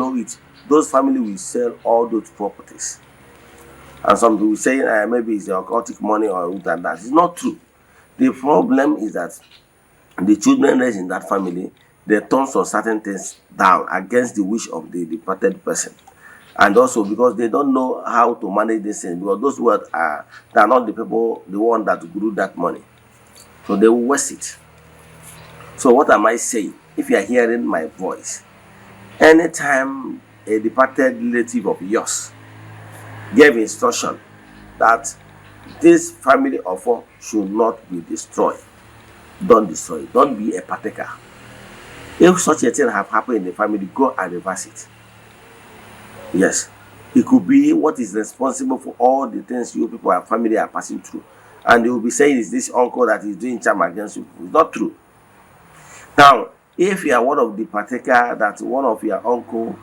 know it, those family will sell all those properties. And some people say maybe it's the occultic money or that. That. It's not true. The problem is that the children raised in that family, they turn some certain things down against the wish of the departed person. And also because they don't know how to manage this thing, because those wealth are they are not the people, the one that grew that money. So they will waste it. So what am I saying? If you are hearing my voice, anytime a departed relative of yours gave instruction that this family of four should not be destroyed, don't destroy it. Don't be a partaker. If such a thing have happened in the family, go and reverse it. Yes, it could be what is responsible for all the things you people and family are passing through. And they will be saying is this uncle that is doing charm against you. It's not true. Now, if you are one of the partaker that one of your uncle,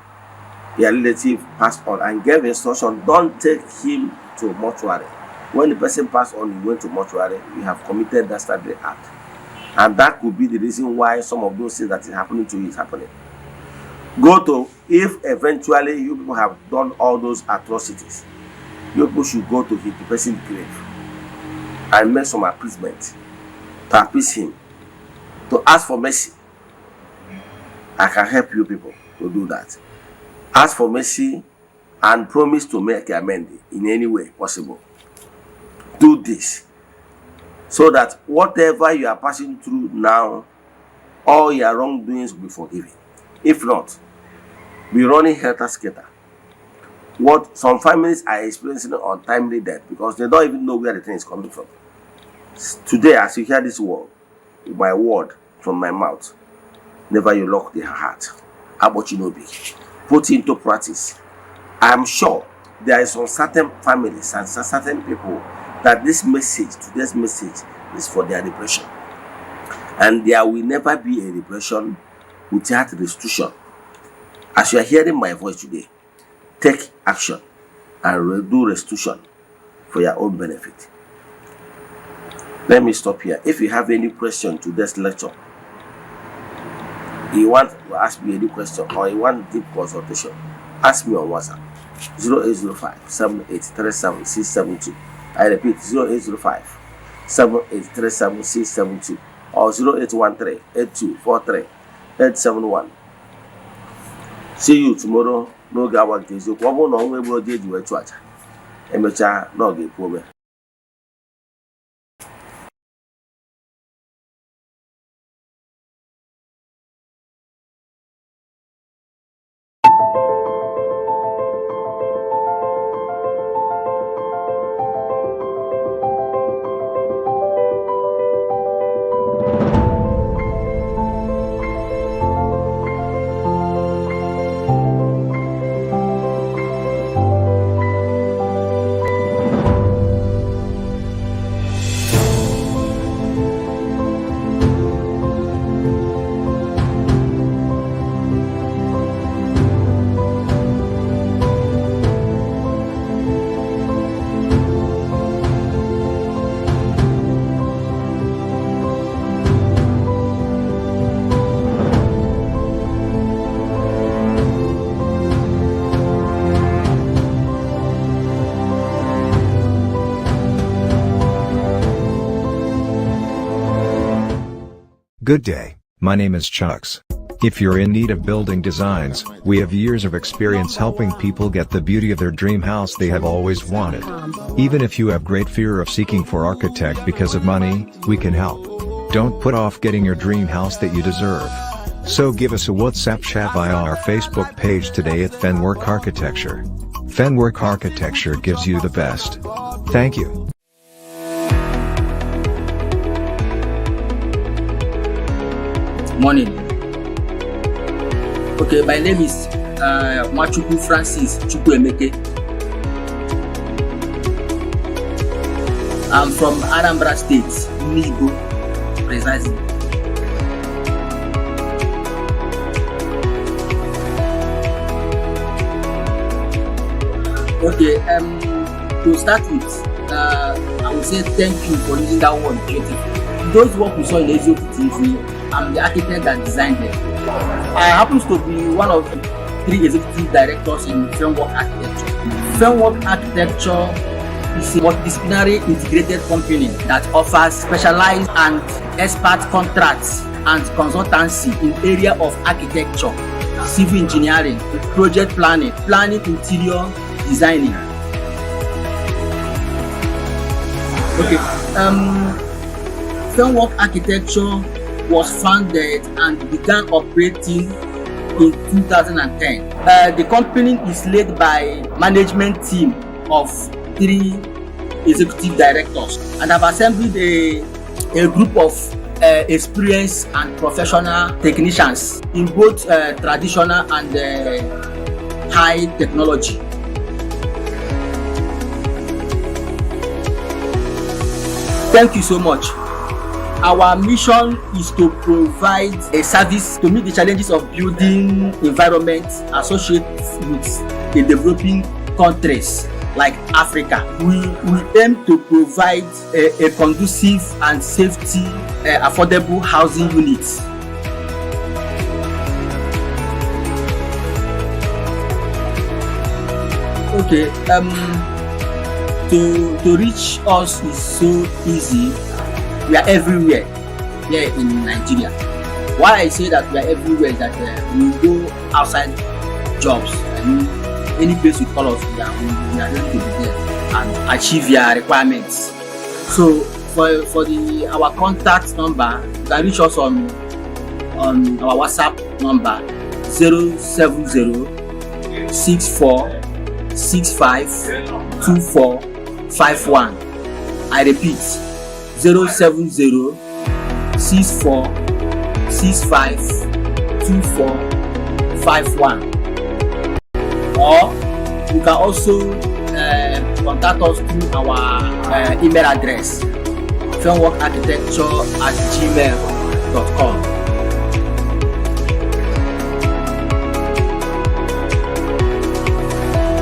your relative passed on and gave instruction, don't take him to mortuary. When the person passed on, you went to mortuary, you have committed dastardly act. And that could be the reason why some of those things that is happening to you is happening. Go to, if eventually you people have done all those atrocities, you people should go to hit the person's grave and make some appeasement to appease him, to ask for mercy. I can help you people to do that. Ask for mercy and promise to make amends in any way possible. Do this so that whatever you are passing through now, all your wrongdoings will be forgiven. If not, be running helter skelter. What some families are experiencing untimely death because they don't even know where the thing is coming from. Today, as you hear this word, my word from my mouth, never you lock the heart. Akpọchina obi. Put into practice. I'm sure there is some certain families and certain people that this message, today's message, is for their liberation. And there will never be a liberation without restitution. As you are hearing my voice today, take action and do restitution for your own benefit. Let me stop here. If you have any question to this lecture, you want to ask me any question or you want deep consultation, ask me on WhatsApp 0805 7837 672. I repeat, 0805 7837 672 or 0813 8243 871. See you tomorrow n'oge awa nke eziokwu. Ọ bụrụ na ọnwa egbu oji eji wee chụ aja emechaa na ọ ga-ekwu ome. Good day, my name is Chucks. If you're in need of building designs, we have years of experience helping people get the beauty of their dream house they have always wanted. Even if you have great fear of seeking for architect because of money, we can help. Don't put off getting your dream house that you deserve. So give us a WhatsApp chat via our Facebook page today at Fenwork Architecture. Fenwork Architecture gives you the best. Thank you. Morning. Okay, my name is Nwachukwu Francis Chukwuemeke. I'm from Anambra State, Nibo, precisely. Okay, to start with, I would say thank you for using that word "beautiful". Those work we saw in Eziokwu TV, I'm the architect that designed them. I happens to be one of three executive directors in Fenworks Architecture. Fenworks Architecture is a multidisciplinary integrated company that offers specialized and expert contracts and consultancy in area of architecture, civil engineering, project planning, planning interior designing. Okay, Fenworks Architecture was founded and began operating in 2010. The company is led by management team of 3 executive directors and have assembled a group of experienced and professional technicians in both traditional and high technology. Thank you so much. Our mission is to provide a service to meet the challenges of building environments associated with the developing countries like Africa. We aim to provide a conducive and safety, affordable housing units. Okay, to reach us is so easy. We are everywhere here in Nigeria. Why I say that we are everywhere is that we go outside jobs. I mean, any place you call us, we are ready to be there and achieve your requirements. So for the our contact number, you can reach us on our WhatsApp number 07064652451. I repeat, 07064652451. Or you can also contact us through our email address, fenworksarchitecture@gmail.com.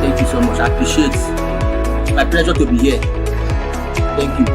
Thank you so much. I appreciate it. It's my pleasure to be here. Thank you.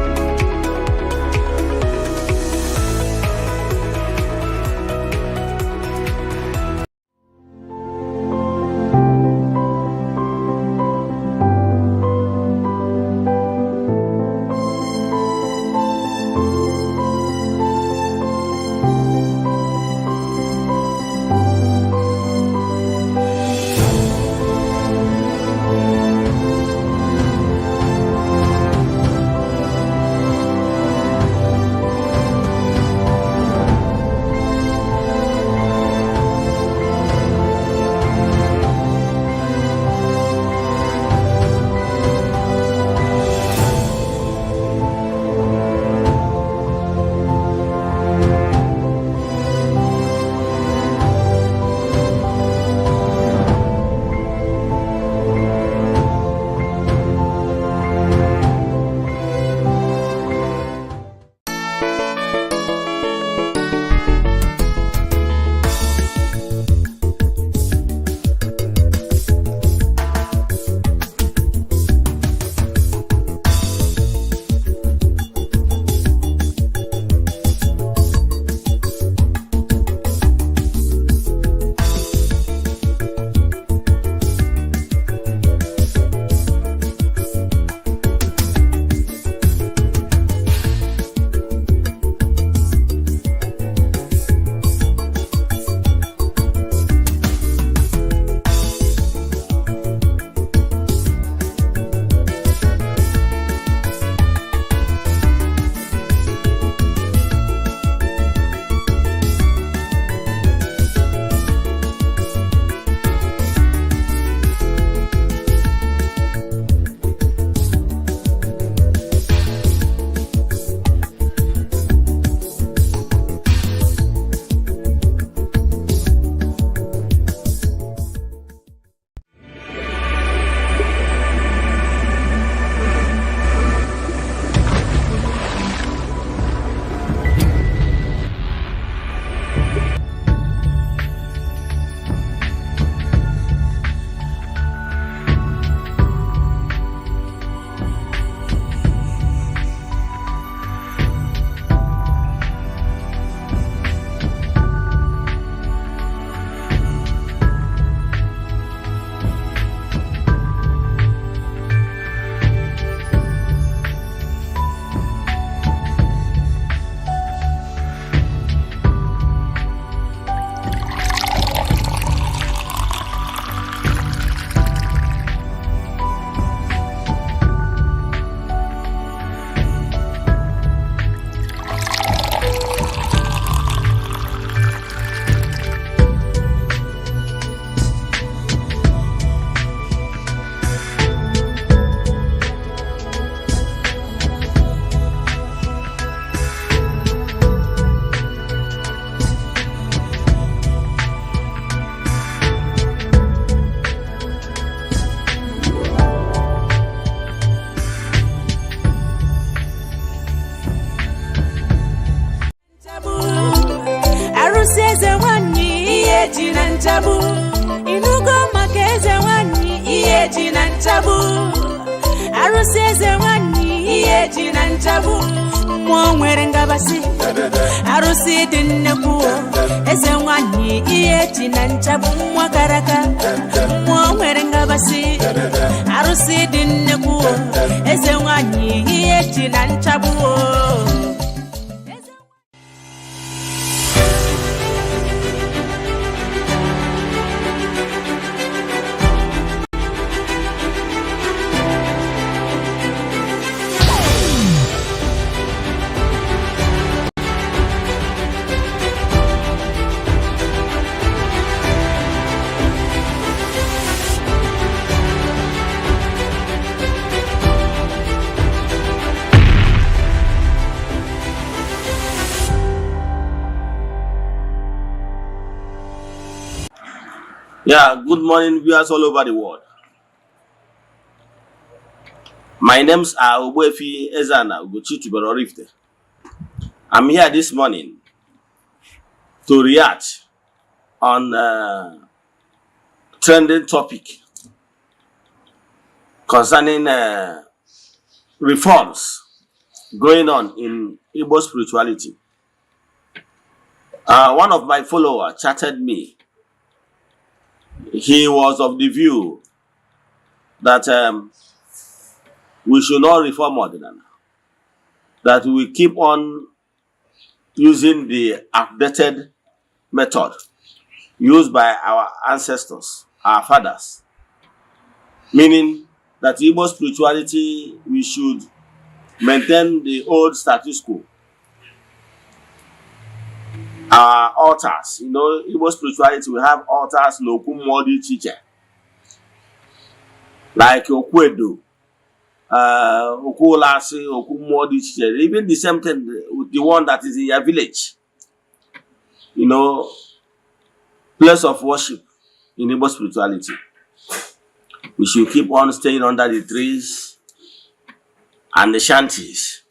nchagbu. Arụsị eze nwanyị ihe ji na nchagbu. Mmụọ nwere ngabasị. Arụsị dị nnekwu o. Eze nwanyị ihe ji na nchagbu mmụọ kara aka. Mmụọ nwere ngabasị. Arụsị dị nnekwu o. Eze nwanyị ihe ji na nchagbu o. Eze. Yeah, good morning, viewers all over the world. My names are Ogbuefi Ezana Ugochi Tubelu Oraifite. I'm here this morning to react on a trending topic concerning reforms going on in Igbo spirituality. One of my followers chatted me. He was of the view that we should not reform Odinani, that we keep on using the outdated method used by our ancestors, our fathers, meaning that Igbo spirituality, we should maintain the old status quo. Our altars, Igbo spirituality, we have altars n'okwu mmụọ dị iche iche, like okwu edo, okwu ụlasị, okwu mmụọ dị iche iche, even the same thing with the one that is in your village, place of worship in Igbo spirituality. We should keep on staying under the trees and the shanties.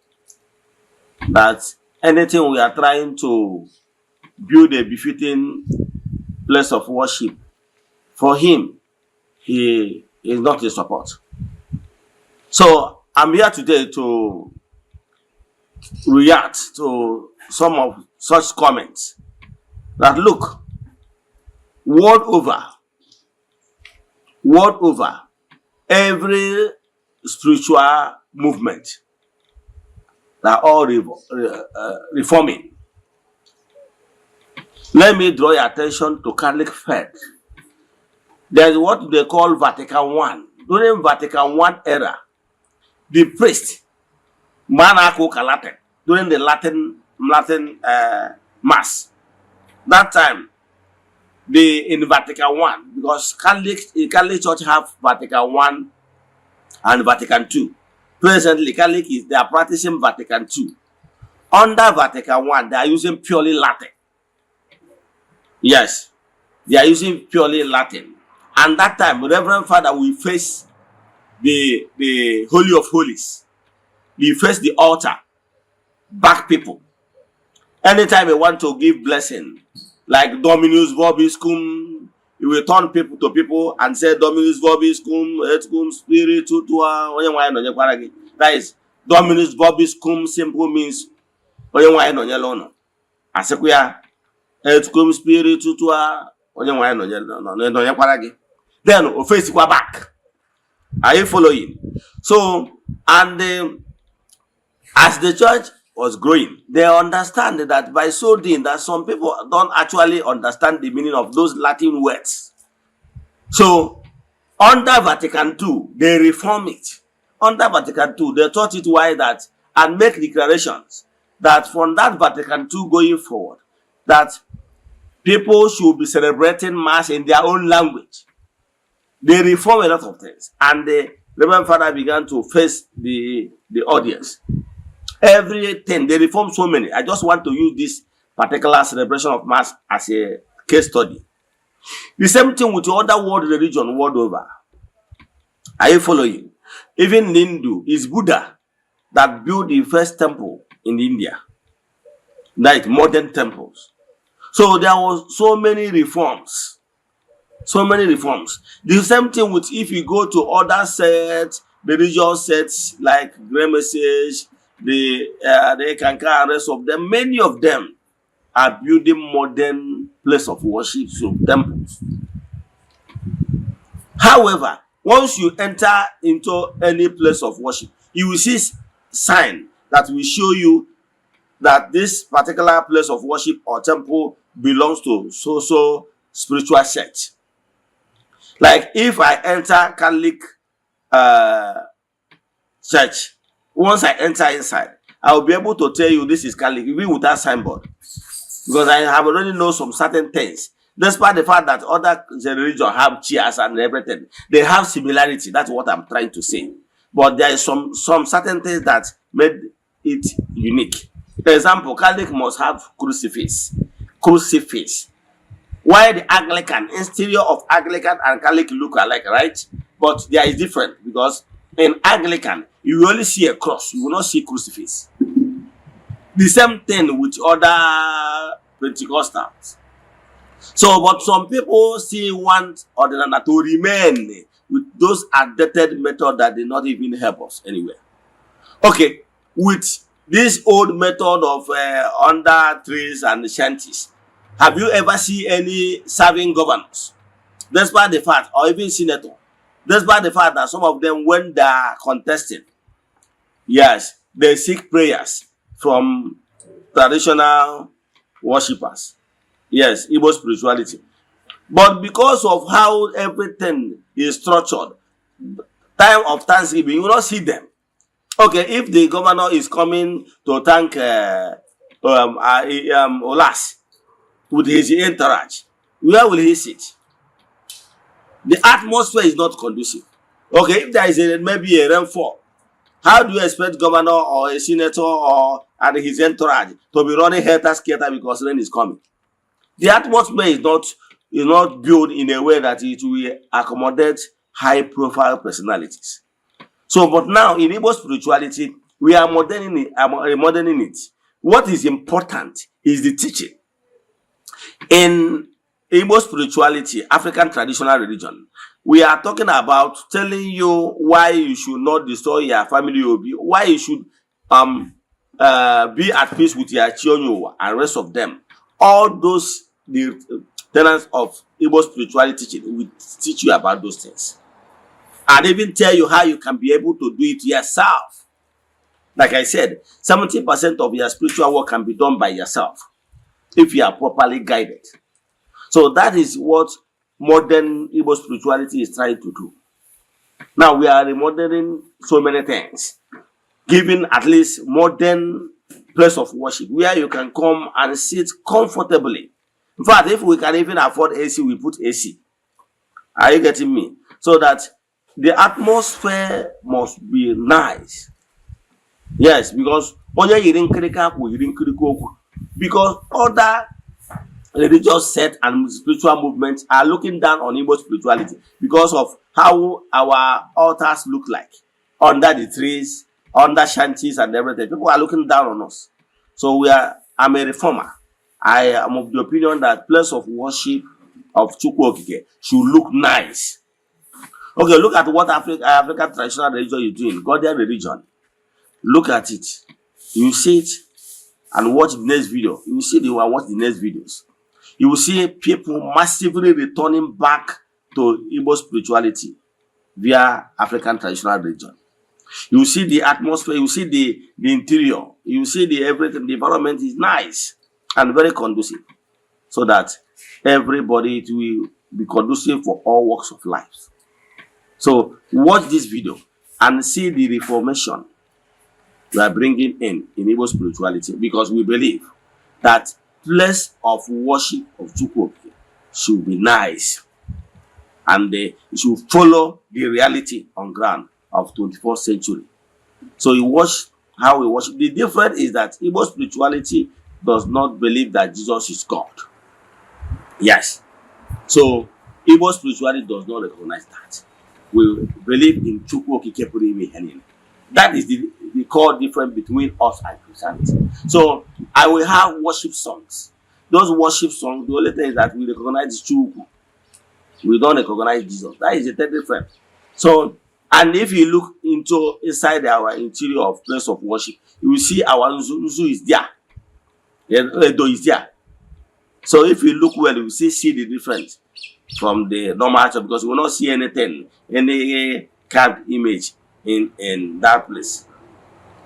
That anything we are trying to build a befitting place of worship for him, he is not in support. So I'm here today to react to some of such comments that, look, world over, every spiritual movement, they are all reforming. Let me draw your attention to Catholic faith. There's what they call Vatican One. During Vatican One era, the priest, mgbe a na-aka ụka Latin, during the Latin mass, that time, the in Vatican One, because Catholic Church have Vatican One and Vatican Two. Presently, Catholic is they are practicing Vatican Two. Under Vatican One, they are using purely Latin. Yes, they are using purely Latin. And that time, Reverend Father will face the Holy of Holies. He face the altar, back people. Anytime he want to give blessing, like Dominus vobiscum, he will turn people to people and say Dominus vobiscum, et cum spiritu tua, onye nwe anyị nọnyekwara gị. That is, Dominus vobiscum simple means onye nwe anyị nọnyere ụnụ. Asịkwa ya et cum spiritu tua, onye nwe anyị nọnyekwara gị. Then o faceikwa back. Are you following? So, and as the church was growing, they understand that by so doing, that some people don't actually understand the meaning of those Latin words. So, under Vatican II, they reform it. Under Vatican II, they taught it why that and make declarations that from that Vatican II going forward, that people should be celebrating Mass in their own language. They reform a lot of things, and the Reverend Father began to face the audience. Everything they reform so many. I just want to use this particular celebration of Mass as a case study. The same thing with the other world religion world over. Are you following? Even Hindu is Buddha that built the first temple in India, like modern temples. So there was so many reforms. So many reforms. The same thing with if you go to other sects, religious sects like Grey Message, the Eckankar and rest of them, many of them are building modern place of worship, so temples. However, once you enter into any place of worship, you will see sign that will show you that this particular place of worship or temple belongs to so so spiritual sect. Like if I enter Catholic church, once I enter inside, I will be able to tell you this is Catholic even without signboard, because I have already know some certain things. Despite the fact that other religion have chairs and everything, they have similarity. That's what I'm trying to say. But there is some certain things that made it unique. For example, Catholic must have crucifix. Crucifix. While the Anglican, interior of Anglican and Catholic look alike, right? But there is different because in Anglican, you will only see a cross, you will not see crucifix. The same thing with other Pentecostals. So, but some people still want Odinana to remain with those outdated method that did not even help us anywhere. Okay, with this old method of under trees and shanties, have you ever seen any serving governors? Despite the fact, or even senator, despite the fact that some of them, when they are contesting, yes, they seek prayers from traditional worshippers. Yes, Igbo spirituality. But because of how everything is structured, time of Thanksgiving, you will not see them. Okay, if the governor is coming to thank Olas with his entourage, where will he sit? The atmosphere is not conducive. Okay, if there is a, maybe a rainfall, how do you expect governor or a senator or and his entourage to be running helter skelter because rain is coming? The atmosphere is not built in a way that it will accommodate high profile personalities. So, but now in Igbo spirituality, we are moderning it, moderning it. What is important is the teaching. In Igbo spirituality, African traditional religion, we are talking about telling you why you should not destroy your family obi, why you should be at peace with your chi onye ụwa and rest of them. All those the tenets of Igbo spirituality teaching will teach you about those things and even tell you how you can be able to do it yourself. Like I said, 70% of your spiritual work can be done by yourself if you are properly guided. So that is what modern Igbo spirituality is trying to do. Now we are remodeling so many things, giving at least modern place of worship where you can come and sit comfortably. In fact, if we can even afford AC, we put AC. Are you getting me? So that the atmosphere must be nice. Yes, because onye yiri nkirika akwa yiri nkirika okwu. Because other religious sect and spiritual movements are looking down on Igbo spirituality because of how our altars look like under the trees, under shanties and everything. People are looking down on us. So we are I'm a reformer. I am of the opinion that place of worship of Chukwu Okike should look nice. Okay, look at what African traditional religion is doing, Godian religion. Look at it. You see it and watch the next video. You will see the and watch the next videos. You will see people massively returning back to Igbo spirituality via African traditional religion. You will see the atmosphere, you see the interior, you see the everything, the environment is nice and very conducive so that everybody, it will be conducive for all walks of life. So watch this video and see the reformation we are bringing in Igbo spirituality, because we believe that place of worship of Chukwu Okike should be nice and they should follow the reality on ground of 21st century. So you watch how we worship. The difference is that Igbo spirituality does not believe that Jesus is God. Yes. So Igbo spirituality does not recognize that. We believe in Chukwu Okike pụrụ ime ihe niile. That is the core difference between us and Christianity. So I will have worship songs. Those worship songs, the only thing is that we recognize Chukwu. We don't recognize Jesus. That is a different. So, and if you look into inside our interior of place of worship, you will see our Nzu. Nzu is there. Edo is there. So if you look well, you will see the difference from the normal church, because you will not see anything, any carved image in that place.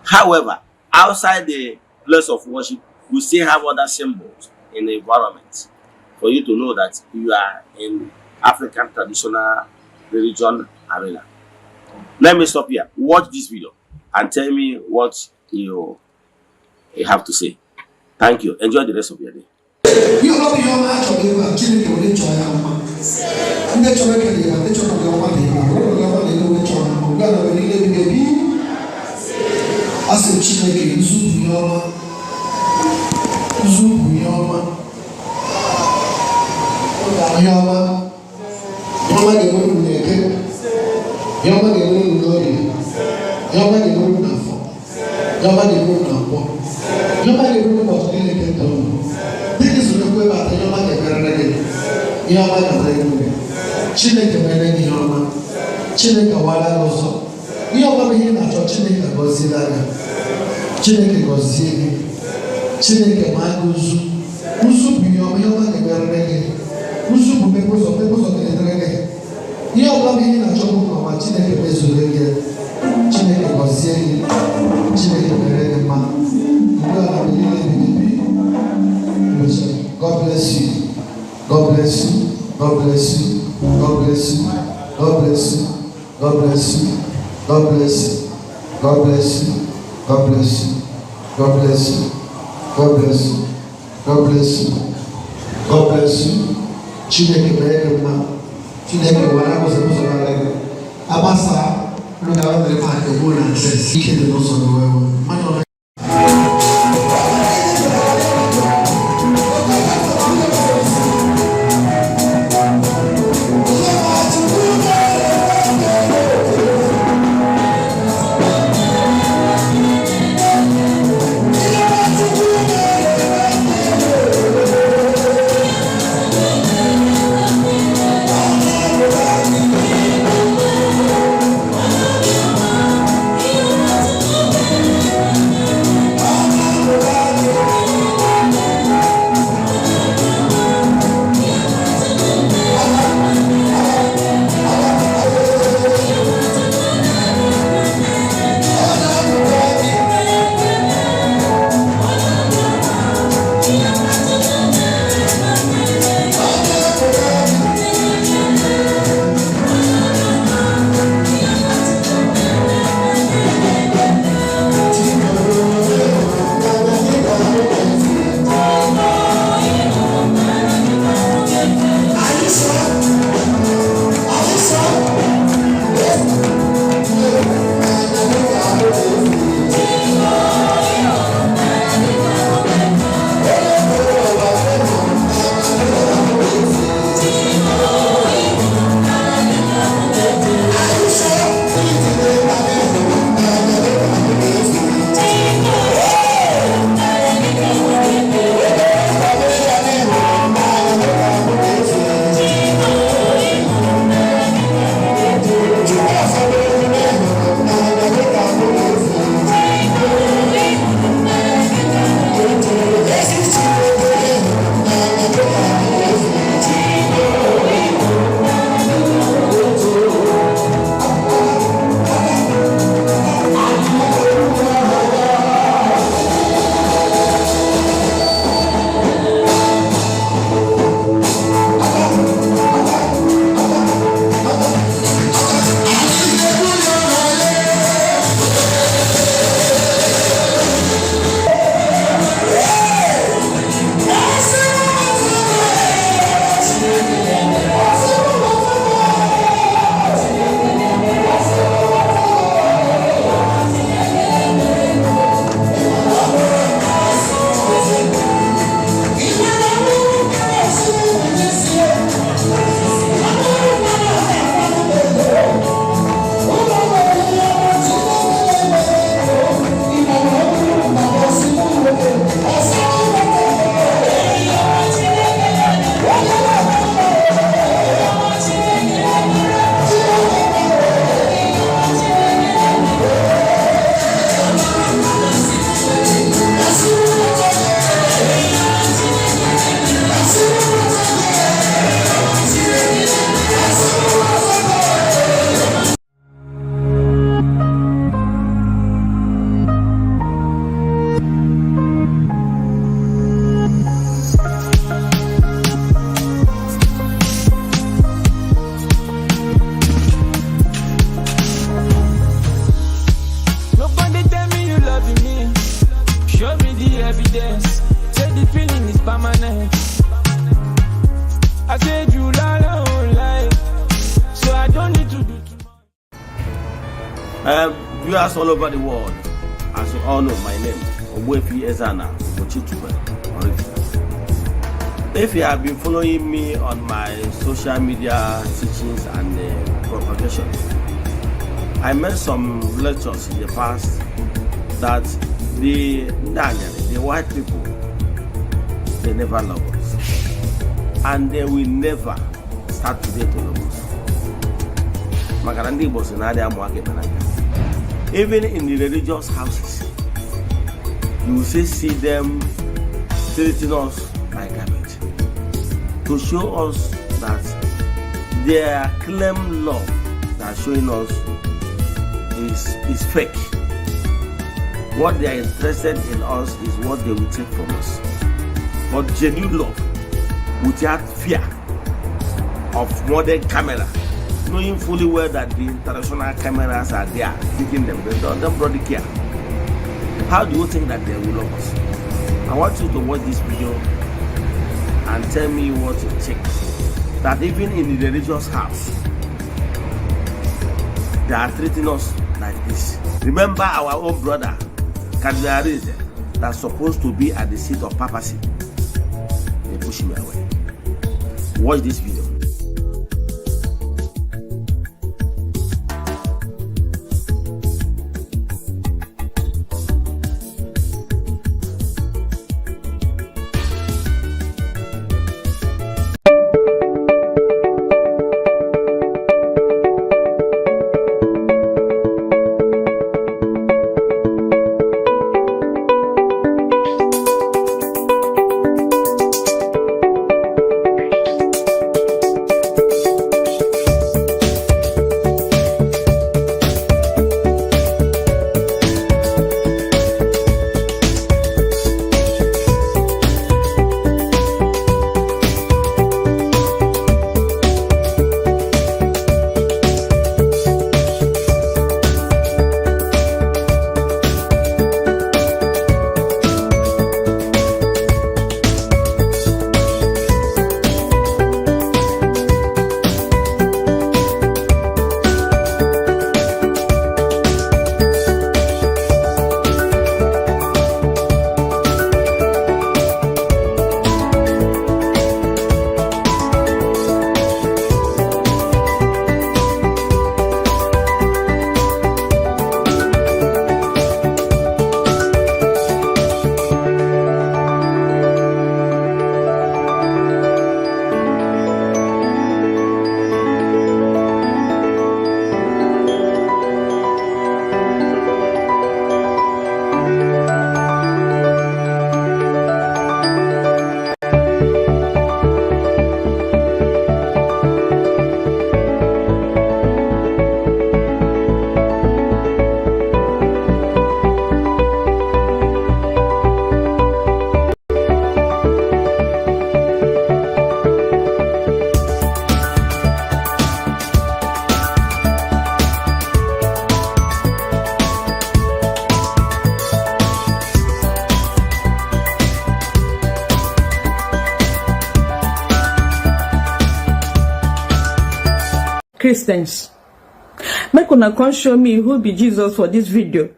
However, outside the place of worship, we still have other symbols in the environment for you to know that you are in African traditional religion arena. Let me stop here. Watch this video and tell me what you have to say. Thank you. Enjoy the rest of your day. Ihe ọbụla bụ ihe ọma a chọrọ ebe a, Chineke were chọọ ya mma. Ndị chọrọ ekele ya, ndị chọrọ gị ọma dị ebe a, were gị ọma dị ebe onye chọrọ mma ugbu a na mgbe niile ebighị ebi. A sị m Chineke, nzu bụ ihe ọma, nzu bụ ihe ọma, ihe ọma, ihe ọma ga-enwe unu n'Eke, ihe ọma ga-enwe unu n'Orie, ihe ọma ga-enwe unu n'Afọ, ihe ọma ga-enwe unu na Nkwọ, ihe ọma ga-enwe unu ụbọchị niile nke ndụ unu. Dịka isoro ekwu ebe atọ, ihe ọma ga-emerere gị, ihe ọma ga-emere gị. Chineke mere gị ihe ọma, Chineke wara gị ụzọ, ihe ọma bụ ihe ị na-achọ. Chineke gọziela gị, Chineke gọzie gị, Chineke maa gị ụzụ. Ụzụ bụ ihe ọma, ihe ọma ga-emerere gị. Ụzụ bụ mmepe ụzọ, mmepe ụzọ ga-edere gị. Ihe ọbụla bụ ihe ị na-achọ bụ nke ọma, Chineke mezuru gị. Chineke gọzie gị, Chineke mere gị mma ugbu a na mgbe niile ebighị ebi. God bless you. God bless you. God bless you. God bless you. God bless you. God bless you. God bless you. God bless you. God bless you. God bless you. God bless you. God bless you. God bless you. Chineke mere gị mma. Chineke were ụzọ ụzọ n'ala gị. Agbasa unu ga-abịa maka egbu na access. Ike dị n'ụzọ gị wee wee. Mmadụ ọ Ihe to do tomorrow. Viewers all over the world, as you all know, my name, Ogbuefi Ezana Ugochitubelu Oraifite. If you have been following me on my social media teachings and propagation, I made some lectures in the past that the Ndanyari, the white people, they never love us. And they will never start today to love us. Maka na ndị Igbo si na adị amụ aka ekpe n'aka. Even in the religious houses, you will still see them treating us like garbage to show us that their claim love that showing us is fake. What they are interested in us is what they will take from us. But genuine love, without fear of modern camera, knowing fully well that the international cameras are there taking them, they don't bloody care. How do you think that they will love us? I want you to watch this video and tell me what you think. That even in the religious house, they are treating us like this. Remember our own brother, Cardinal Arinze, that's supposed to be at the seat of papacy. They push him away. Watch this video. Christians, make una come show me who be Jesus for this video.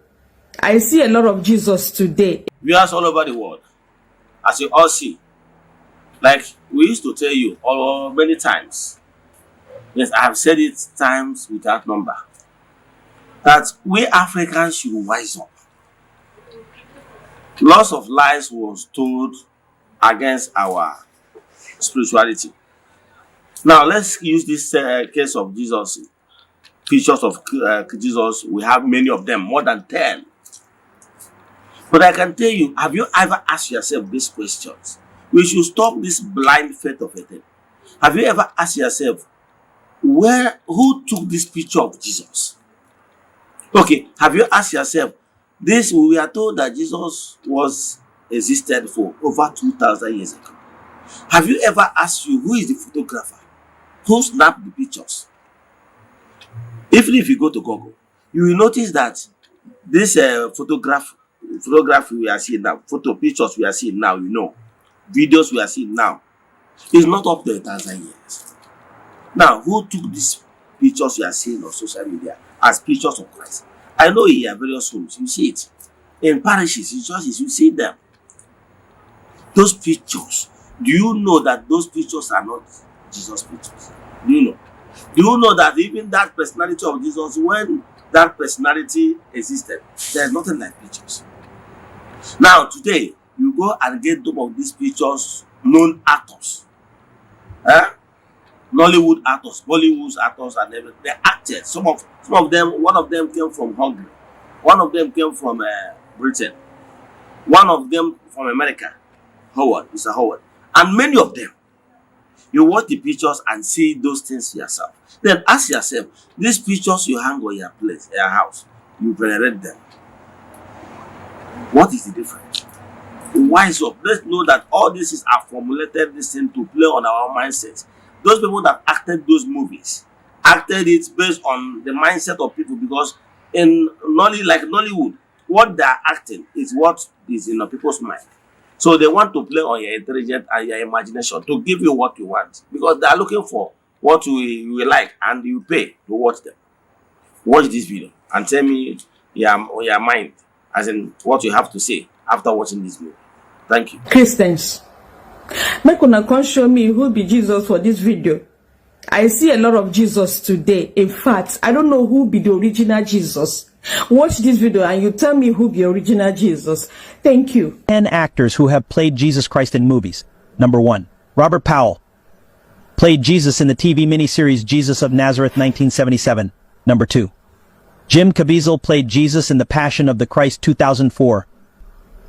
I see a lot of Jesus today. Viewers all over the world, as you all see, like we used to tell you all many times, yes, I have said it times without number, that we Africans should wise up. Lots of lies was told against our spirituality. Now let's use this case of Jesus, pictures of Jesus. We have many of them, more than 10. But I can tell you, have you ever asked yourself these questions? We should stop this blind faith of a thing. Have you ever asked yourself, who took this picture of Jesus? Okay, have you asked yourself, this, we are told that Jesus was existed for over 2,000 years ago. Have you ever asked you, who is the photographer? Who snapped the pictures? Even if you go to Google, you will notice that this photography we are seeing now, photo pictures we are seeing now, videos we are seeing now, is not up to 1,000 years. Now, who took this pictures you are seeing on social media as pictures of Christ. I know in your various homes, you see it. In parishes, in churches, you see them. Those pictures, do you know that those pictures are not Jesus pictures? Do you know? Do you know that even that personality of Jesus, when that personality existed, there's nothing like pictures? Now, today, you go and get some of these pictures, known actors, eh? Nollywood actors, Bollywood actors, and everything. They acted. Some of them, one of them came from Hungary, one of them came from Britain, one of them from America, Howard, Mr. Howard, and many of them. You watch the pictures and see those things yourself. Then ask yourself, these pictures you hang on your place, your house, you venerate them. What is the difference? Wise up. Let's know that all this is are formulated this thing to play on our mindset. Those people that acted those movies acted it based on the mindset of people, because in Nolly, like Nollywood, what they are acting is what is in the people's mind. So they want to play on your intelligence and your imagination to give you what you want, because they are looking for what you will like, and you pay to watch them. Watch this video and tell me your mind, as in what you have to say after watching this movie. Thank you. Christians, make una come show me who be Jesus for this video. I see a lot of Jesus today. In fact, I don't know who be the original Jesus. Watch this video and you tell me who be original Jesus. Thank you. 10 actors who have played Jesus Christ in movies. Number 1, Robert Powell played Jesus in the TV miniseries Jesus of Nazareth 1977. Number 2, Jim Caviezel played Jesus in The Passion of the Christ 2004.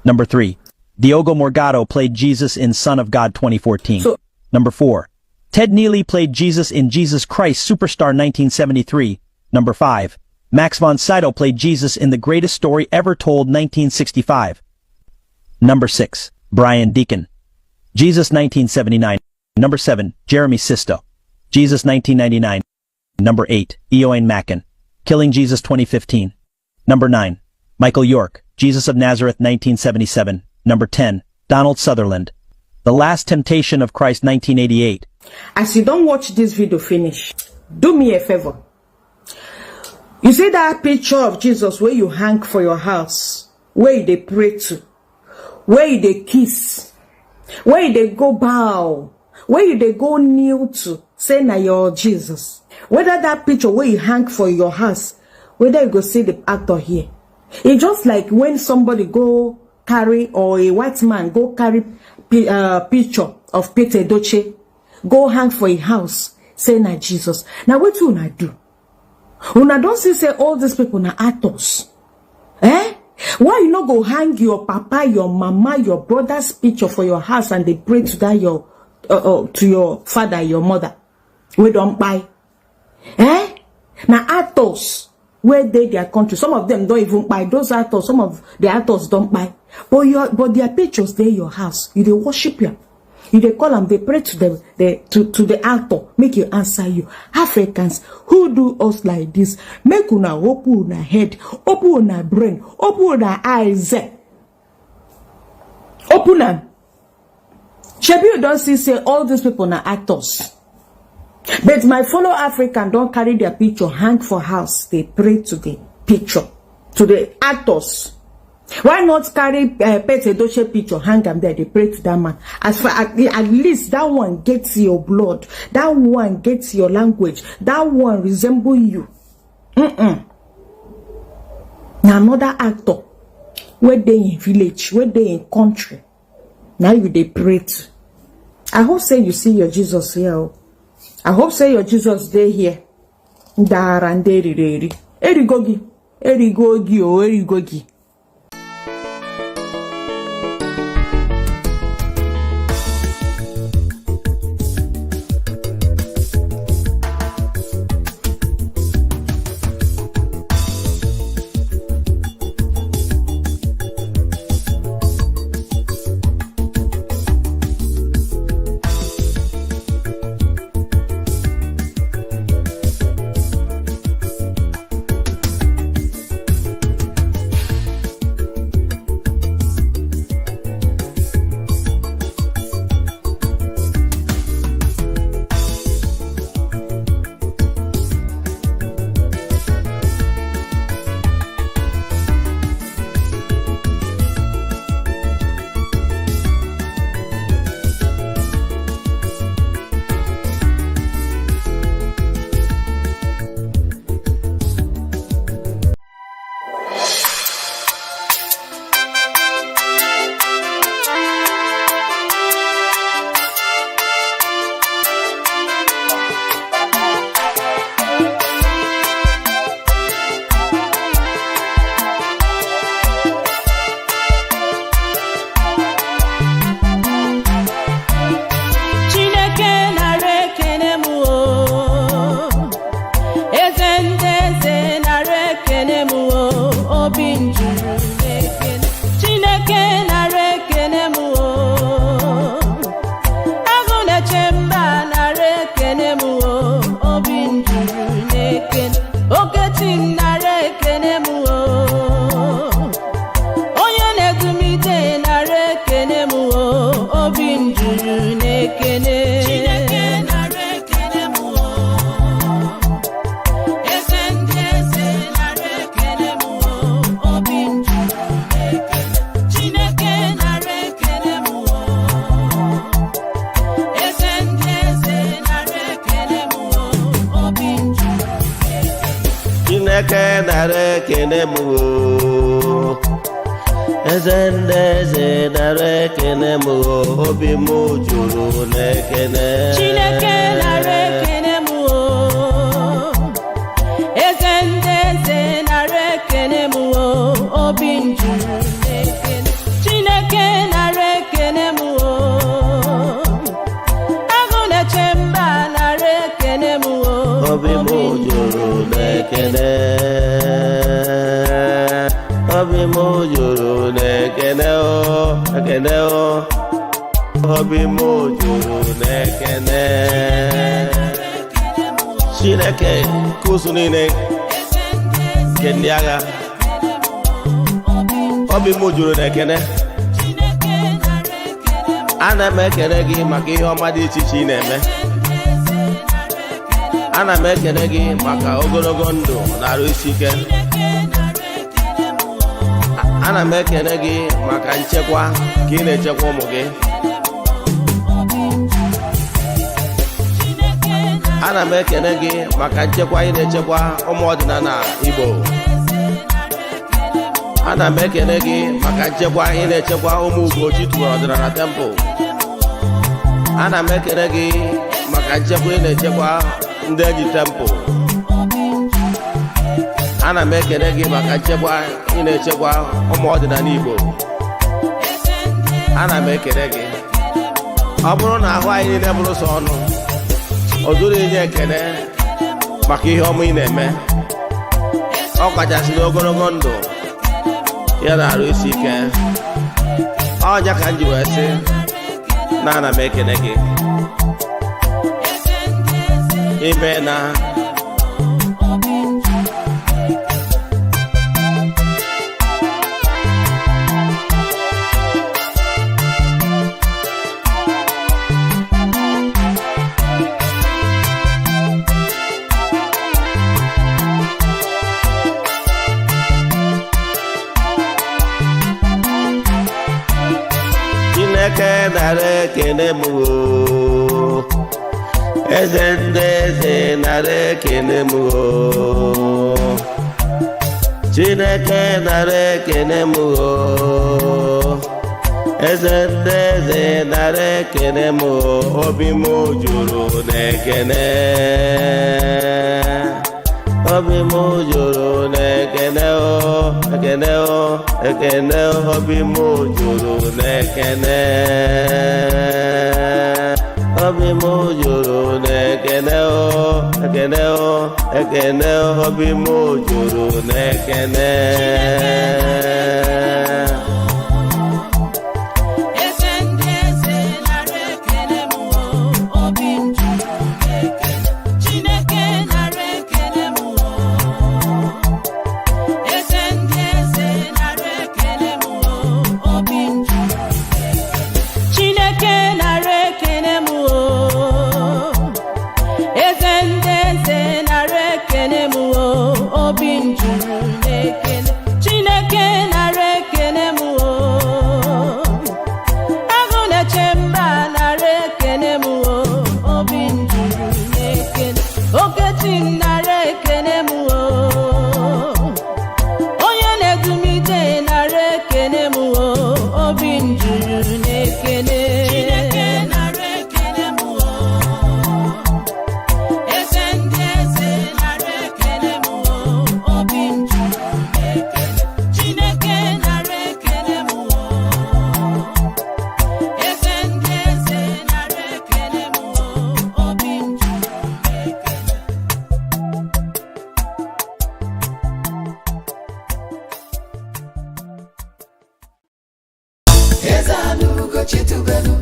Number 3, Diogo Morgado played Jesus in Son of God 2014. Number 4, Ted Neeley played Jesus in Jesus Christ Superstar 1973. Number 5, Max von Sydow played Jesus in The Greatest Story Ever Told 1965. Number 6, Brian Deacon, Jesus 1979. Number 7, Jeremy Sisto, Jesus 1999. Number 8, Eoin Macken, Killing Jesus 2015. Number 9, Michael York, Jesus of Nazareth 1977. Number 10, Donald Sutherland, The Last Temptation of Christ 1988. As you don't watch this video finish, do me a favor. You see that picture of Jesus where you hang for your house, where they pray to, where they kiss, where they go bow, where they go kneel to, say na your Jesus. Whether that picture where you hang for your house, whether you go see the actor here. It's just like when somebody go carry, or a white man go carry picture of Pete Edochie, go hang for a house, say na Jesus. Now what you una do? Una don't see say all these people na actors. Eh? Why you not go hang your papa, your mama, your brother's picture for your house and they pray to that your to your father, your mother? We don't buy. Eh? Now actors where they their country, some of them don't even buy those actors, some of the actors don't buy. But their pictures they your house. You they worship them. You they call them, they pray to them, to the actor, make you answer you. Africans who do us like this, make una open una head, open una brain, open una eyes. Open them. Shebi you don't see say all these people are actors. But my fellow African don't carry their picture, hang for house. They pray to the picture, to the actors. Why not carry Pete Edochie picture, hang them there? They pray to that man. As far at least that one gets your blood, that one gets your language, that one resemble you. Now another actor, where they in village, where they in country, now you they pray to. I hope say you see your Jesus here. I hope say your Jesus dey here. Ndara nderiri. Erigogi. Erigogi o erigogi. Ndị eze, nara ekene m o. Obi m juru n'ekene. Chineke, nara ekene m o. Agụ na-eche mba, nara ekene m o. Obi m juru n'ekene. Okechi m, nara ekene m o. Onye na-edumide, nara ekene m o. Obi m juru n'ekene. Chineke, nara ekene m o. Eze ndị eze, nara ekene m o. Obi m juru n'ekene. Chineke, nara ekene m o. Eze ndị eze, nara ekene m o. Obi m juru. Chineke, nara ekene m o. Eze ndị eze, nara ekene m o. Obi m juru n'ekene. Chineke, nara ekene m o. Eze ndị eze, nara ekene m o. Obi m juru n'ekene. Chineke, nara ekene m o. Agụ na-eche mba, nara ekene m o. Obi m juru n'ekene. Obi m juru n'ekene o, ekene o. Obi m juru n'ekene. Chineke kụsụ niile nke ndị agha, obi m juru n'ekene. Ana m ekele gị maka ihe ọma dị iche iche ị na-eme. Ana m ekele gị maka ogologo ndụ na arụ isi ike. Ana m ekele gị maka nchekwa ka ị na-echekwa ụmụ gị. Ana m ekele gị maka nchekwa ị na-echekwa ụmụ ọdịnala Igbo. Ana m ekele gị maka nchekwa ị na-echekwa ụmụ Ugochi tụwara ọdịnala temple. Ana m ekele gị maka nchekwa ị na-echekwa ndị enyi temple. Ana m ekele gị maka nchekwa ị na-echekwa ụmụ ọdịnala Igbo. Ana m ekele gị. Ọ bụrụ na ahụ anyị niile bụrụ sọ ọnụ, o zuru inye ekele maka ihe ọma ị na-eme, ọ kachasị n'ogologo ndụ ya na arụ isi ike. Ọnya ka m ji wee sị na ana m ekele gị. Ime na Chineke, nara ekene m o. Eze ndị eze, nara ekene m o. Chineke, nara ekene m o. Eze ndị eze, nara ekene m o. Obi m juru n'ekene. Obi m juru n'ekene o, ekene o, ekene o. Obi m juru n'ekene. Obi m juru n'ekene o, ekene o, ekene o. Obi m juru n'ekene. Eze ndị eze, nara ekele m o. Obi m juru n'ekele. Chineke, nara ekele m o. Eze ndị eze, nara ekele m o. Obi m juru n'ekele. Chineke, nara ekele m o. Eze ndị eze, nara ekele m o. Obi m juru n'ekele. Chineke, nara ekele m o. Agụ na-eche mba, nara ekele m o. Obi m juru n'ekele. Okechi m, nara ekele m o. Onye na-edumide, nara ekele m o. Obi m juru n'ekele. Chineke, nara ekele m o. Eze ndị eze, nara ekele m o. Obi m juru n'ekele. Chineke. Eze Ana Ugochi tubelu,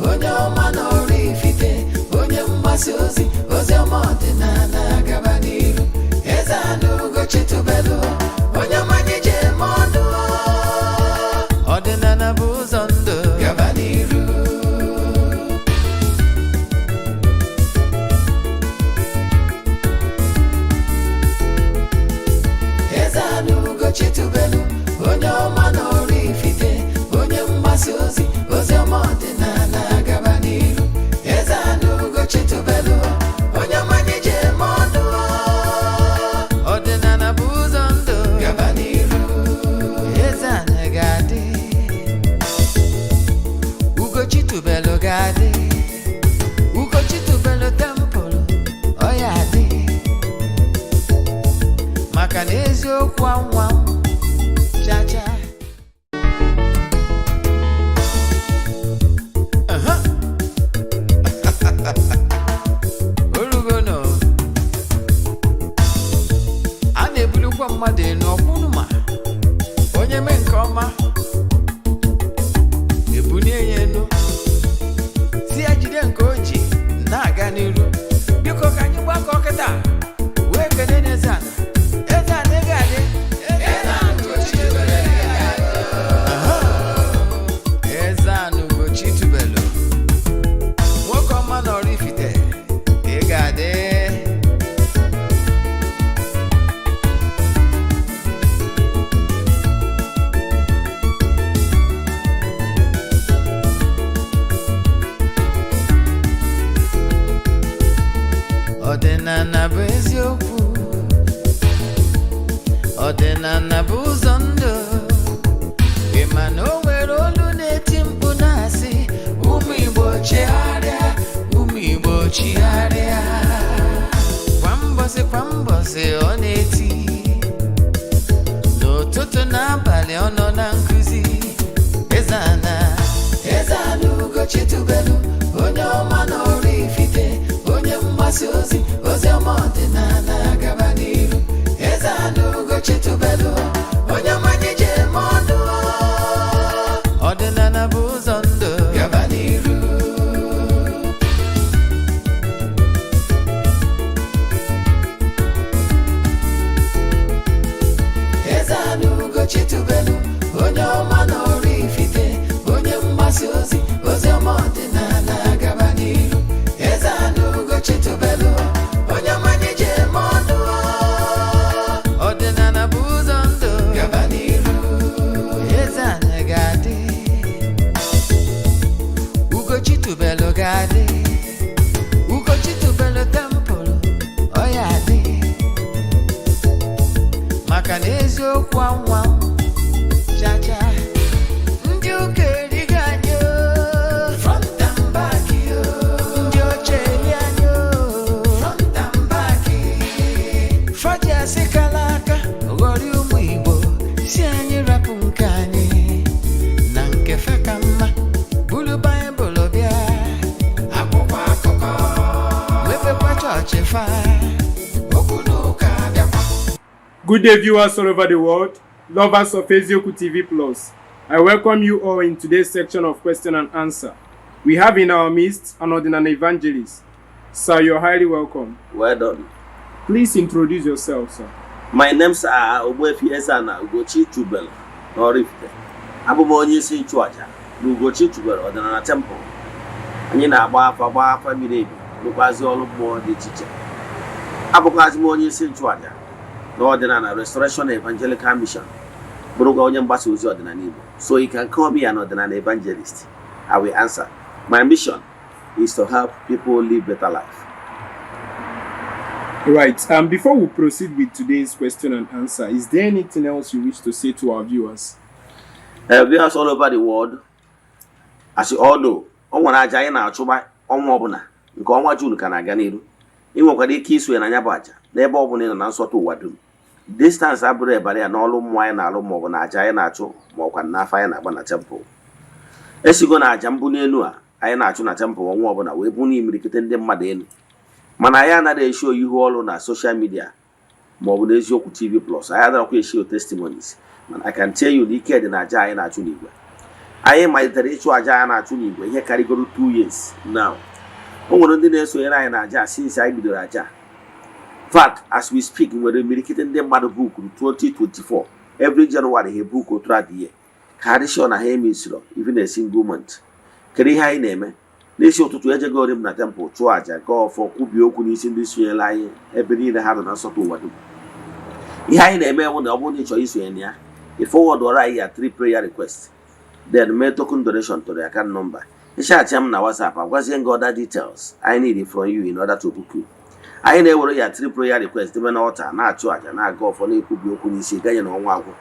onye ọma na Oraifite, onye mgbasa ozi ozi ọma ọdịnala gaba n'iru. Eze Ana Ugochi tubelu, onye ọma anyị ji eme ọnụ. Ọdịnala bụ ụzọ ndụ gaba n'iru. Eze Ana Ugochi tubelu, onye ọma na Oraifite, onye mgbasa ozi ozi ọma ọdịnala gaba n'iru. Eze Ana Ugochi tubelu, onye ọma anyị ji eme ọnụ. Ọdịnala bụ ụzọ ndụ gaba n'iru. Eze Ana ga-adị, Ugochi tubelu ga-adị, Ugochi tubelu temple ọ ya adị, maka na eziokwu anwa chacha. Aha. Orugo nọ a na-ebulikwa mmadụ elu ọkwụnụ, ma onye mee nke ọma ebulie ya elu, si ya jide nke o ji na-aga n'iru. Biko, ka anyị gbakọ kịta wee kene n'Eze Ana. Eze Ana, ego adị. Aha. Eze Ana Ugochi tubelu, nwoke ọma na Oraifite, ị ga-adị. Ọdịnala bụ eziokwu, ọdịnala bụ ụzọ ndụ. Ị ma na o nwere olu na-eti mkpu na-asị, "Ụmụ Igbo chigharịa, ụmụ Igbo chigharịa." Kwa mbọsị kwa mbọsị ọ na-eti, n'ụtụtụ n'abalị ọ nọ na nkụzi. Eze Ana, Eze Ana Ugochi tubelu, onye ọma na Oraifite, onye mgbasa ozi ozi ọma ọdịnala gaba n'iru. Eze Ana Ugochi tubelu, onye ọma anyị ji eme ọnụ. Ọdịnala bụ ụzọ ndụ gaba n'iru. Eze Ana Ugochi tubelu, onye ọma na Oraifite, onye mgbasa ozi ozi ọma ọdịnala gaba n'iru. Eze Ana Ugochi tubelu, onye ọma anyị ji eme ọnụ. Ọdịnala bụ ụzọ ndụ gaba n'iru. Eze Ana ga-adị, Ugochi tubelu ga-adị, Ugochi tubelu temple ọ ya adị, maka na eziokwu anwa chacha. Ndị ụka erigo anyị o, front and back o. Ndị oche eri anyị o, front and back. Faji asị kala aka ghọrọ ụmụ Igbo, si anyị rapụ nke anyị na nke fe ka mma. Buru Baịbụl bịa, akwụkwọ akụkọ, mepekwa chọọchị fa, okwu na ụka bịakwa. Good day, viewers all over the world, lovers of Eziokwu TV Plus. I welcome you all in today's section of question and answer. We have in our midst an Odinani evangelist. Sir, you're highly welcome. Well done. Please introduce yourself, sir. My names are Ogbuefi Eze-Ana Ugochi Tubelu n'Oraifite. Abụ m onye isi nchụaja na Ugochi Tubelu Ọdịnala Temple. Anyị na-agba afa, gbaa afa miri emi, rụkwazi ọrụ mmụọ dị iche iche. Abụkwazị m onye isi nchụaja na Ọdịnala Restoration Evangelical Mission, bụrụkwa onye mgbasa ozi ọdịnala Igbo. So you can call me an ọdịnala evangelist. I will answer. My mission is to help people live better life. Right. Before we proceed with today's question and answer, is there anything else you wish to say to our viewers? Viewers all over the world, as you all know, o nwere aja anyị na-achụba ọnwa ọbụla, nke ọnwa June ka na-aga n'iru. Ị nwekwara ike isonye na ya bụ aja n'ebe ọbụla ị nọ na nsọtụ ụwa dum. Distance abụrụ ebara ya n'ọrụ mmụọ anyị na-alụ, maọbụ na aja anyị na-achụ, ma ọkwa n'afọ anyị na-agba na temple. Esigo na aja mbụ n'elu a anyị na-achụ na temple ọnwa ọbụla wee bụ n'imirikite ndị mmadụ elu, mana anyị anaghị e-show ihu ọrụ na social media maọbụ n'Eziokwu TV Plus. Anyị anaghịkwa e-show testimonies, mana I can tell you na ike dị na aja anyị na-achụ n'igwe. Anyị malitere ịchụ aja a na-achụ n'igwe ihe karịgoro 2 years now. O nwere ndị na-esonyere anyị na aja since anyị bidoro aja. In fact, as we speak, nwere imirikiti ndị mmadụ bookuru 2024. Every January ha book throughout the year ka ha dị sure na ha emissiro even a single month. Kedu ihe anyị na-eme n'isi ụtụtụ? Ejegori m na temple, chụọ aja, gaa ọfọ, kwubie okwu n'isi ndị sonyere anyị ebe niile ha nọ na nsọtụ ụwa dum. Ihe anyị na-eme bụ na ọ bụrụ na ị chọrọ isonye na ya, ị forward anyị ya three prayer request, then mee token donation to the account number. Ịchatị m na WhatsApp, agwazie gị other details I need from you in order to book you. Anyị na-ewere ya three prayer request debe na altar, na-achụ àjà, na-aga ọfọ, na-ekwubi okwu n'isi ganye na ọnwa agwụ.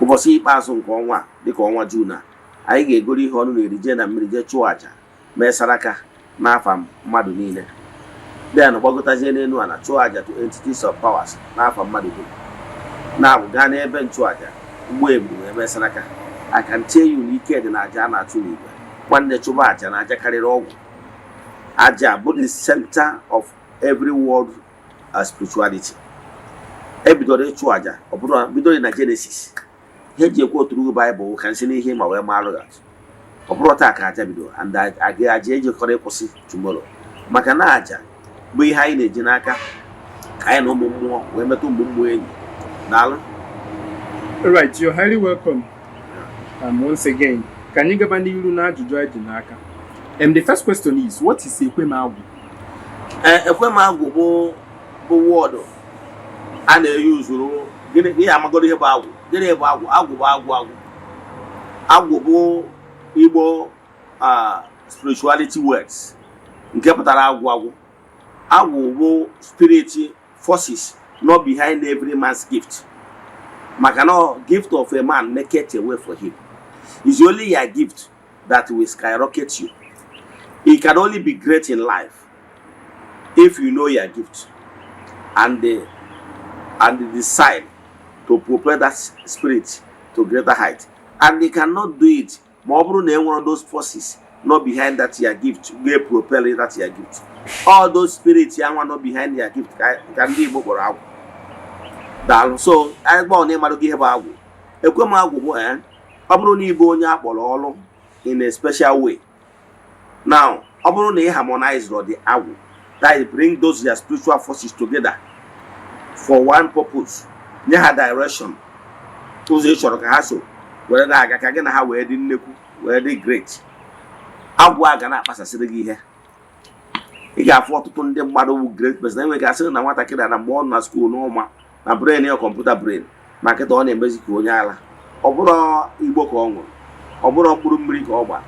Ụbọchị ikpeazụ nke ọnwa a, dịka ọnwa June a, anyị ga-egoro ihe ọnụ na-eri, jee na mmiri, jee chụọ àjà, mee saraka n'afa mmadụ niile, then gbagotazie n'elu ala, chụọ àjà to entities of powers n'afa mmadụ dum, na gaa n'ebe nchụàjà mgbe eburu wee mee saraka. I can tell you na ike dị na àjà a na-achụ n'igwe. Nwanne, chụba àjà na àjà karịrị ọgwụ. Àjà bụ the center of every world spirituality. Ebidoro ịchụ àjà, ọ bụrụ bidoro na Genesis. Ihe eji ekwu oturu Baịbụl ka nsị n'ihe ma wee malụ ya atụ. Ọ bụrụ taa ka àjà bidoro and àjà ejikọrọ ịkwụsị tomorrow, maka na àjà bụ ihe anyị na-eji n'aka ka anyị na ụmụ mmụọ wee metụ ụmụ mmụọ enyi. Daalụ. All right, you're highly welcome. Once again, ka anyị gaba n'iru na ajụjụ anyị ji n'aka. The first question is, what is Ekwemagwụ? Ee, ekwemagwụ bụ word a na-eyi usoro. Gịnị ihe amagoro ihe bụ agwụ? Gịnị bụ agwụ? Agwụ bụ agwụ, agwụ, agwụ bụ Igbo spirituality words nke pụtara agwụ. Agwụ, agwụ bụ spirit forces not behind every man's gift, maka na gift of a man maketh a way for him. It's only your gift that will skyrocket you. You can only be great in life if you know your gift and decide to propel that spirit to greater height, and you cannot do it ma ọ bụrụ na e nwere those forces not behind that your gift ga-propel that your gift. All those spirits ya nwa not behind your gift ka ndị Igbo kpọrọ agwụ. Daalụ. So anyị gbọọ na ịmarụ gị ihe bụ agwụ. Ekwe m, agwụ bụ ọ bụrụ na ịbụ onye akpọrọ ọrụ in a special way. Now, ọ bụrụ na ị harmonize the agwụ, that is, bring those your spiritual forces together for one purpose, nye ha direction, ụzọ ị chọrọ ka ha so were na-aga, ka gị na ha wee dị nnekwu, wee dị great, agwụ a ga na-akpasasịrị gị ihe. Ị ga-afụ ọtụtụ ndị mmadụ bụ great person enwe ga-asị na nwatakịrị na mgbe ọ nọ na school n'ụma na brain ya, computer brain, ma kịta ọ na-emezi ka onye ala. Ọ bụrụ igbo ka ọ ṅụrụ, ọ bụrụ mkpụrụ mmiri ka ọ gbara,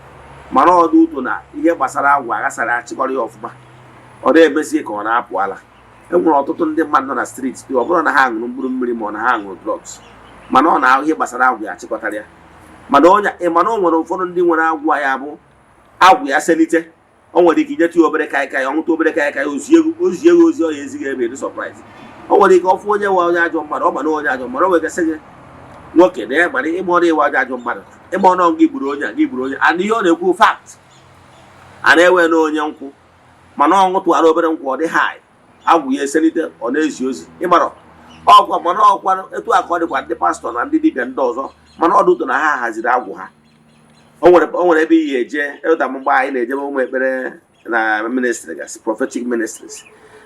mana ọ dị ụtụ na ihe gbasara agwụ aghasara achịkọrọ ya ọfụma, ọ na-emezi ka ọ na-apụ ala. E nwere ọtụtụ ndị mmadụ nọ na street, ọ bụrụ na ha ṅụrụ mkpụrụ mmiri ma ọ na ha ṅụrụ drugs, mana ọ na ihe gbasara agwụ ya achịkọtara ya. Mana onye mana o nwere ụfọdụ ndị nwere agwụ ya bụ agwụ ya selite, o nwere ike inyetụ ya obere kaikai, ọ ṅụta obere kaikai, ozie gị ozi ọ ya ezighị ebe dị surprise. O nwere ike ọfụ onye nwe onye ajọ mmadụ, ọ ma na onye ajọ mmadụ, o nwere ike sị gị, "Nwoke na ya gbara ịgba ọrụ ịwa ajọ mmadụ, ịgba ọnụ gị gburu onye a, gị gburu onye." And ihe ọ na-ekwu fact a na-ewe na onye nkwụ, mana ọ ṅụtụghara obere nkwụ, ọ dị high, agwụ ya eselite, ọ na-ezi ozi ịmarọ ọkwa. Mana ọkwa etu a ka ọ dịkwa ndị pastọ na ndị dibịa ndị ọzọ, mana ọ dị ụtọ na ha haziri agwụ ha. O nwere ebe iyi eje ịta mgbe anyị na-ejebe ụmụ ekpere na ministry gasị, prophetic ministries,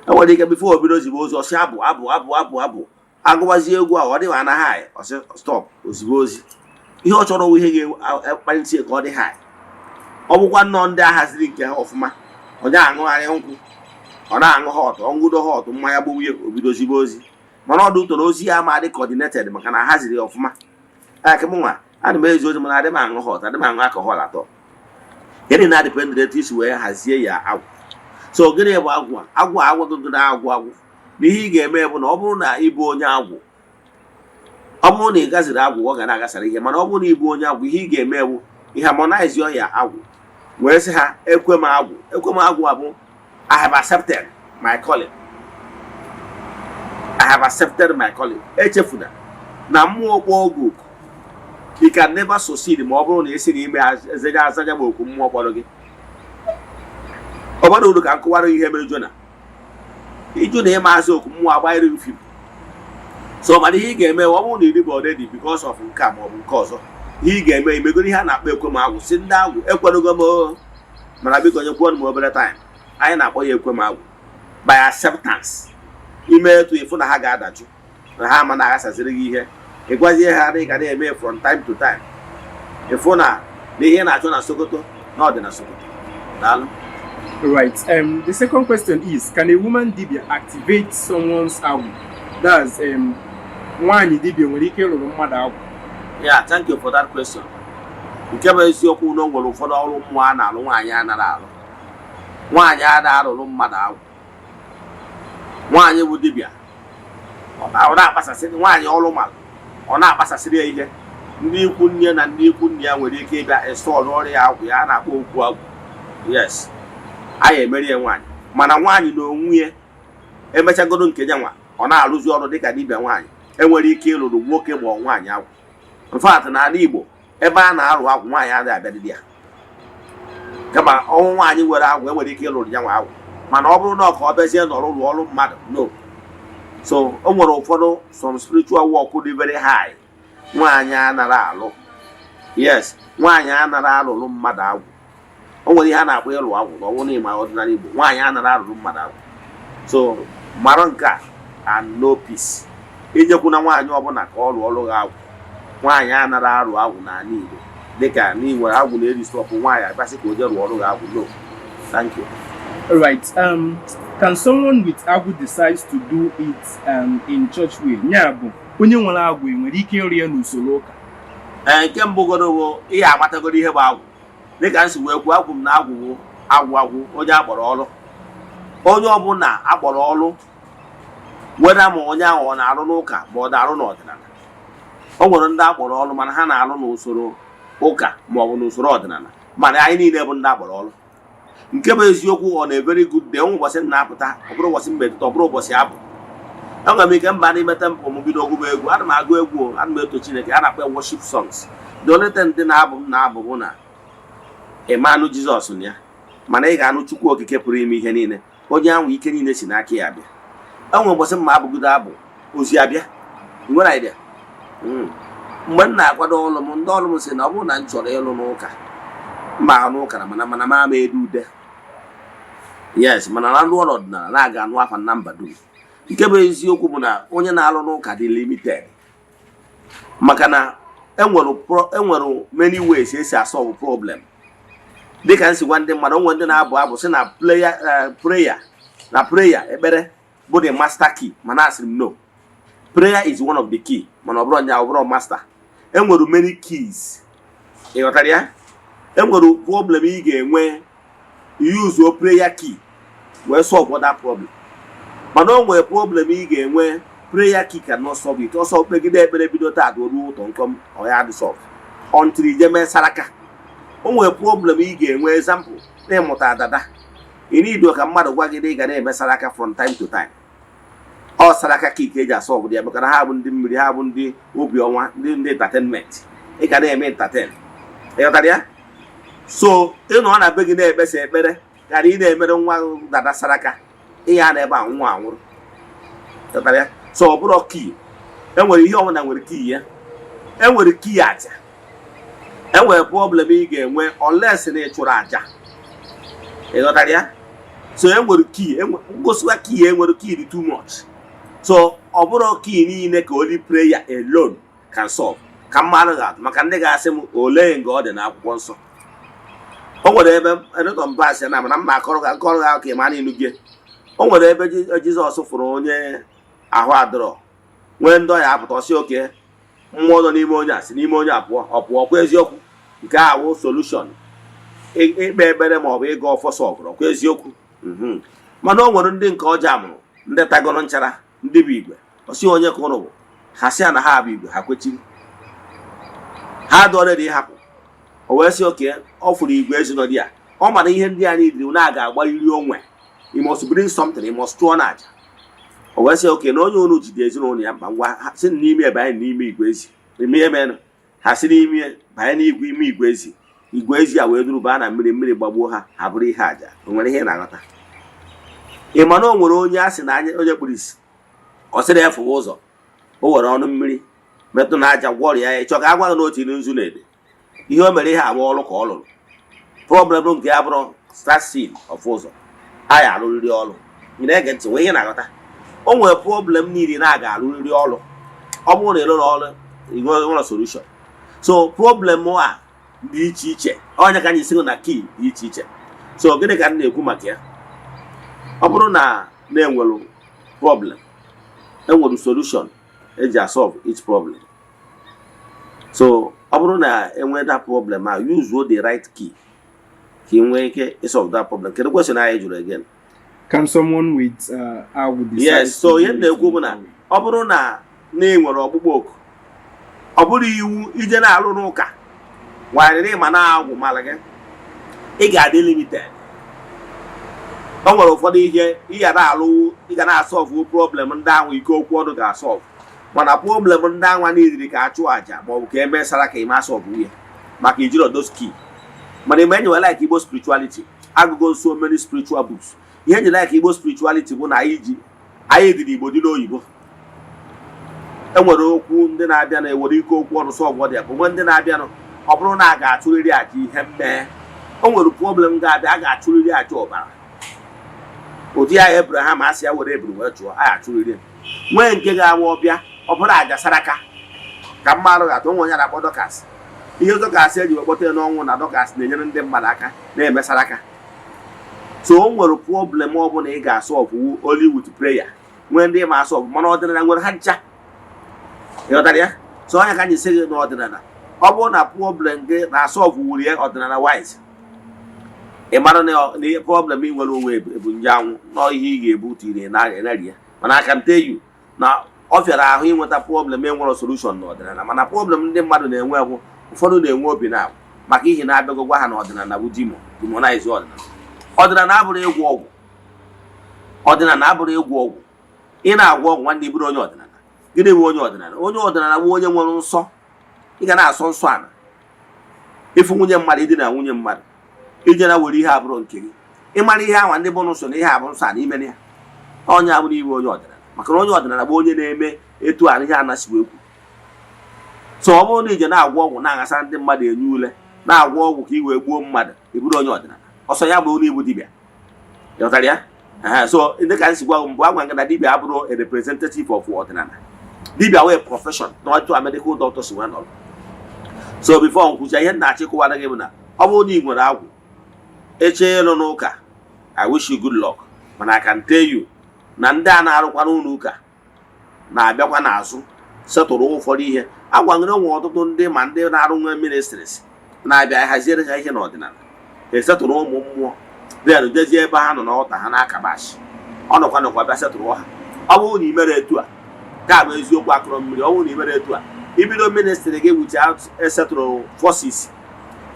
e nwere ike before o bido ozigbo ozi, ọsị abụ abụ abụ abụ abụ, agụbazie egwu ahụ, ọ dịghị anaghị anyị, ọsị stop ozigbo ozi. Ihe ọ chọrọ wụ ihe ga-akpalite ka ọ dị high. Ọ bụkwa nnọọ ndị a haziri nke ha ọfụma, ọ na-aṅụgharị nkwụ, ọ na-aṅụ hot, ọṅụdo hot mmanya gbuwie, o bido ozigbo ozi. Mana ọ dị ụtọ na ozi ya ama dị coordinated, maka na haziri ya ọfụma. Aka m nwa ana m ezi ozi, mana adị m aṅụ hot, adị m aṅụ alcohol atọ. Gịnị na-adepend etu isi wee hazie ya agwụ. So gịnị bụ agwụ a? Agwụ a agwagogo na agwụ agwụ na ihe ị ga-eme bụ na ọ bụrụ na ị bụ onye agwụ, ọ bụrụ na ị gaziri agwụ, ọ ga na-agasara ihe. Mana ọ bụrụ na ị bụ onye agwụ, ihe ị ga-eme bụ ị harmonize ya agwụ, wee sị ha, "Ekwe m agwụ, ekwe m agwụ." Abụ, "I have accepted my calling, I have accepted my calling." Echefuna na mmụọ kpọọ oge oku, you can never succeed ma ọ bụrụ na esi n'ime azaja azaja ma oku mmụọ kpọrọ gị. Ọ gbara uru ka nkụwara ihe mere Jona ịjụ na ịma azụ oku mmụọ agbanyere gị fim. So mana ihe ị ga-eme, ọ bụrụ na ị bụ already because of nke a ma ọ bụ nke ọzọ. Ihe ị ga-eme, imegoro ihe a na-akpọ ekwem agwụ, si ndị agwụ ekwedogo m o, mana biko nyekwuo m obere time. Anyị na-akpọ ya ekwem agwụ by acceptance. Ime etu ịfụ na ha ga-adajụ, na ha ama na-aghasaziri gị ihe, ị gwazie ha na ị ga na-eme from time to time, ịfụ na ihe na-achọ na Sokoto na ọ dị na Sokoto. Daalụ. Right. The second question is, can a woman dibia activate someone's agwụ? That's nwaanyị dibia nwere ike ịrụrụ mmadụ agwụ? Yeah, thank you for that question. Nke bụ eziokwu na o nwere ụfọdụ ọrụ mmụọ a na-alụ nwaanyị anaghị alụ. Nwaanyị a na-arụrụ mmadụ agwụ, nwaanyị bụ dibịa, ọ na-akpasasị nwaanyị ọrụ mara, ọ na-akpasasịrị ya ihe. Ndị ikwu nne na ndị ikwu nne ya nwere ike ịbịa install ọrụ ya agwụ ya a na-akpọ okwu agwụ. Yes, anyị emeri ya nwaanyị, mana nwaanyị na onwe ya emechagoro nke ya nwa, ọ na-arụzi ọrụ dịka dibịa nwaanyị, enwere ike ịlụrụ nwoke ma ọ nwaanyị agwụ. In fact, n'ala Igbo, ebe a na-arụ agwụ, nwaanyị adịghị abịadịdị ya, kama ọnwụ nwaanyị nwere agwụ enwere ike ịlụrụ ya nwa agwụ, mana ọ bụrụ na ọ ka ọ bịazie nọrọ rụọ ọrụ mmadụ, no. So o nwere ụfọdụ some spiritual work dị very high nwaanyị anara alụ. Yes, nwaanyị anara alụrụ mmadụ agwụ. O nwere ihe a na-akpọ ịlụ agwụ na ọnwụ n'ịma ọdịnala Igbo, nwaanyị anara alụrụ mmadụ agwụ. So mara nke a and no peace ijekwuna nwaanyị ọbụla ka ọ rụọ ọrụ gị agwụ. Nwaanyị anara arụ agwụ n'ala Igbo, dịka na ị nwere agwụ na-eri stop nwaanyị abịasị ka o jee rụọ ọrụ gị agwụ, no. Thank you. Right. Can someone with agwụ decides to do it in church way? Ya bụ, onye nwere agwụ nwere ike ịrụ ya n'usoro ụka? Ee, nke mbụ goro bụ ihe amatagoro ihe bụ agwụ. Dịka m si wee kwuo, agwụ m na agwụ bụ agwụ agwụ onye akpọrọ ọrụ. Onye ọbụla akpọrọ ọrụ weda, ma onye ahụ ọ na-arụ n'ụka ma ọ na-arụ n'ọdịnala. O nwere ndị akpọrọ ọrụ mana ha na-arụ n'usoro ụka ma ọ bụ n'usoro ọdịnala, mana anyị niile bụ ndị akpọrọ ọrụ. Nke bụ eziokwu, ọ na very good day, onwe ụbọchị m na-apụta, ọ bụrụ ụbọchị mmetụta, ọ bụrụ ụbọchị abụ, enwere m ike mba n'ime temple m, bido ọgụgụ egwu. Ana m agụ egwu o, ana m eto Chineke, a na-akpọ ya worship songs. The only thing ndị na-abụ m na-abụ bụ na ịmanụ Jizọs na ya, mana ị ga-anụ Chukwu Okike pụrụ ime ihe niile, onye ahụ ike niile si n'aka ya abịa. Enwere ụbọchị mma abụgido abụ ozi abịa. Ị nwere idea? Mgbe m na-akwado ọrụ m, ndị ọrụ m sị na ọ bụrụ na m chọrọ ịlụ n'ụka, mba n'ụka na mana m ama edu ude. Yes, mana na ndị ọrụ ọdịnala na-aga anụ afa na mba dum. Nke bụ eziokwu bụ na onye na-alụ n'ụka dị limited, maka na enwere many ways esi asolve problem. Dịka m si gwa ndị mmadụ, onwe ndị na-abụ abụ sị na prayer na prayer, ekpere bụ the master key, mana asịrị m no, prayer is one of the key, mana ọ bụrụ nya, ọ bụrụ master. Enwere many keys, ị ghọtara ya? Enwere problem ị ga-enwe, use o prayer key wee solve that problem, mana o nwere problem ị ga-enwe, prayer key cannot solve it. Ọsọ kpegide ekpere bido taa ruo ụtọ nkọm, ọ ya dị solve until ije mee saraka. O nwere problem ị ga-enwe, example, na ịmụta dada, ị need ka mmadụ gwa gị na ị ga na-eme saraka from time to time. Ọ saraka ka ike eji asolve ya, maka na ha bụ ndị mmiri, ha bụ ndị obi ọnwa, ndị entertainment, ị ga na-eme entertain, ị ghọtara ya? So ị nọ na be gị na-ekpesa ekpere karịa ị na-emere nwa gị dada saraka, ihe a na-ebe a nwa anwụrụ, ghọtara ya? So ọ bụrụ key, enwere ihe ọbụla nwere key ya. Enwere key aja. Enwere problem ị ga-enwe unless na ị chụrụ aja, ị ghọtara ya? So enwere key, ngosiwa key, enwere key dị too much. So ọ bụrụ key niile ka only prayer alone can solve. Ka mmadụ ga-atụ maka ndị ga-asị m olee nga ọ dị n'akwụkwọ nsọ. O nwere ebe enetọ mbasị na mana mma akọrọ ga nkọrọ ga ka ịma n'inu gị. O nwere ebe Jizọs fụrụ onye ahụ adịrọ, nwee ndị ọya apụta, ọsị oke mmụọ nọ n'ime onye a si n'ime onye a pụọ, ọ pụọ. Kwa eziokwu, nke a wụ solution ikpe ekpere ma ọ bụ ịga ọfọ solverụ, ọkwa eziokwu? Mana o nwere ndị nke ọjọọ amụrụ, ndị tagoro nchara, ndị bụ igwe, ọsị onye ka ụnụ bụ? Ha sị ya na ha bụ igwe. Ha kwechiri, ha dọrọ dị ịhapụ. O wee sị oke ọ fụrụ igwe ezinọdị ya, ọ mara ihe ndị a niile na-aga agbaliri onwe. You must bring something, you must chụọ na aja. O wee sị oke na onye unu jide ezinụlọ ya mkpa, ngwa, ha si n'ime banye n'ime igwe ezi. Ime ihe menụ, ha si n'ime banye n'igwe ime igwe ezi. Igwe ezi a wee duru baa na mmiri, mmiri gbagbuo ha, ha bụrụ ihe aja. O nwere ihe ị na-aghọta? Ị ma na o nwere onye a sị na anya onye kpuru isi, ọ sịrị ya fụwa ụzọ, o were ọnụ mmiri metụ na aja gwọrọ ya. Ịchọ ka a gwa gị na otu ilu nzu na-ede? Ihe o mere ihe abụ ọrụ ka ọ lụrụ. Problem nke ya bụrụ start seeing of ụzọ anyị alụrịrị ọrụ. Ị na-ege ntị nwee ihe na-aghọta? O nwere problem niile na-aga alụrịrị ọrụ. Ọ bụrụ na ị lụrụ ọrụ, ị nwere solution. So problem a dị iche iche. Onye ka anyị si na key dị iche iche. So gịnị ka m na-ekwu maka ya? Ọ bụrụ na na-enwere problem, enwere solution eji asolve each problem. So ọ bụrụ na enwee that problem a, use the right key ka ị nwee ike isolve that problem. Kedu question anyị jụrụ again? Can someone with agwụ decide Yes. So to ihe do m na-ekwu bụ na ọ bụrụ na na ị nwere ọkpụkpọ oku, ọ bụrụ iwu ije na-alụ n'ụka nwanyị ịma na agwụ mara gị, ị ga-adị limited. O nwere ụfọdụ ihe ị ga na-alụ, ị ga na-asolve problem ndị ahụ ike okwu ọnụ ga-asolve, mana problem ndị anwa niile ka achụ àjà maọbụ ka eme sara ka ime asolve ya maka ijiro those key. Mana ime enyi like Igbo spirituality, agụgo so many spiritual books. Ihe enyi like Igbo spirituality bụ na anyị ji anyị dịrị Igbo dị n'oyibo. Enwere okwu ndị na-abịa na-ewere ike okwu ọnụ solve dị ya, bụ nwe ndị na-abịanụ, ọ bụrụ na a ga-achụrịrị àjà ihe mmee. O nwere problem ga-abịa, a ga-achụrịrị àjà ọbara. Ụdị ya Abraham asị ya were eburu wee chụọ, a ga-achụrịrị ya. Nwee nke ga-awa ọbịa, ọ bụrụ àjà saraka ka mmadụ ga-atụ nwe onye na-akpọ Dorcas. Ihe Dorcas eji wee kpọta ya n'ọnwụ na Dorcas na-enyere ndị mmadụ aka na-eme saraka. So o nwere problem ọbụla ị ga-asolve only with prayer, nwee ndị ma asolve, mana ọdịnala nwere ha ncha. Ịghọtara ya? So onye ka anyị sị gị n'ọdịnala, ọ bụrụ na problem gị na-asolve wuru ya ọdịnala wise, ị mara na ihe problem ị nwere onwe ebu nje anwụ na ihe ị ga-ebu tiri narị ya. Mana I can tell you na ọ fịara ahụ ịnweta problem enwere solution n'ọdịnala. Mana problem ndị mmadụ na-enwe bụ ụfọdụ na-enwe obi na maka ihe na-abịago gwa ha na ọdịnala bụ demonize ọdịnala. Ọdịnala abụrụ ịgwọ ọgwụ. Ọdịnala abụrụ ịgwọ ọgwụ. Ị na-agwọ ọgwụ, nwanne, ịbụrụ onye ọdịnala. Gịnị bụ onye ọdịnala? Onye ọdịnala bụ onye nwere nsọ. Ị ga na-asọ nsọ ala ịfụ nwunye mmadụ, ịdị na nwunye mmadụ, ije na were ihe abụrụ nke gị. Ịmara ihe ahụ ndị bụ nsọ na ihe abụ nsọ ala ime ya, onye abụrụ iwe onye ọdịnala. Maka na onye ọdịnala bụ onye na-eme etu a ihe anasị wee kwu. So ọ bụrụ na ije na-agwọ ọgwụ, na-aghasa ndị mmadụ, enye ule, na-agwọ ọgwụ ka ị wee gbuo mmadụ, ị bụrụ onye ọdịnala. Ọsọ ya bụ onye ibu dibịa. Ịghọtara ya? So ndị ka nsi gwa gị mbụ, agwa gị na dibịa abụrụ a representative of ọdịnala. Dibịa wee profession na otu a medical doctor si wee nọrọ. So before nkwụcha, ihe m na-achịkọwara gị bụ na ọ bụrụ na ị nwere agwụ eche ịlụ n'ụka, I wish you good luck. Mana I can tell you na ndị a na-arụkwa n'ụlọ ụka na-abịakwa n'azụ setụrụ ụfọdụ ihe agwanyere. Nwe ọtụtụ ndị ma ndị na-arụ nwe ministries na-abịa haziere ha ihe n'ọdịnala, esetụrụ ụmụ mmụọ, then jezie ebe ha nọ n'ọta ha na-akabashi ọ nọkwa nọkwa bịa setụrụ ha. Ọ bụrụ na ị mere etu a, ka bụ eziokwu akụrọ mmiri. Ọ bụrụ na ị mere etu a, ibido ministry gị without esetụrụ forces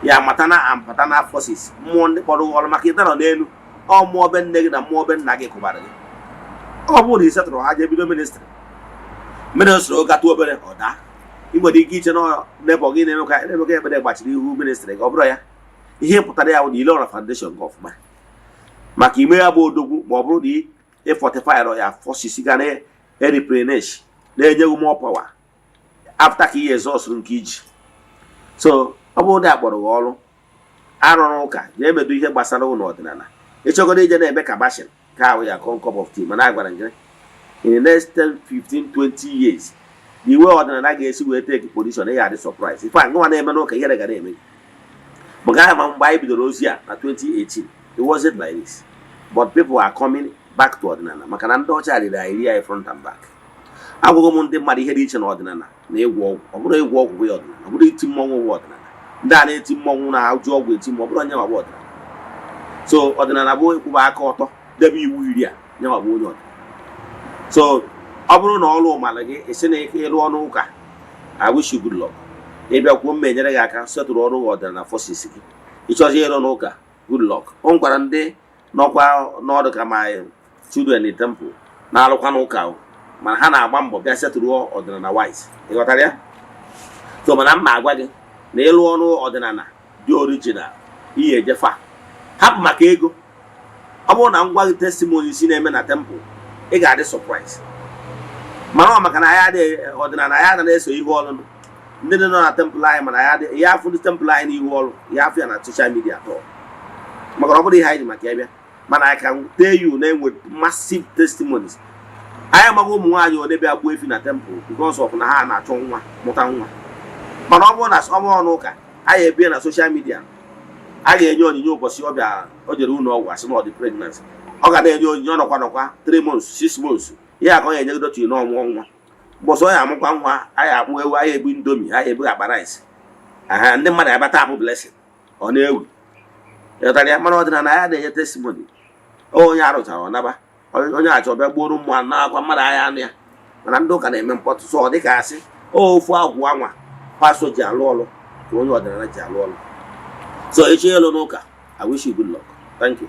ya, maternal and paternal forces, mmụọ ndị kpọrọ gị ọrụ, maka ịdarọ n'elu ọ mmụọ be nne gị na mmụọ be nna gị kụbara gị. Ọ bụrụ na ị setụrụ ha, jee bido ministry, ministry gatụ obere, ọ daa. Ị nwere ike iche na nebọ gị na-emekwa na-emekwa ekpere gbachiri ihu ministry gị. Ọ bụrụ ya, ihe pụtara ya bụ na ile ọra foundation gị ọfụma maka ime ya bụ odogwu. Ma ọ bụrụ na ị fortify ya forces ga na-replenish, na-enye gị more power after ka ihe exhaust nke iji. So ọ bụrụ na akpọrọ gị ọrụ arụrụ ụka, na-emedo ihe gbasara ụlọ ọdịnala, ịchọgodo ije na-eme kabashin ka ahụ ya con cup of tea. Mana a gwara gị, in the next 10, 15, 20 years, the way ọdịnala ga-esi wee take position, ị ga-adị surprise. Ife a nwa na-eme n'ụka, ihere ga na-eme gị. Maka aha ma mgbe anyị bidoro ozi a na 2018, it wasn't like this, but people are coming back to ọdịnala maka na ndị ọcha riri anyị, ri anyị front and back. Agwụghị m ndị mmadụ ihe dị iche na ọdịnala na ịgwọ ọgwụ. Ọ bụrụ ịgwọ ọgwụ bụ ya ọdịnala, ọ bụrụ iti mmọnwụ bụ ọdịnala. Ndị a na-eti mmọnwụ na-ajụ ọgwụ eti mmọnwụ, ọ bụrụ onye nwa bụ ọdịnala. So ọdịnala bụ ịkwụba aka ọtọ, debe iwu iri a, nyenwa bụ onye ọdịnala. So ọ bụrụ na ọrụ mara gị, esi na ịrụ ọrụ ụka, I wish you good luck. Ịbịa kwuo mma, enyere gị aka setụrụ ọrụ ọdịnala forces gị. Ịchọzi ịrụ n'ụka, good luck. O nwekwara ndị nọkwa n'ọdụ ka my children in temple na-arụkwa n'ụka o, mana ha na-agba mbọ bịa setụrụ ọdịnala wise. Ị ghọtara ya? So mana m ma agwa gị na ịlụ ọrụ ọdịnala dị original, ihe ejefa hapụ maka ego. Ọ bụrụ na m gwa gị testimony si na-eme na temple, ị ga-adị surprise. Mana ọ maka na anyị adịghị ọdịnala, anyị anaghị eso ihe ọlụlụ. Ndị nọ na temple anyị, mana ya ya afụ ndị temple anyị n'ihu ọrụ ya, afụ ya na social media atọ, maka na ọ bụrụ ihe anyị ji maka ya bịa. Mana I can tell you na-enwe massive testimonies. Anyị amaghị ụmụ nwaanyị ole bịa gbuo efi na temple because of na ha na-achọ nwa, mụta nwa. Mana ọ bụrụ na ọ bụrụ n'ụka anyị ebie na social media, a ga-enye onyinye ụbọchị ọ bịa, o jere ụlọ ọgwụ, asị na ọ dị pregnant, ọ ga na-enye onyinye. Ọ nọkwa 3 months, 6 months, ihe a ka ọ ga-enyegodo chi n'ọmụọ nwa. Mbọsị ọ ya amụkwa nwa, anyị akpụ ewu, anyị ebu Indomie, anyị ebu akpa rice, aha ndị mmadụ abata abụ blessing, ọ na-ewu, ịghọtara ya? Mana ọdịnala ya na-enye testimony. Onye arụchara ọ naba, onye achọ bịa gbuoro mmụọ na-akwa mmadụ agha anụ ya. Mana ndị ụka na-eme mkpọtụ, so ọ dịka asị ofu agwụ anwa pastor ji alụ ọlụ ka onye ọdịnala ji alụ ọlụ. So echi elu n'ụka, I wish you good luck. Thank you.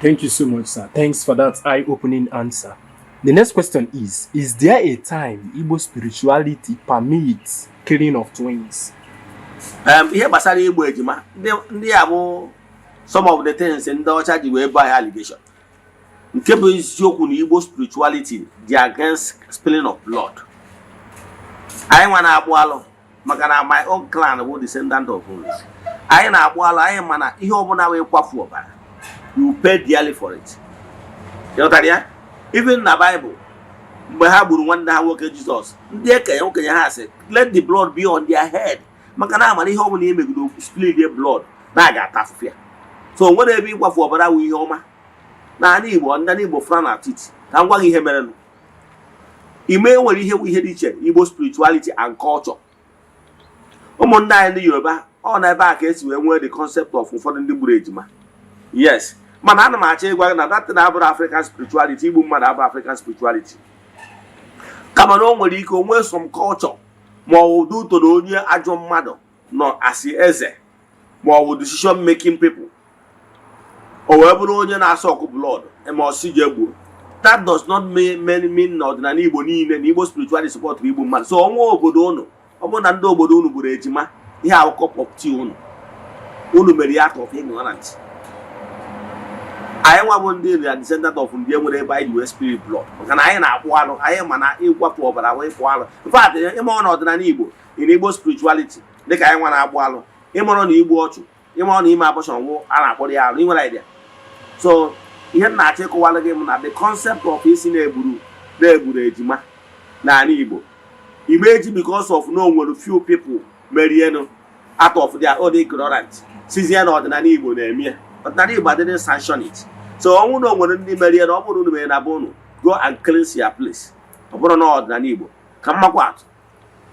Thank you so much, sir. Thanks for that eye opening answer. The next question is there a time Igbo spirituality permits killing of twins? Ihe gbasara igbu ejima, ndị a bụ some of the things ndị ọcha ji wee buy allegation. Nke bụ eziokwu na Igbo spirituality dị against spilling of blood. Anyị nwa na-akpụ alụ, maka na my own clan bụ descendant of Moses. Anyị na-akpụ alụ, anyị mana ihe ọbụla wee kwafu ọbara, you pay dearly for it. Ịghọtara ya? Even na Bible, mgbe ha gburu nwanne ha nwoke Jizọs, ndị ekenye okenye ha sị, "Let the blood be on their head," maka na amara ihe ọbụla emegide spill blood na a ga-ata afụfụ ya. So o nwere ebe ịkwafu ọbara wụ ihe ọma n'ala Igbo. Ndị Igbo frown at it. Ka m gwa gị ihe merenụ. Ime nwere ihe bụ ihe dị iche, Igbo spirituality and culture. Ụmụnne anyị ndị Yoruba, ọ na ebe a ka esi wee nwee the concept of ụfọdụ ndị gburu ejima, yes. Mana ana m achọ ịgwa gị na that na abụrụ African spirituality. Igbu mmadụ abụrụ African spirituality, kama na o nwere ike o nwee some culture, ma ọ bụ ụdị na onye ajọ mmadụ nọ asị eze, ma ọ bụ decision making people, o wee bụrụ onye na-asọ ọkụ blood ma ọ si jee gbuo. That does not mean na ọdịnala Igbo niile na Igbo spirituality support igbu mmadụ. So ọnwa obodo unu, ọ bụrụ na ndị obodo unu gburu ejima, ihe ahụ cup of tea unu, unu mere ya out of ignorance. Anyị nwa bụ ndị na descendant of ndị enwere ebe anyị ji wee spill blood, maka na anyị na-akpụ alụ. Anyị ma na ịkwapụ ọbara wee ịkpụ alụ. In fact, ịma na ọdịnala Igbo, in Igbo spirituality, dịka anyị nwa na-agbụ alụ, ịmụrụ na igbu ọchụ, ịmụrụ na ime abortion nwụ, a na-akpọrọ ya alụ. Ị nwere idea? So ihe m na-achọ ịkọwara gị m na the concept of isi na-egburu ejima n'ala Igbo igbe eji because of na o nwere few people merienụ out of their own ignorant, sizie na ọdịnala Igbo na-eme ya. Ọdịnala Igbo adịghị sanction it. So ọnwụ na o nwere ndị merie, na ọ bụrụ unu mere na be unu, go and cleanse your place. Ọ bụrụ na ọdịnala Igbo ka mmakwa atụ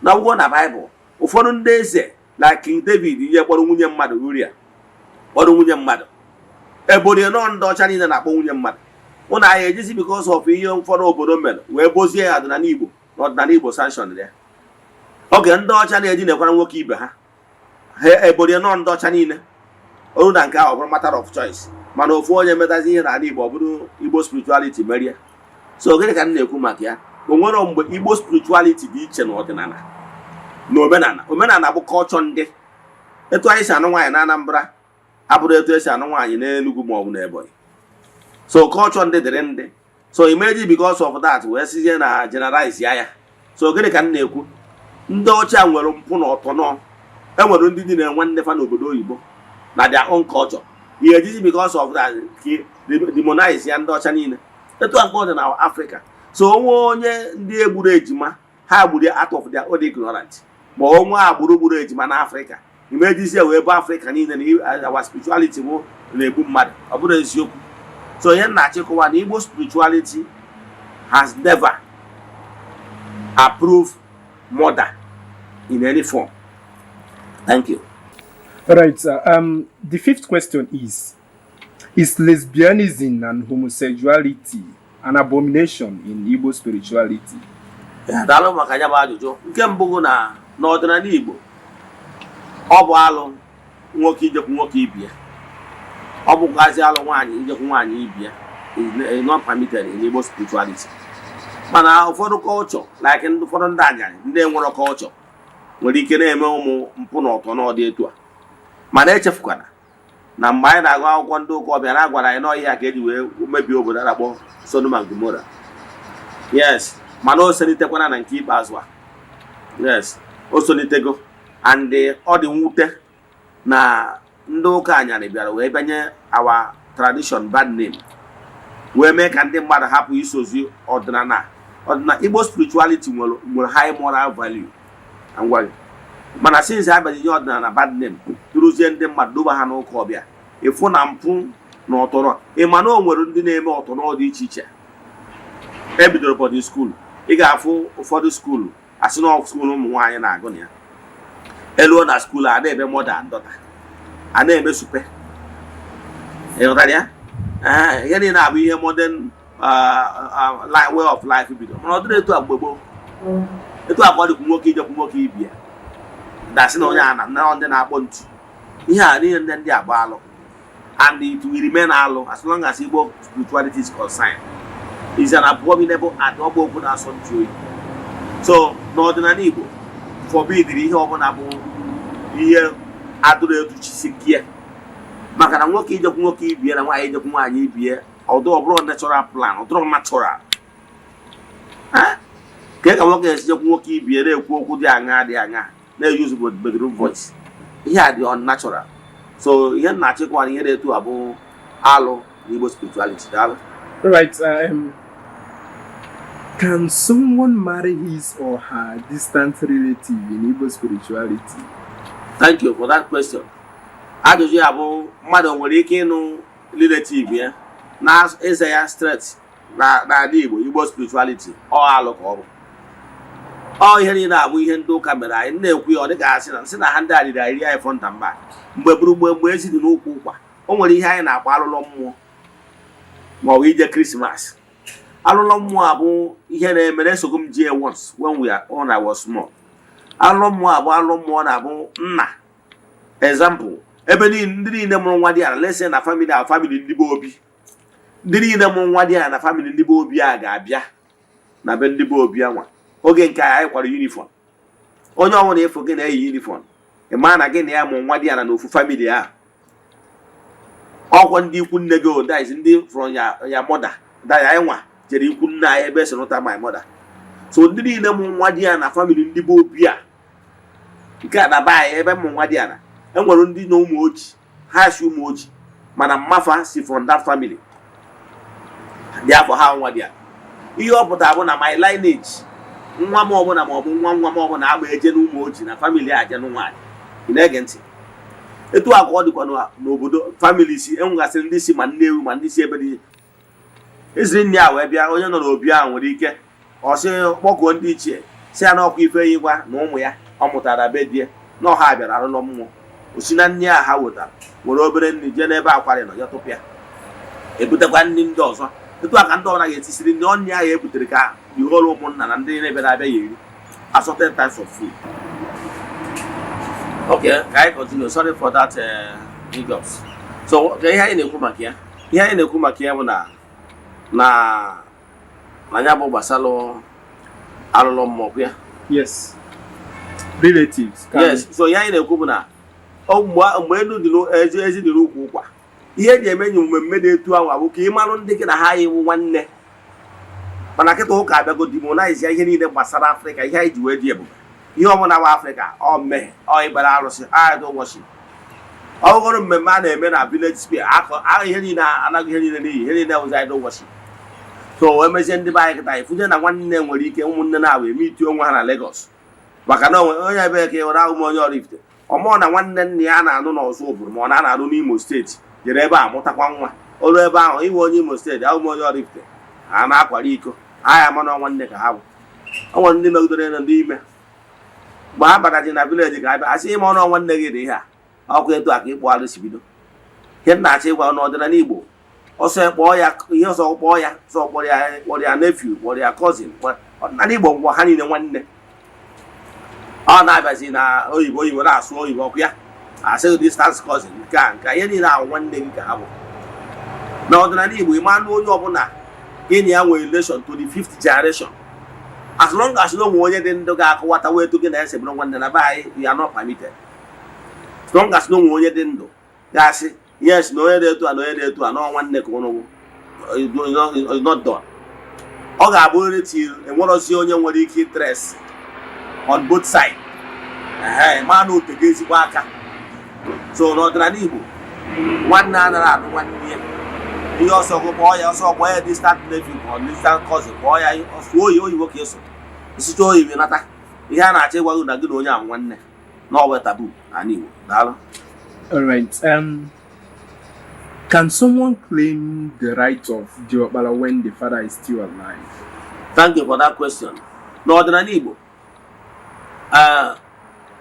na akwụkwọ na Baịbụl, ụfọdụ ndị eze na King David, ihe kpọrọ nwunye mmadụ, Uria kpọrọ nwunye mmadụ, eborie nọ ndị ọcha niile na-akpọ nwunye mmadụ. Ụnụ anyị ejizi because of ihe ụfọdụ obodo mere wee bozie ya ọdịnala Igbo na ọdịnala Igbo sanction ya. Oge ndị ọcha na-eji nekwara nwoke ibe ha, ha eborie nọ ndị ọcha niile oru na nke ahụ, ọ bụrụ matter of choice. Mana ofu onye metazi ihe n'ala Igbo, ọ bụrụ Igbo spirituality merie. So gịnị ka m na-ekwu maka ya? O nwere mgbe Igbo spirituality dị iche na ọdịnala na omenala. Omenala bụ culture ndị etu anyị si anụ nwaanyị na Anambra abụrụ etu esi anụ nwaanyị n'Enugu ma ọ bụ n'Ebonyi. So culture ndị dịrị ndị. So imeji because of that wee sizie na generalize ya ya. So gịnị ka m na-ekwu? Ndị ọcha nwere mpụ na ọtọnọ, enwere ndị dị na-enwe nne fa n'obodo oyibo na their own culture. Ihe ejizi because of that demonize ya ndị ọcha niile. Etu a nke ọ dị na Africa. So onwe onye ndị egburu ejima, ha gburu out of their own ignorance, ma onwe agbụrụ gburu ejima na Africa, imejizie wee bụ Africa niile na our spirituality bụ na-egbu mmadụ. Ọ bụrụ eziokwu. So ihe m na-achịkọwa na Igbo spirituality has never approved murder in any form. Thank you. All right, sir. The fifth question is lesbianism and homosexuality an abomination in Igbo spirituality? Ya, daalụ maka ya bụ ajụjụ. Nke mbụ bụ na n'ọdịnala Igbo, ọ bụ alụ nwoke ijekwu nwoke ibie, ọ bụkwazi alụ nwaanyị ijekwu nwaanyị ibie. Is not permitted in Igbo spirituality. Mana ụfọdụ culture, like ndị ụfọdụ ndị anyarị, ndị enwero culture, nwere ike na-eme ụmụ mpụ na ọtọ n'ọdị etu a. Mana echefukwana na mgbe anyị na-agụ akwụkwọ, ndị ụka ọbịa na-agwara anyị n'ọhịa ka eji wee mebie obodo a na-akpọ Sodom and Gomorrah, yes. Mana o selitekwana na nke ikpeazụ a, yes. O solitego and ọ dị mwute na ndị ụka anyarị bịara wee banye our tradition bad name, wee mee ka ndị mmadụ hapụ isozi ọdịnala. Ọdịnala Igbo spirituality nwere high moral value na ngwa gị, mana since ha bịara nye ọdịnala bad name, duruzie ndị mmadụ doba ha n'ụka ọbịa, ịfụ na mpụ na ọtọrọ. Ịma na o nwere ndị na-eme ọtọrọ dị iche iche. Ebidoro boarding school, ị ga-afụ ụfọdụ school asị na school ụmụ nwaanyị na-agụ na ya. Eluo na school, a na-eme mother and daughter, a na-eme supe. Ịghọtara ya? Ee, ihe niile abụ ihe modern way of life bido, mana ọ dịrị etu a mgbe gboo. Etu a ka ọ dịkwu nwoke ijekwu nwoke ibie dasị na onye a na ndị na-akpọ ntu. Ihe a niile ndị agba alụ, and it will remain alụ as long as Igbo spirituality is concerned. Is an abominable act. Ọ bụ okwu na-asọ ntụ oyi. So n'ọdịnala Igbo forbidiri ihe ọbụla bụ ihe adụrụ etu chisi kie, maka na nwoke ijekwu nwoke ibie na nwaanyị ijekwu nwaanyị ibie, ọdụ ọ bụrụ natural plan, ọ dụrụ natural ka nwoke esi jekwu nwoke ibie, na-ekwu okwu dị aṅa dị aṅa, na-use bedroom voice. Ihe a dị unnatural. So ihe m na-achịkwa na ihe na-etu abụ alụ n'Igbo spirituality. Daalụ. All right. Can someone marry his or her distant relative in Igbo spirituality? Thank you for that question. Ajụjụ ya bụ, mmadụ nwere ike ịnụ relative ya na ịza ya straight na n'ala Igbo, Igbo spirituality, ọ alụ ka ọ bụ. Ọ ihe niile abụ ihe ndị ụka mere anyị na-ekwu ya, ọ dịka asị na nsị na ha ndị a riri anyị, anyị front and back. Mgbe bụrụ mgbe mgbe ezi dị n'ụkwụ ụkwa, o nwere ihe anyị na-akpọ alụlọ mmụọ ma ọ bụ ije Christmas. Alụlọ mmụọ abụ ihe na-emere esogho m jee once when I was small. Alụlọ mmụọ abụ, alụlọ mmụọ na-abụ nna, example, ebe niile ndị niile mụrụ nwa dị ala, let's say na family a, family ndị be Obi, ndị niile mụrụ nwa dị ala na family ndị be Obi a ga-abịa na be ndị be Obi anwa. Oge nke anyị kwara uniform, onye ọbụla ịfụ gị na-eyi uniform, ị maa na gị na ya mụ nwa dị ala n'ofu family ahụ. Ọkwa ndị ikwu nne gị o, that is ndị from ya mother, that anyị nwa jere ikwu nne anyị ebe esi nụta my mother. So ndị niile mụ nwa dị ya na family ndị be Obi a, nke a na be anyị ebe mụ nwa dị ya na enwere ndị na ụmụ oji ha si ụmụ oji, mana mmafa si from that family dị afọ ha nwa dị ya. Ihe ọ pụtara bụ na my lineage, nwa m ọbụla ma ọ bụ nwa nwa m ọbụla agba eje n'ụmụ oji na family a je nwaanyị. Ị na-ege ntị? Etu a ka ọ dịkwa n'obodo family si enwegasịrị ndị si ma Nnewi ma ndị si ebe dị eziri nne a wee bịa. Onye nọ n'obi ahụ nwere ike ọ sị kpọkuo ndị ichie, si ya n'ọkwa ife yi gwa na ụmụ ya ọ mụtara be die na ọha bịara arụlọ mmụọ, o si na nne a ha wetara were obere nri jee n'ebe akwarị nọ ya tụpụ ya, ebutekwa nri ndị ọzọ. Etu a ka ndị ọbụla ga-etisiri ndị ọnị ahụ e butere ka the whole ụmụnna na ndị na-ebịara abịa ya eri assorted types of food. Okay, ka anyị continue. Sorry for that hiccups. So ka ihe anyị na-ekwu maka ya, ihe anyị na-ekwu maka ya bụ na ya bụ gbasalụ alụlụ mmụọ ya. Yes. Relatives. Yes, so ihe anyị na-ekwu bụ na mgbe elu dị ezi ezi dị n'ukwu ụkwa, ihe eji eme enyi mmemme dị etu ahụ abụ ka ị marụ ndị gị na ha yiwu nwanne. Mana kịta ụka abịago demonize ya ihe niile gbasara Afrịka, ihe anyị ji wee dị ebube, ihe ọbụla bụ Afrịka, ọ mmehie, ọ ịgbara arụsị, idol worship. Ọ bụgoro mmemme a na-eme na village square akọ ihe niile anaghị ihe niile n'iyi, ihe niile wụzi idol worship. So wee mezie ndị be anyị kịta ifuje na nwanne nwere ike ụmụnne na-abụ eme iti onwe ha na Lagos, maka na onye ebe ka ịwere ahụ m onye Oraifite ọmụọ na nwanne nna ya na-anụ n'Ọzọ Ụbụrụ ma ọ na-anụ n'Imo Steeti jere ebe a mụtakwa nwa olu ebe ahụ. Iwe onye Imo Steeti ahụ m onye Oraifite, ha na-akwara iko ha ya ama na nwanne ka ha bụ. O nwere ndị megidere ya ndị ime mgbe ha bataji na village ka abịa asị ime ọnụ nwanne gị dị ihe a ọkụ. Etu a ka ịkpọ alụ si bido. Ihe m na-achọ ịgwa n'ọdịnala Igbo, ọsọ kpọọ ya ihe ọsọ kpọọ ya, ọsọ kpọrọ ya, kpọrọ ya nephew, kpọrọ ya cousin, ọdịnala Igbo ngwa ha niile nwanne. Ọ na-abịazi na oyibo, oyibo na-asụ oyibo ọkụ ya asịghị distance cousin. Nke a nke a, ihe niile ahụ nwanne gị ka ha bụ. Na ọdịnala Igbo, ịma anụ onye ọbụla gị na ya nwere relation to the fifth generation, as long as na onwe onye dị ndụ ga-akọwata wee etu gị na ese bụrụ nwanne. Na be anyị, you are not permitted. As long as na onwe onye dị ndụ ga-asị yes, na onye dị etu a na onye dị etu a na ọ nwanne ka ụnụ bụ, is not done. Ọ ga-abụ till enwerozi onye nwere ike interest on both side. Ehe, ma na otego ezigbo aka. So n'ọdịnala Igbo, nwanne anaghị anụ nwanne ya ihe ọsọ gụ. Kpọọ ya ọsọ, kpọọ ya distant nephew ma ọ distant cousin, kpọọ ya sụọ oyi oyibo ka ịsụ nsụcha oyibo nata. Ihe a na-achọ ịgwa gị na gị na onye ahụ nwanne na ọwa taboo n'ala Igbo. Daalụ. All right. Can someone claim the right of Diokpala when the father is still alive? Thank you for that question. N'ọdịnala Igbo, ee,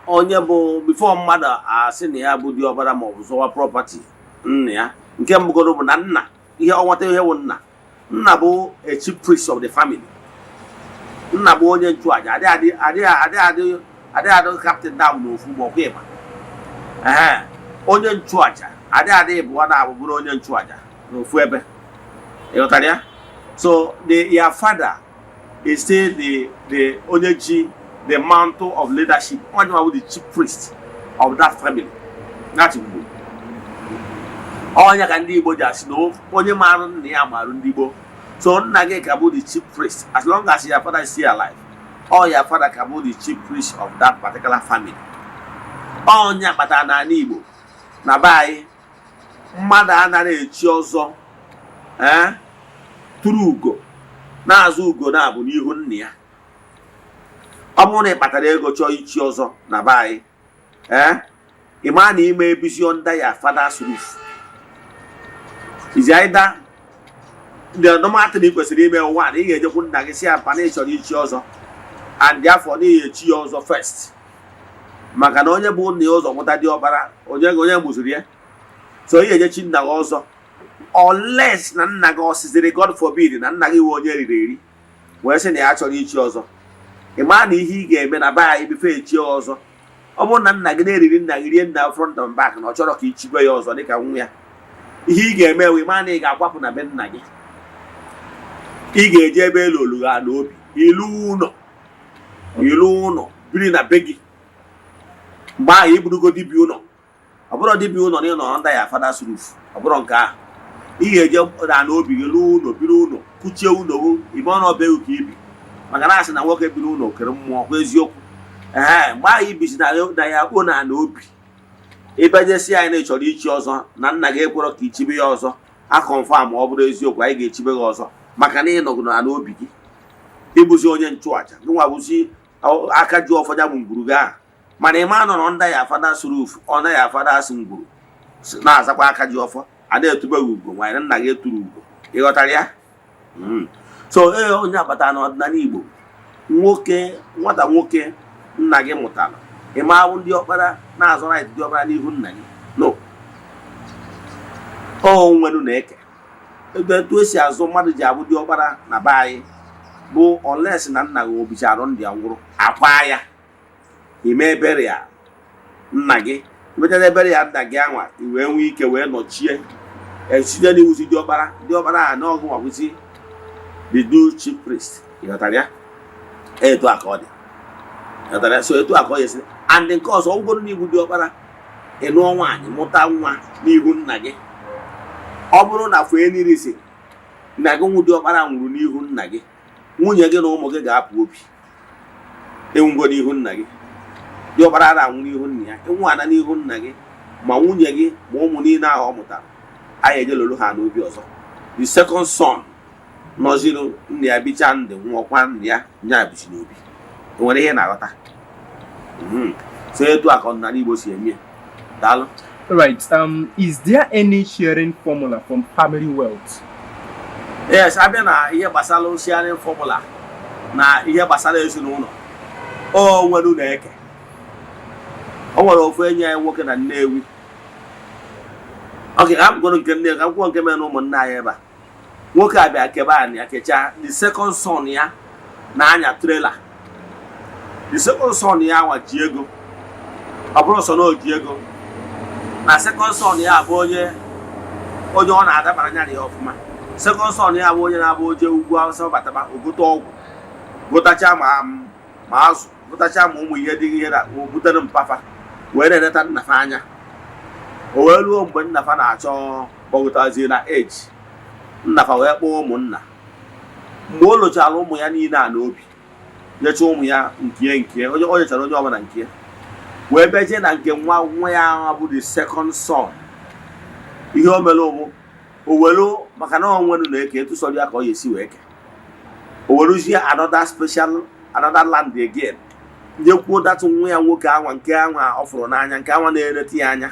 onye bụ before mmadụ asị na ya bụ diọkpara ma ọ bụ zọwa property nna ya, nke mbụgoro bụ na nna, ihe ọnwata ihe bụ nna, nna bụ a chief priest of the family. Nna bụ onye nchụaja. Adịghị adị, adịghị adị, adịghị adị captain down n'ofu ma ọkwa ịba. Ee, onye nchụaja adịghị adị ịbụọ na abụ bụrụ onye nchụaja n'ofu ebe. Ịghọtara ya? So the your father is still the onye ji the mantle of leadership. Onye ma bụ the chief priest of that family. That Igbo, onye ka ndị Igbo ji asị na onye maara nna ya maara ndị Igbo. So nna gị ka bụ the chief priest. As long as your father is still alive, all your father ka bụ the chief priest of that particular family. Onye kpatara n'ala Igbo na be anyị, mmadụ anaghị echi ọzọ, ee, tụrụ ugo na-azụ ugo na-abụ n'ihu nna ya. Ọ bụrụ na ị kpatara ego chọọ ichi ọzọ na be anyị, ee, ị maa na ime ebizi under your father's roof is either the normal thing ị kwesịrị ime. One, ị ga-ejekwu nna gị si ya mpa na ị chọrọ ichi ọzọ, and therefore na ị echi ya ọzọ first, maka na onye bụ nna ya ụzọ mụta dị ọkpara, onye onye mụziri ya. So ị ga-eje chi nna gị ọzọ, unless na nna gị ọsịzịrị, God forbid, na nna gị wee onye riri eri wee sị na ya chọrọ ichi ọzọ. Ị maa na ihe ị ga-eme na be anyị before echi ọzọ, ọ bụrụ na nna gị na-eriri nna gị rie nna front and back na ọ chọrọ ka ichigwe ya ọzọ dịka nwa ya, ihe ị ga-eme wee maa na ị ga-akwapụ na be nna gị. Ị ga-eje ebe elu olu ha n'obi ilu ụlọ, ilu ụlọ biri na be gị. Mgbe ahụ iburugo dibịa ụlọ. Ọ bụrụ dibịa ụlọ na ị nọ under your father's roof, ọ bụrụ nke ahụ, ị ga-eje na n'obi gị lụọ ụlọ, biri ụlọ, kuchie ụlọ gị ime ọnụ ọba ewu ka ibi, maka na asị na nwoke biri ụlọ kere mmụọ kwa eziokwu. Ee, mgbe ahụ ibizi na ya kpo na na obi ịbanyesi anyị na ị chọrọ ichi ọzọ na nna gị ekwerọ ka ichibe ya ọzọ, a confirm ọ bụrụ eziokwu, anyị ga-echibe gị ọzọ, maka na ị nọgụ na n'obi gị, ịbụzi onye nchụaja gị nwa, bụzi aka ji ọfọdụ bụ ngwuru gị ahụ. Mana ị ma nọ under your father's roof, under your father's ngwuru, na-azakwa aka ji ọfọ, a na-etubeghị ugo nwanyị nna gị eturu ugo. Ị ghọtara ya? So ee, onye agbata n'ọdịnala Igbo, nwoke, nwata nwoke nna gị mụtara, ị ma awụ ndị ọkpara na-azọ right dị ọkpara n'ihu nna gị no o nwere na-eke ebe etu esi azụ mmadụ ji abụ diọkpara na be anyị bụ unless na nna gị obicharụ ndị ya nwụrụ, akwa ya, ime ebere ya nna gị, imechara ebere ya nna gị anwa, i wee nwee ike wee nọchie site n'iwuzi diọkpara. Diọkpara a n'ọgụ nwabụzi the new chief priest. Ịghọtara ya? Etu a ka ọ dị. Ịghọtara ya? So etu a ka ọ yesi. And nke ọzọ, ọ bụgoro n'ibu diọkpara, ị nụọ nwaanyị mụta nwa n'ihu nna gị, ọ bụrụ na for any reason na gị nwụ diọkpara nwụrụ n'ihu nna gị, nwunye gị na ụmụ gị ga-apụ obi. Enwugo n'ihu nna gị, diọkpara na-anwụ n'ihu nna ya, ịnwụ ana n'ihu nna gị, ma nwunye gị ma ụmụ niile ahụ ọ mụtara, anyị ejelolu ha n'obi ọzọ. The second son nọziri nna ya bicha ndị nwụọkwa, nna ya nya bichi n'obi. O nwere ihe na-aghọta? So etu a ka ọdịnala Igbo si eme ya. Daalụ. Right. Is there any sharing formula from family wealth? Yes, abịa na ihe gbasara sharing formula na ihe gbasara ezinụlọ, o nwere ụlọ eke. O nwere ofu enyi anyị nwoke na Nnewi. Oke ka m gụrụ nke Nnewi, ka m kwuo nke mere na ụmụnne anyị ebe a. Nwoke a bịa kebe anị ya, kechaa. The second son ya na-anya trailer. The second son ya nwa ji ego. Ọ bụrụ sọ na o ji ego na second son ya bụ onye ọ na-adabara anya ya ọfụma. Second son ya bụ onye na-abụ oje ugwu Awụsa bataba, ogote ọgwụ, gotacha ma azụ, gotacha ma ụmụ ihe dị ihe na o butere mpafa wee na-eneta nnafa anya. O wee ruo mgbe nnafa na-achọ gbọgotazie na age, nnafa wee kpọọ ụmụnna. Mgbe o lochara ụmụ ya niile a n'obi, nyecha ụmụ ya nkie nkie, onye o nyechara onye ọbụla nkie. Wee beje na nke nwa nwa ya ahụ bụ the second son. Ihe o mere bụ o welu, maka na onwenu na-eke etu sọrọ ya ka ọ ya esi wee ke, o weruzie another special, another land again, nyekwuo datụ nwa ya nwoke anwa, nke anwa ọ fụrụ n'anya, nke anwa na-enete ya anya.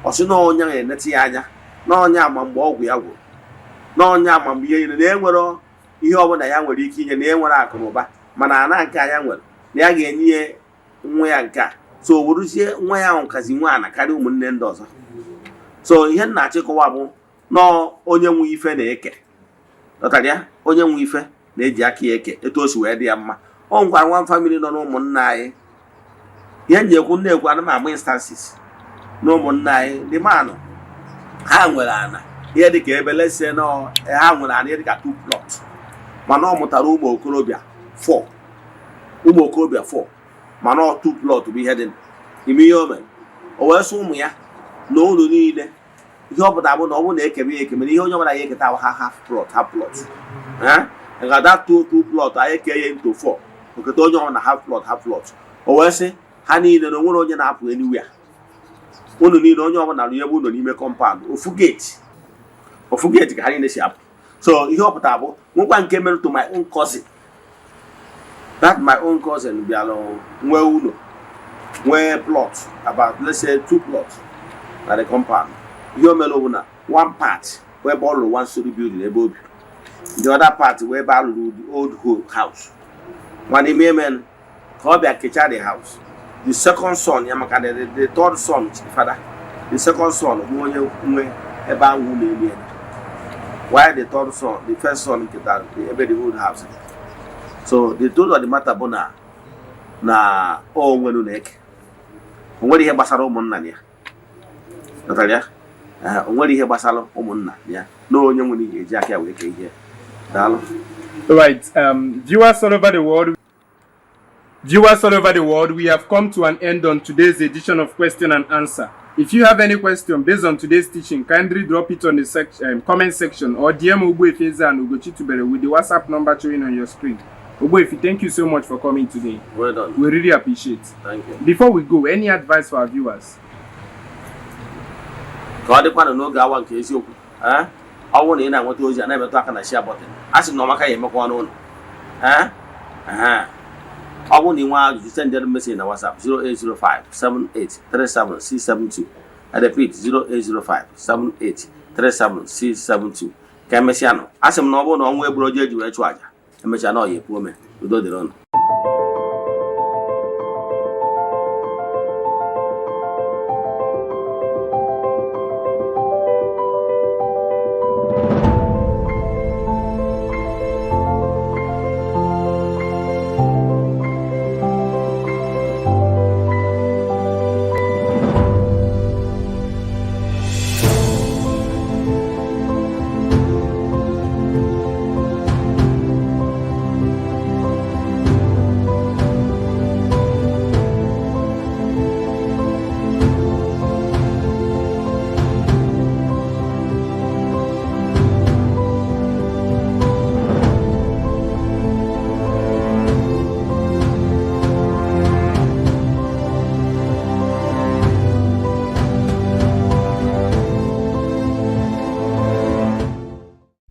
Ọ sị na ọnya na-enete ya anya, na ọnya ama mgbe ọgwụ ya gwụrụ, na ọnya ama mgbe ihe niile, na enwero ihe ọbụla ya nwere ike inye, na enwere akụ na ụba, mana ana nke ya nwere na ya ga-enye ya nwa ya nke a. So o weruzie nwa ya ahụ kazi nwa ana karịa ụmụnne ndị ọzọ. So ihe m na-achịkọwa bụ nọọ onye nwe ife na-eke, ghọtara ya? Onye nwe ife na-eji aka ya eke etu o si wee dị ya mma. Ọ nkwara nwa family nọ n'ụmụnna anyị. Ihe m ji ekwu na-ekwu, ana m agba instances na ụmụnna anyị dị manụ ha nwere ana ihe dịka ebe lesie na ha nwere ana ihe dịka two plot, mana ọ mụtara ụmụ okorobịa four, ụmụ okorobịa four, mana ọ two plot bụ ihe dị ime. Ihe o mere, o wee sị ụmụ ya na ụlọ niile, ihe ọ pụtara bụ na ọ bụrụ na ekebe ya ekebe, na ihe onye ọbụla ya eketa ha half plot, half plot. Nga that two plot anyị kee ya into four, oketa onye ọbụla half plot, half plot. O wee sị ha niile na onwere onye na-apụ anywhere, unu niile, onye ọbụla rụ ebe ụlọ n'ime compound, ofu gate, ofu gate ka ha niile si apụ. So ihe ọ pụtara bụ nwekwa nke mere to my own cousin. That my own cousin bịara nwee ụlọ, nwee plot about, let's say, two plots na the compound. Ihe o mere bụ na one part wee ebe ọ lụrụ one story building ebe obi, the other part wee ebe a lụrụ the old house. Mana ime emen ka ọ bịa kechaa the house, the second son ya, maka the third son father, the second son bụ onye nwe ebe ahụ ụlọ elu ya, while the third son, the first son nketa ebe the old house dị. So the truth of the matter bụ na o nwere na-eke, o nwere ihe gbasara ụmụnna ya, ghọtara ya? Ee, o nwere ihe gbasara ụmụnna ya, na onye nwere ihe eji aka ya wee kee ihe. Daalụ. Right, viewers all over the world, viewers all over the world, we have come to an end on today's edition of Question and Answer. If you have any question based on today's teaching, kindly drop it on the comment section or DM Ogbuefi Eze-Ana Ugochi Tubere with the WhatsApp number showing on your screen. Ogbuefi, thank you so much for coming today. Well done. We really appreciate. Thank you. Before we go, any advice for our viewers? Ka ọ dịkwanụ n'oge awa nke eziokwu. Ee, ọ bụrụ na ị na-enweta ozi a, na-emetụ aka na share button. A sị na ọmaka ya emekwa ọnụ ụlọ. Ee, ehe, ọ bụrụ na ị nwee ajụjụ, send them message na WhatsApp 0805 7837672. I repeat, 0805 7837672. Ka emesịa nụ. A sị m na ọ bụrụ na ọnwa egburu oji eji wee chụọ àjà, emechaa na ọ ya epu ome. Udo dịrị ụnụ.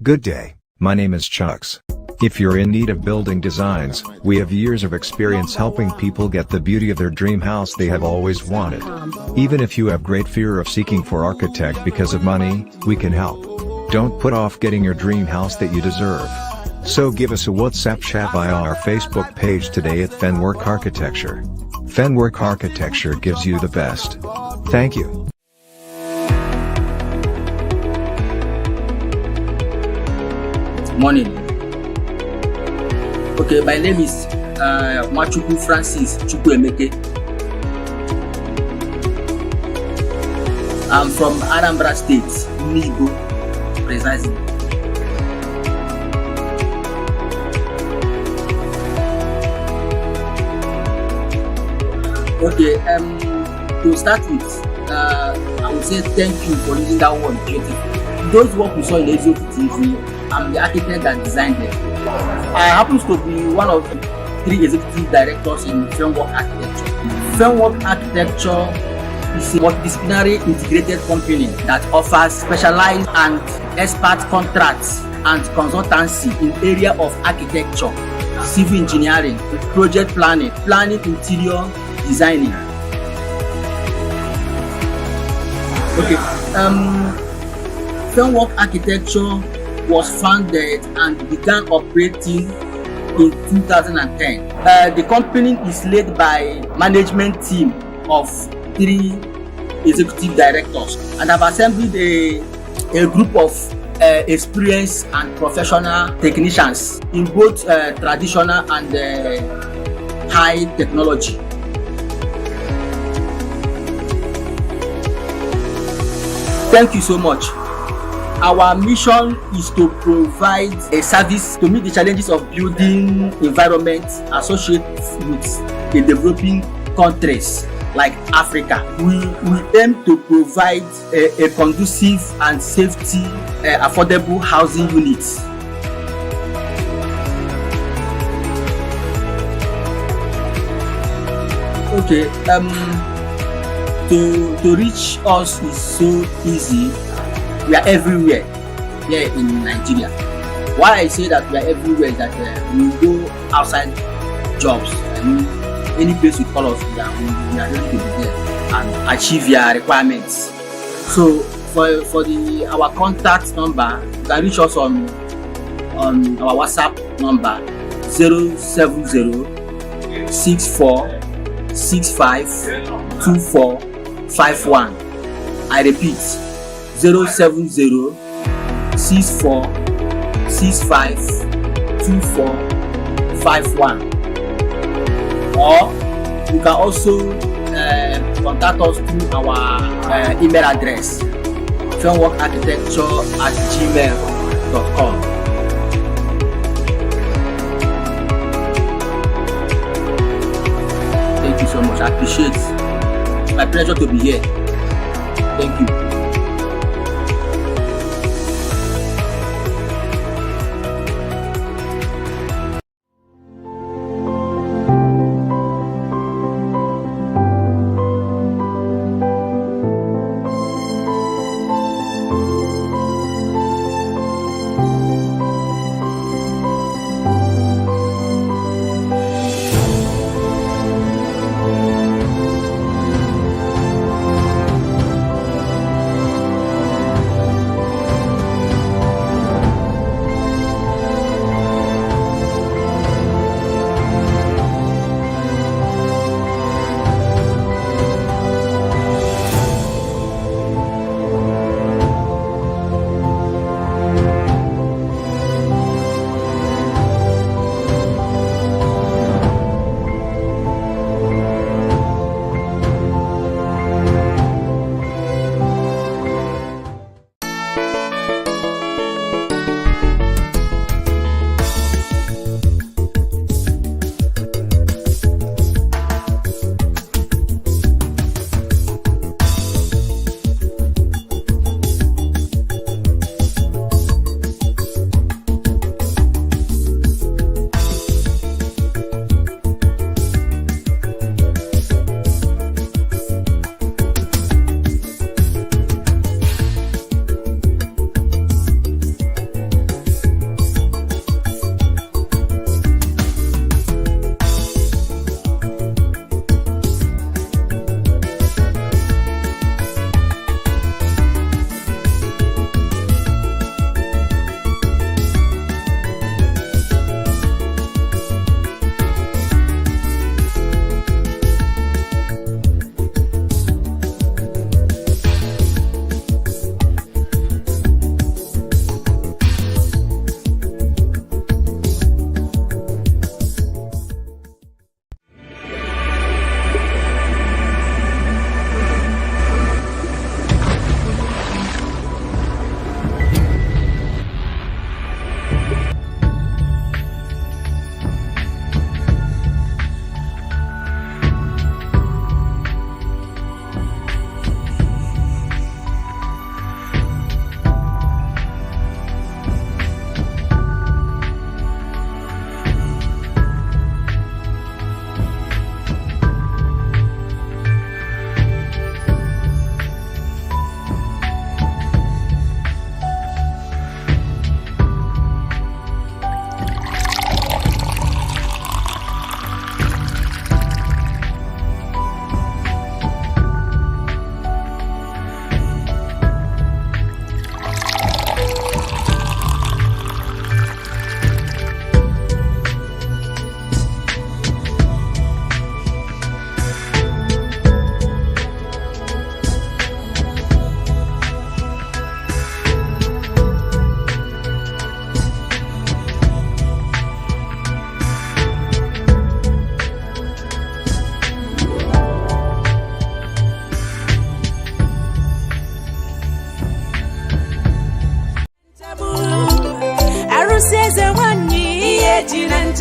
Good day, my name is Chucks. If you're in need of building designs, we have years of experience helping people get the beauty of their dream house they have always wanted. Even if you have great fear of seeking for architect because of money, we can help. Don't put off getting your dream house that you deserve. So give us a WhatsApp chat via our Facebook page today at Fenwork Architecture. Fenwork Architecture gives you the best. Thank you. Morning. Okay, my name is Nwachukwu Francis Chukwuemeke. I'm from Anambra State, Nibo, precisely. Okay, to start with, I would say thank you for using that word beautiful. Those work we saw in Eziokwu TV, I'm the architect that designed them. I happen to be one of the three executive directors in Framework Architecture. Fenwork Architecture is a multidisciplinary integrated company that offers specialized and expert contracts and consultancy in area of architecture, civil engineering, project planning, planning interior designing. Okay, Fenwork Architecture was founded and began operating in 2010. The company is led by management team of 3 executive directors and have assembled a group of experienced and professional technicians in both traditional and high technology. Thank you so much. Our mission is to provide a service to meet the challenges of building environment associated with the developing countries like Africa. We aim to provide a conducive and safety, affordable housing units. Okay, to reach us is so easy. We are everywhere here in Nigeria. Why I say that we are everywhere is that we go outside jobs. I mean, any place you call us, we are ready to be there and achieve your requirements. So for the our contact number, you can reach us on our WhatsApp number 07064652451. I repeat, 07064652451. Or you can also contact us through our email address, fenworkarchitecture@gmail.com. Thank you so much. I appreciate it. My pleasure to be here. Thank you.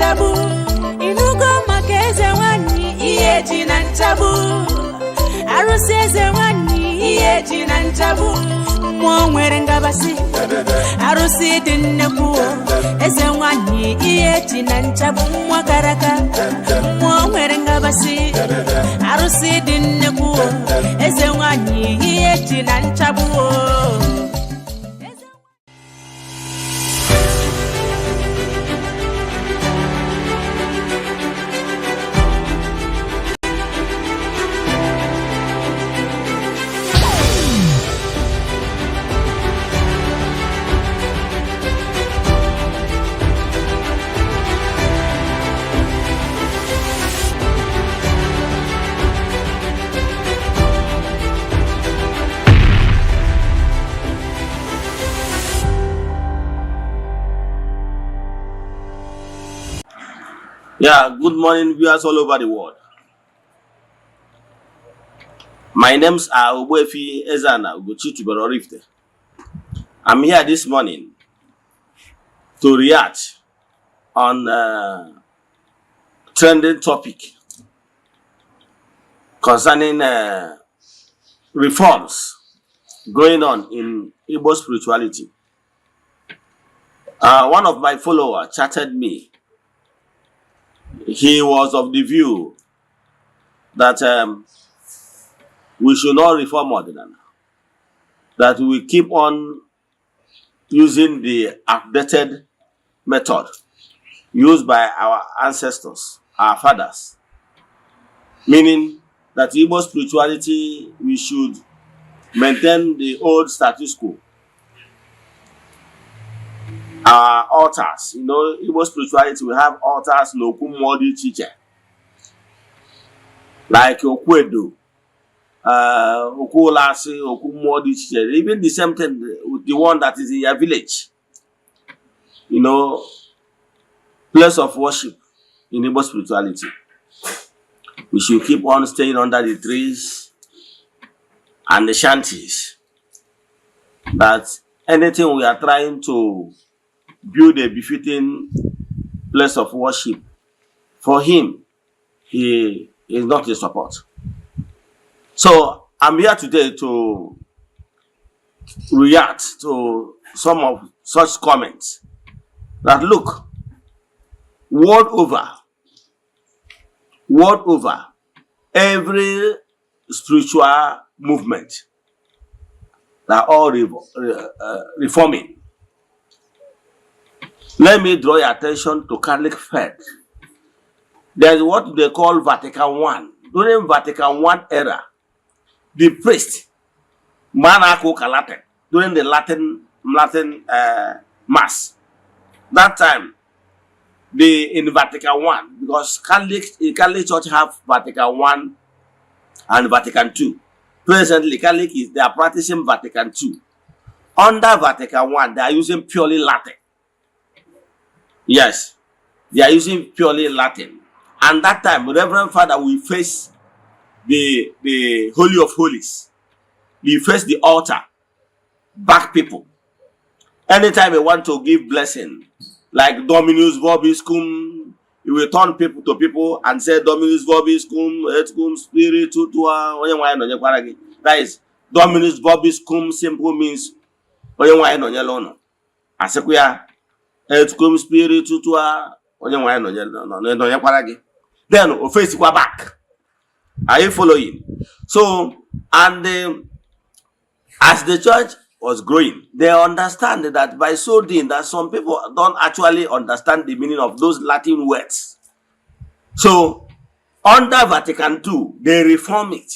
nchagbu. Ịnụgo maka eze nwanyị ihe ji na nchagbu. Arụsị eze nwanyị ihe ji na nchagbu. Mmụọ nwere ngabasị. Arụsị dị nnekwu o. Eze nwanyị ihe ji na nchagbu nwa karaka. Mmụọ nwere ngabasị. Arụsị dị nnekwu o. Eze nwanyị ihe ji na nchagbu o. Yeah, good morning, viewers all over the world. My names are Ogbuefi Ezana Ugochi Tubelu Oraifite. I'm here this morning to react on a trending topic concerning reforms going on in Igbo spirituality. One of my followers chatted me. He was of the view that we should not reform Odinani, that we keep on using the outdated method used by our ancestors, our fathers, meaning that Igbo spirituality, we should maintain the old status quo. Our altars, Igbo spirituality, we have altars n'okwu mmụọ dị iche iche, like okwu edo, okwu ụlasị, okwu mmụọ dị iche iche, even the same thing with the one that is in your village, place of worship in Igbo spirituality. We should keep on staying under the trees and the shanties. That anything we are trying to build a befitting place of worship for him, he is not in support. So I'm here today to react to some of such comments that, look, world over, every spiritual movement, they are all reforming. Let me draw your attention to Catholic faith. There's what they call Vatican One. During Vatican One era, the priest, man aka Latin, during the Latin mass, that time, the in Vatican One, because Catholic Church have Vatican One and Vatican Two. Presently, Catholic is they are practicing Vatican Two. Under Vatican One, they are using purely Latin. Yes, they are using purely Latin. And that time, Reverend Father will face the Holy of Holies. He face the altar, back people. Anytime he want to give blessing, like Dominus vobiscum, he will turn people to people and say Dominus vobiscum, et cum spiritu tua, onye nwe anyị nọnyekwara gị. That is, Dominus vobiscum simple means onye nwe anyị nọnyere ụnụ. Asịkwa ya et cum spiritu tua, onye nwe anyị nọnyekwara gị. Then o faceikwa back. Are you following? So, and as the church was growing, they understand that by so doing, that some people don't actually understand the meaning of those Latin words. So, under Vatican II, they reform it.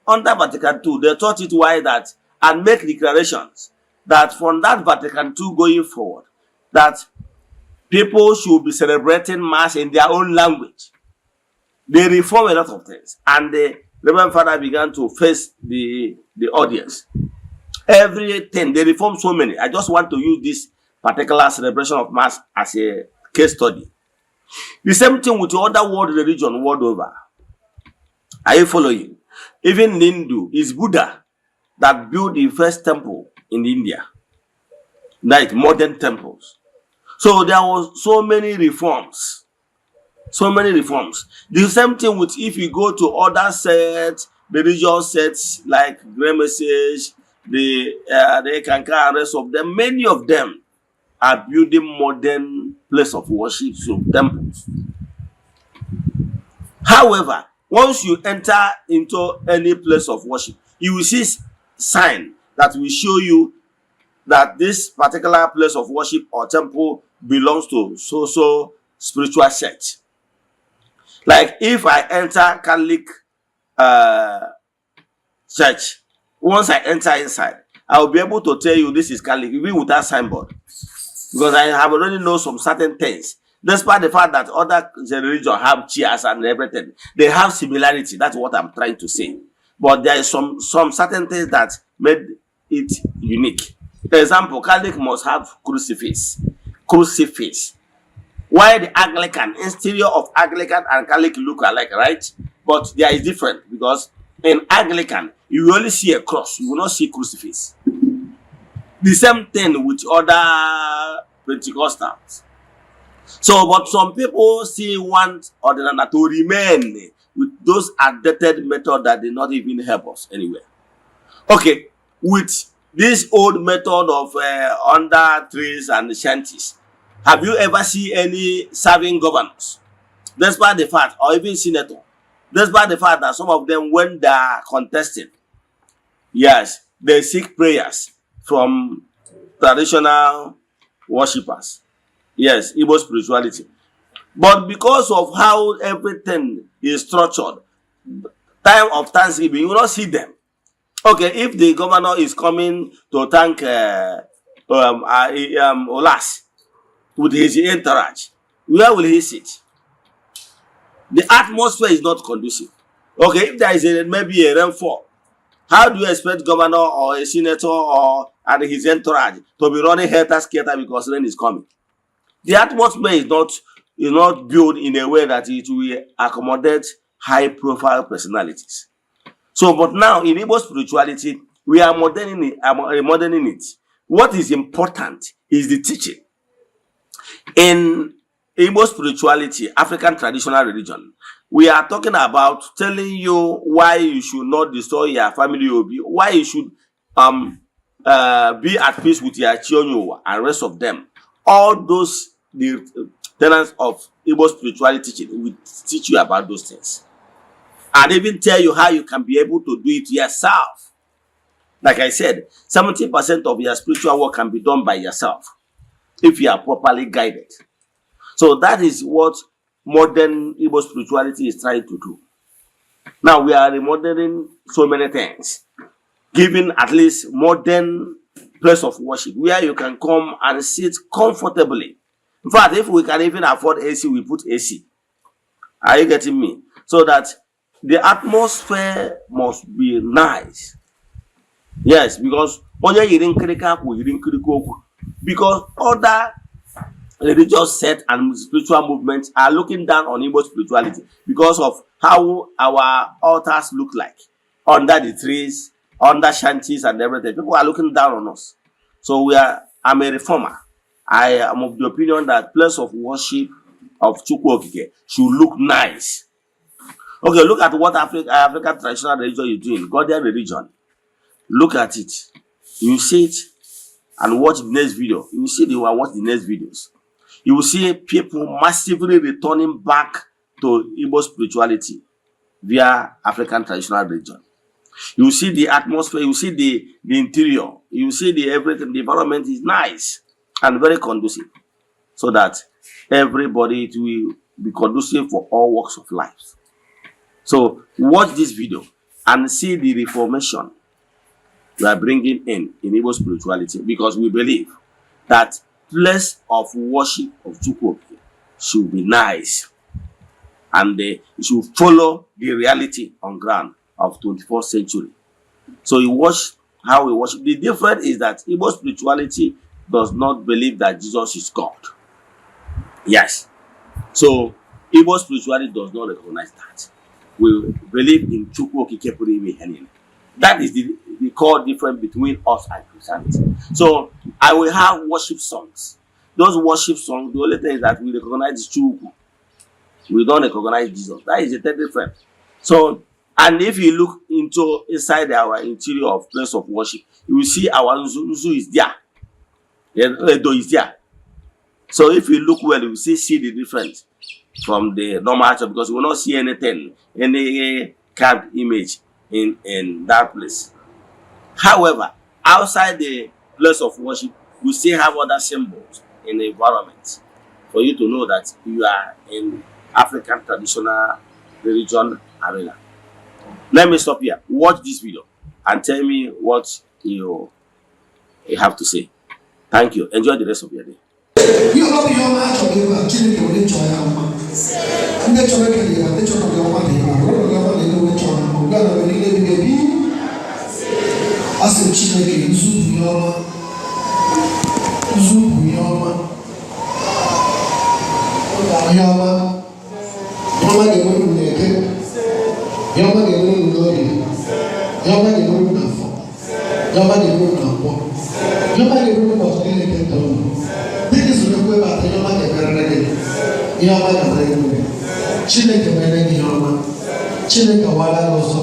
Under Vatican II, they taught it why that and make declarations that from that Vatican II going forward, that people should be celebrating Mass in their own language. They reform a lot of things, and the Reverend Father began to face the audience. Everything they reform so many. I just want to use this particular celebration of Mass as a case study. The same thing with other world religion world over. Are you following? Even Hindu is Buddha that built the first temple in India, like modern temples. So there was so many reforms. So many reforms. The same thing with if you go to other sects, religious sects like Grey Message, the Eckankar and rest of them, many of them are building modern place of worship, so temples. However, once you enter into any place of worship, you will see sign that will show you that this particular place of worship or temple belongs to so so spiritual sect. Like if I enter Catholic church, once I enter inside, I will be able to tell you this is Catholic even without signboard, because I have already know some certain things. Despite the fact that other religion have chairs and everything, they have similarity. That's what I'm trying to say. But there is some certain things that made it unique. For example, Catholic must have crucifix. Crucifix. While the Anglican, interior of Anglican and Catholic look alike, right? But there is different because in Anglican, you will only see a cross, you will not see crucifix. The same thing with other Pentecostals. So, but some people still want Odinana to remain with those outdated method that did not even help us anywhere. Okay, with this old method of under trees and shanties, have you ever seen any serving governors? Despite the fact, or even senator, despite the fact that some of them, when they are contesting, yes, they seek prayers from traditional worshippers. Yes, Igbo spirituality. But because of how everything is structured, time of Thanksgiving, you will not see them. Okay, if the governor is coming to thank Olas with his entourage, where will he sit? The atmosphere is not conducive. Okay, if there is a, maybe a rainfall, how do you expect governor or a senator or and his entourage to be running helter skelter because rain is coming? The atmosphere is not built in a way that it will accommodate high profile personalities. So, but now in Igbo spirituality, we are moderning it, moderning it. What is important is the teaching. In Igbo spirituality, African traditional religion, we are talking about telling you why you should not destroy your family obi, why you should be at peace with your chi onye ụwa and rest of them. All those the tenets of Igbo spirituality teaching will teach you about those things and even tell you how you can be able to do it yourself. Like I said, 70% of your spiritual work can be done by yourself if you are properly guided. So that is what modern Igbo spirituality is trying to do. Now we are remodeling so many things, giving at least modern place of worship where you can come and sit comfortably. In fact, if we can even afford AC, we put AC. Are you getting me? So that the atmosphere must be nice. Yes, because onye yiri nkirika akwa yiri nkirika okwu. Because other religious sect and spiritual movements are looking down on Igbo spirituality because of how our altars look like under the trees, under shanties and everything. People are looking down on us. So we are I'm a reformer. I am of the opinion that place of worship of Chukwu Okike should look nice. Okay, look at what African traditional religion is doing, Godian religion. Look at it. You see it and watch the next video. You will see the watch the next videos. You will see people massively returning back to Igbo spirituality via African traditional religion. You will see the atmosphere, you see the interior, you see the everything, the environment is nice and very conducive so that everybody, it will be conducive for all walks of life. So watch this video and see the reformation we are bringing in Igbo spirituality, because we believe that place of worship of Chukwu Okike should be nice and they should follow the reality on ground of 21st century. So you watch how we worship. The difference is that Igbo spirituality does not believe that Jesus is God. Yes. So Igbo spirituality does not recognize that. We believe in Chukwu Okike pụrụ ime ihe niile. That is the core difference between us and Christianity. So I will have worship songs. Those worship songs, the only thing is that we recognize Chukwu. We don't recognize Jesus. That is a different. So, and if you look into inside our interior of place of worship, you will see our Nzu. Nzu is there. Edo is there. So if you look well, you will see the difference from the normal church, because you will not see anything, any carved image in that place. However, outside the place of worship, we still have other symbols in the environment for you to know that you are in African traditional religion arena. Let me stop here. Watch this video and tell me what you have to say. Thank you. Enjoy the rest of your day. Ihe ọbụla, ihe ọma a chọrọ ebe a, Chineke were chọọ ya mma. Ndị chọrọ ekele ya, ndị chọrọ gị ọma dị ebe a, were gị ọma dị ebe were chọrọ mma ugbu a na mgbe niile ebighị ebi. A sị m Chineke, nzu bụ ihe ọma, nzu bụ ihe ọma, ihe ọma, ihe ọma ga-enwere unu n'Eke, ihe ọma ga-enwere unu n'Orie, ihe ọma ga-enwere unu n'Afọ, ihe ọma ga-enwere unu na Nkwọ, ihe ọma ga-enwere unu ụbọchị niile nke ndụ unu. Dịka isoro ekwu ebe atọ, ihe ọma ga-emerere gị, ihe ọma ga-emere gị. Chineke mere gị ihe ọma, Chineke awara gị ụzọ,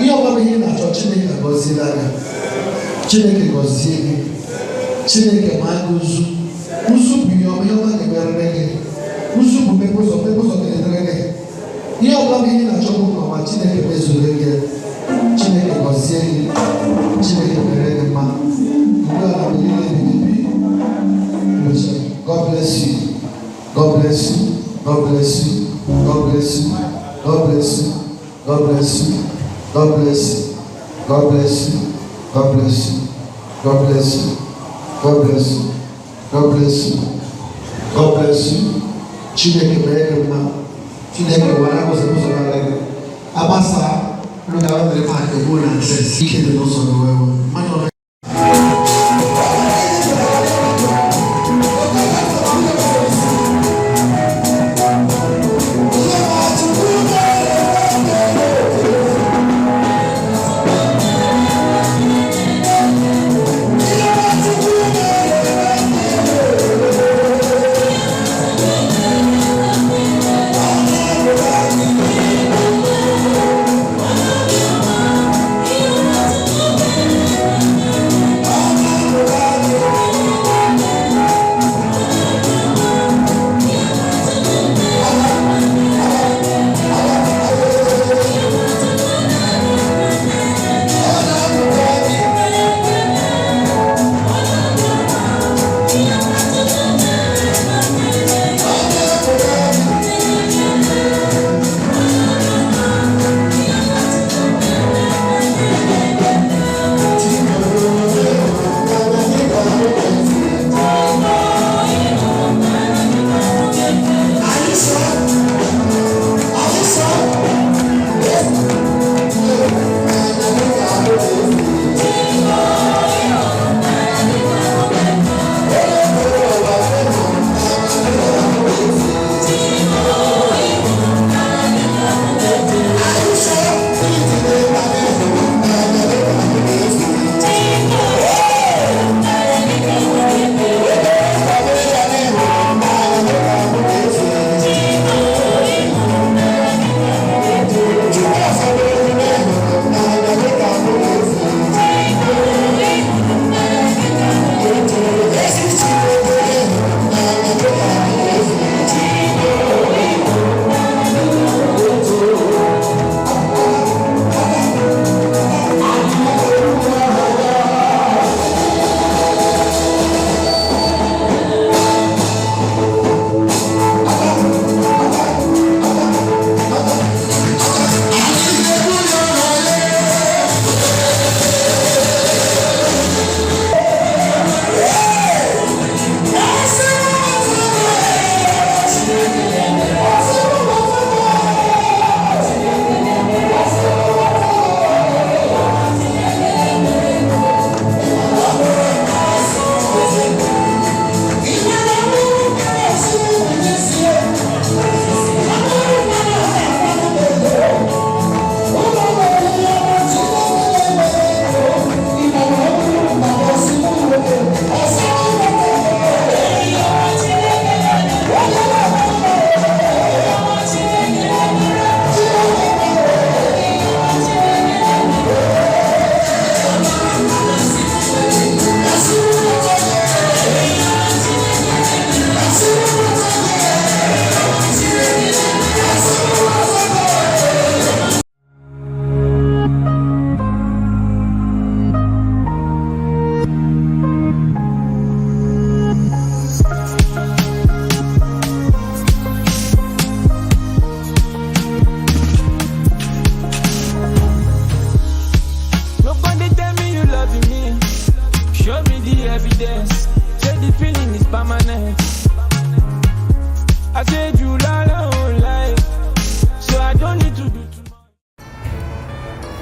ihe ọma bụ ihe ị na-achọ. Chineke agọziela gị, Chineke gọzie gị, Chineke maa gị ụzụ. Ụzụ bụ ihe ọma, ihe ọma ga-emerere gị. Ụzụ bụ mmepe ụzọ, mmepe ụzọ ga-edere gị. Ihe ọbụla bụ ihe ị na-achọ bụ nke ọma, Chineke mezuru gị. Chineke gọzie gị, Chineke mere gị mma ugbu a na mgbe niile ebighị ebi. God bless you. God bless you. God bless you. God bless you. God bless you. God bless you. God bless you. God bless you. God bless you. God bless you. God bless you. God bless you. God bless you. Chineke mere gị mma. Chineke were ụzọ ụzọ gara gị. Agbasa unu ga-awere maka egbu na address. Ike dị n'ụzọ gị wee wee. Mmadụ ọ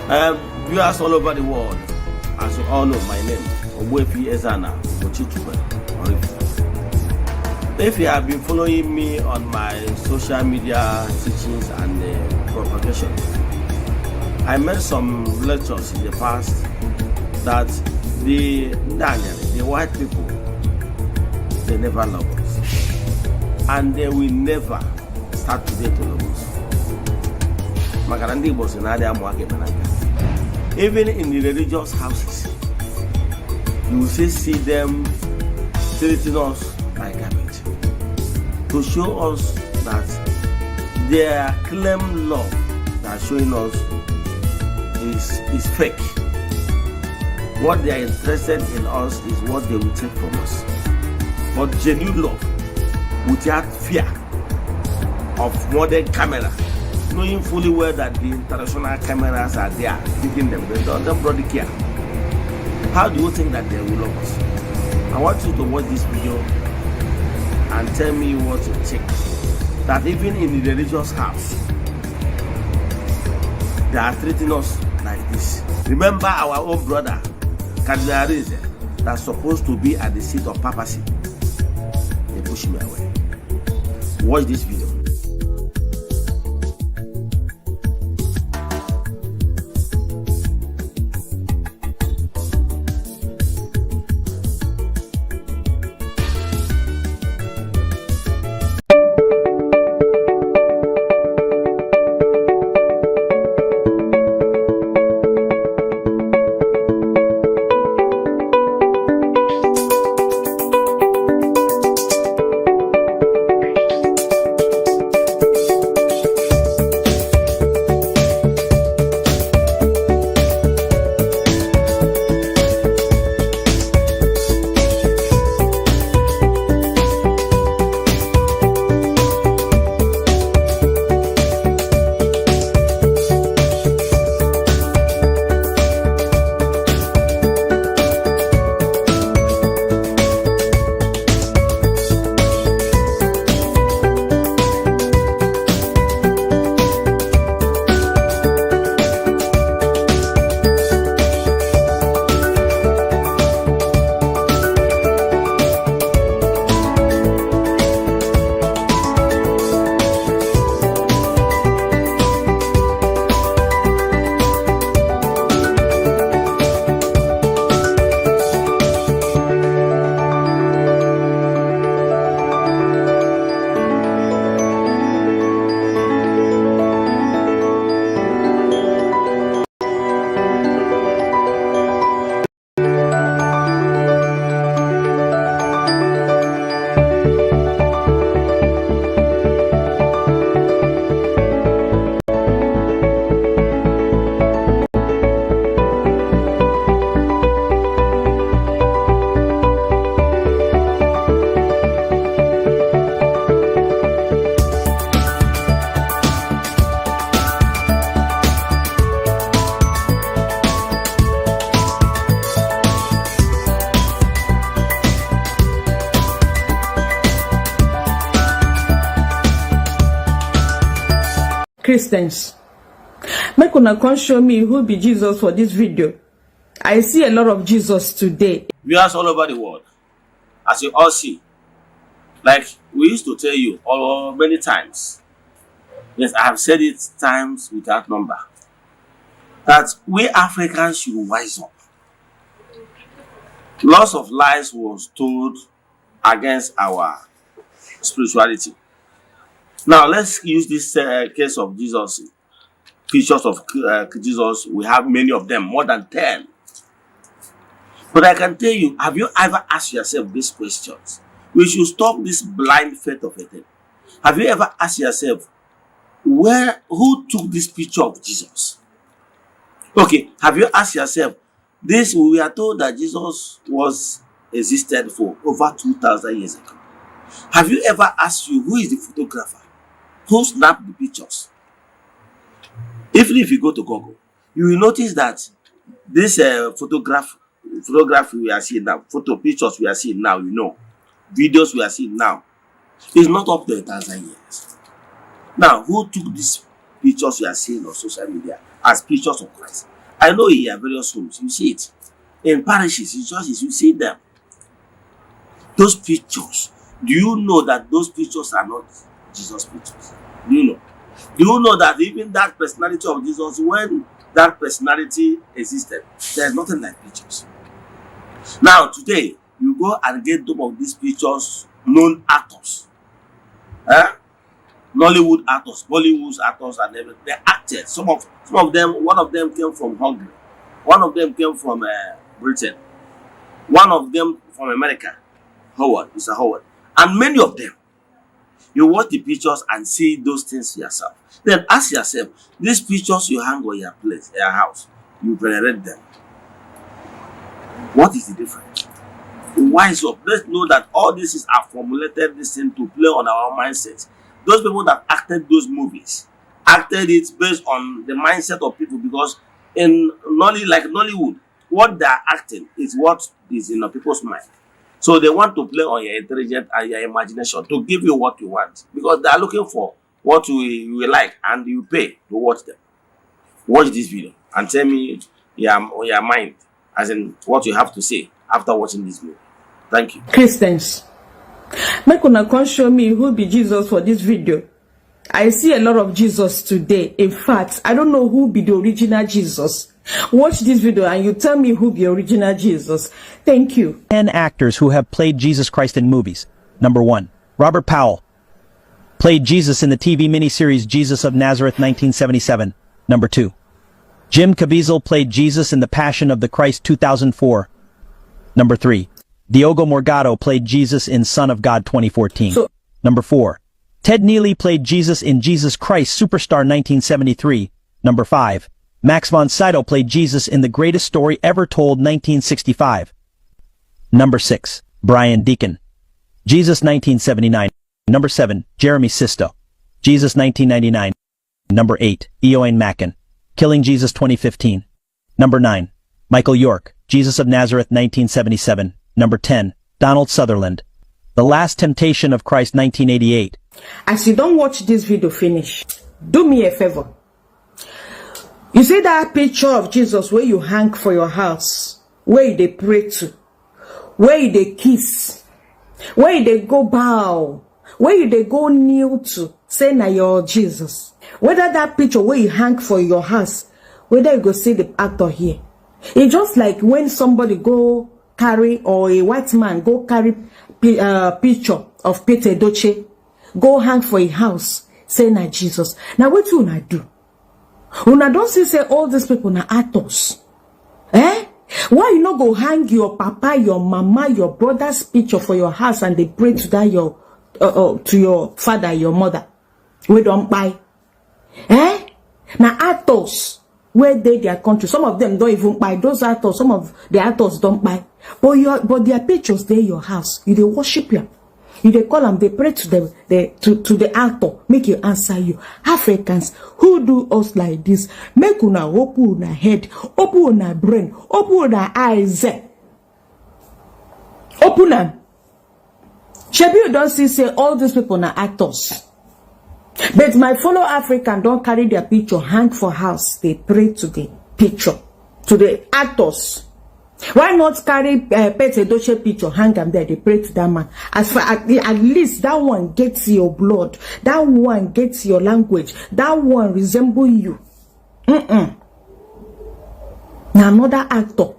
Viewers all over the world, as you all know my name, Ogbuefi Eze-Ana Ugochi Tubelu Oraifite. If you have been following me on my social media teachings and propagation, I made some lectures in the past that the Ndanyari, the white people, they never love us. And they will never start today to love us. Maka na ndị Igbo si na adị amụ aka ebe na nka. Even in the religious houses, you will still see them treating us like garbage to show us that their claim love they are showing us is fake. What they are interested in us is what they will take from us. But genuine love, without fear of modern camera, knowing fully well that the international cameras are there taking them, they don't bloody care. How do you think that they will love us? I want you to watch this video and tell me what you think. That even in the religious house, they are treating us like this. Remember our own brother, Cardinal Arinze, that's supposed to be at the seat of papacy. They push me away. Watch this video. Christians, make una come show me who be Jesus for this video. I see a lot of Jesus today. Viewers all over the world, as you all see, like we used to tell you all many times, yes, I have said it times without number, that we Africans should wise up. Lots of lies was told against our spirituality. Now let's use this case of Jesus, pictures of Jesus. We have many of them, more than 10. But I can tell you, have you ever asked yourself these questions? We should stop this blind faith of a thing. Have you ever asked yourself, who took this picture of Jesus? Okay, have you asked yourself, this, we are told that Jesus was existed for over 2,000 years ago. Have you ever asked you, who is the photographer? Who snapped the pictures? Even if you go to Google, you will notice that this photography we are seeing now, photo pictures we are seeing now, you know, videos we are seeing now, is not up to 1,000 years. Now, who took these pictures we are seeing on social media as pictures of Christ? I know in your various homes, you see it. In parishes, in churches, you see them. Those pictures. Do you know that those pictures are not Jesus pictures? Do you know? Do you know that even that personality of Jesus, when that personality existed, there's nothing like pictures. Now, today, you go and get some of these pictures, known actors. Eh? Nollywood actors, Bollywood actors, and everything. They acted. Some of them, one of them came from Hungary, one of them came from Britain, one of them from America, Howard, Mr. Howard, and many of them. You watch the pictures and see those things yourself. Then ask yourself, these pictures you hang on your place, your house, you venerate them. What is the difference? Wise up. Let's know that all this is are formulated this thing to play on our mindset. Those people that acted those movies acted it based on the mindset of people, because in Nolly, like Nollywood, what they are acting is what is in the people's mind. So they want to play on your intelligence and your imagination to give you what you want, because they are looking for what you will like, and you pay to watch them. Watch this video and tell me your mind, as in what you have to say after watching this movie. Thank you. Christians, make una come show me who be Jesus for this video. I see a lot of Jesus today. In fact, I don't know who be the original Jesus. Watch this video and you tell me who be original Jesus. Thank you. 10 actors who have played Jesus Christ in movies. Number 1, Robert Powell. Played Jesus in the TV miniseries Jesus of Nazareth 1977. Number 2, Jim Caviezel played Jesus in The Passion of the Christ 2004. Number 3, Diogo Morgado played Jesus in Son of God 2014. Number 4, Ted Neeley played Jesus in Jesus Christ Superstar 1973. Number 5, Max von Sydow played Jesus in The Greatest Story Ever Told 1965. Number 6, Brian Deacon, Jesus 1979. Number 7, Jeremy Sisto, Jesus 1999. Number 8, Eoin Macken, Killing Jesus 2015. Number 9, Michael York, Jesus of Nazareth 1977. Number 10, Donald Sutherland, The Last Temptation of Christ 1988. As you don't watch this video finish, do me a favor. You see that picture of Jesus where you hang for your house, where they pray to, where they kiss, where they go bow, where they go kneel to, say na your Jesus. Whether that picture where you hang for your house, whether you go see the actor here. It's just like when somebody go carry, or a white man go carry picture of Pete Edochie, go hang for a house, say na Jesus. Now what you una do? Una don't see say all these people na actors. Eh? Why you not go hang your papa, your mama, your brother's picture for your house and they pray to that your to your father, your mother? We don't buy. Eh? Now actors where they their country, some of them don't even buy those actors. Some of the actors don't buy, but their pictures they your house. You they worship you. You they call them, they pray to them, they to the actor, make you answer you. Africans who do us like this, make una open una head, open una brain, open una eyes, open them. Shebi you don't see say all these people are actors. But my fellow African don't carry their picture, hang for house. They pray to the picture, to the actors. Why not carry Pete Edochie picture, hang them there? They pray to that man. As far at least that one gets your blood, that one gets your language, that one resemble you. Now another actor,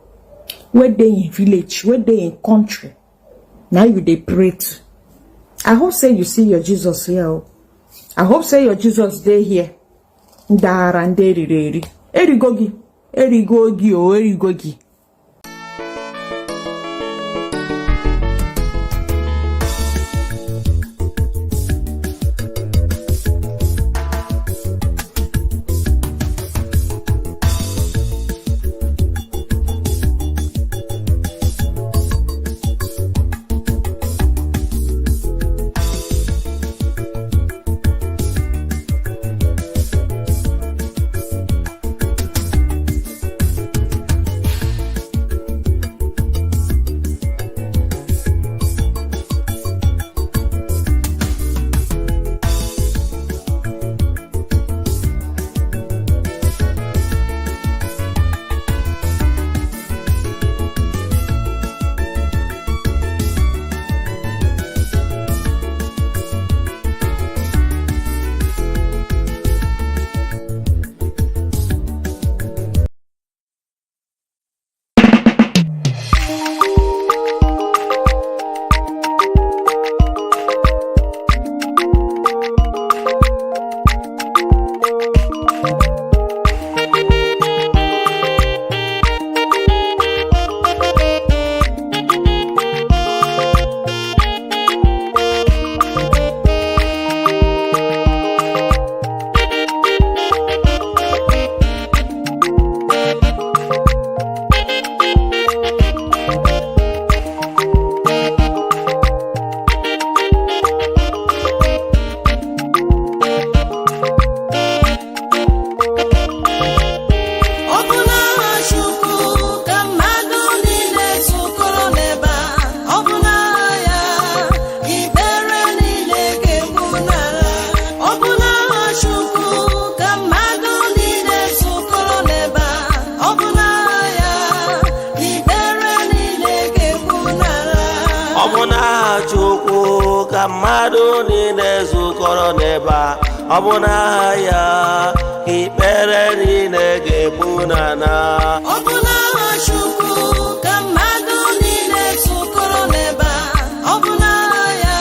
where they in village, where they in country, now you they pray to. I hope say you see your Jesus here. I hope say your Jesus dey here. Ndara nderiri. Erigo gi. Erigo gi o erigo gi. Mmadụ niile zukọrọ n'ebe a, ọ bụ n'aha ya ka ikpere niile ga-egbu n'ala. Ọ bụ n'aha Chukwu ka mmadụ niile zukọrọ n'ebe a. Ọ bụ n'aha ya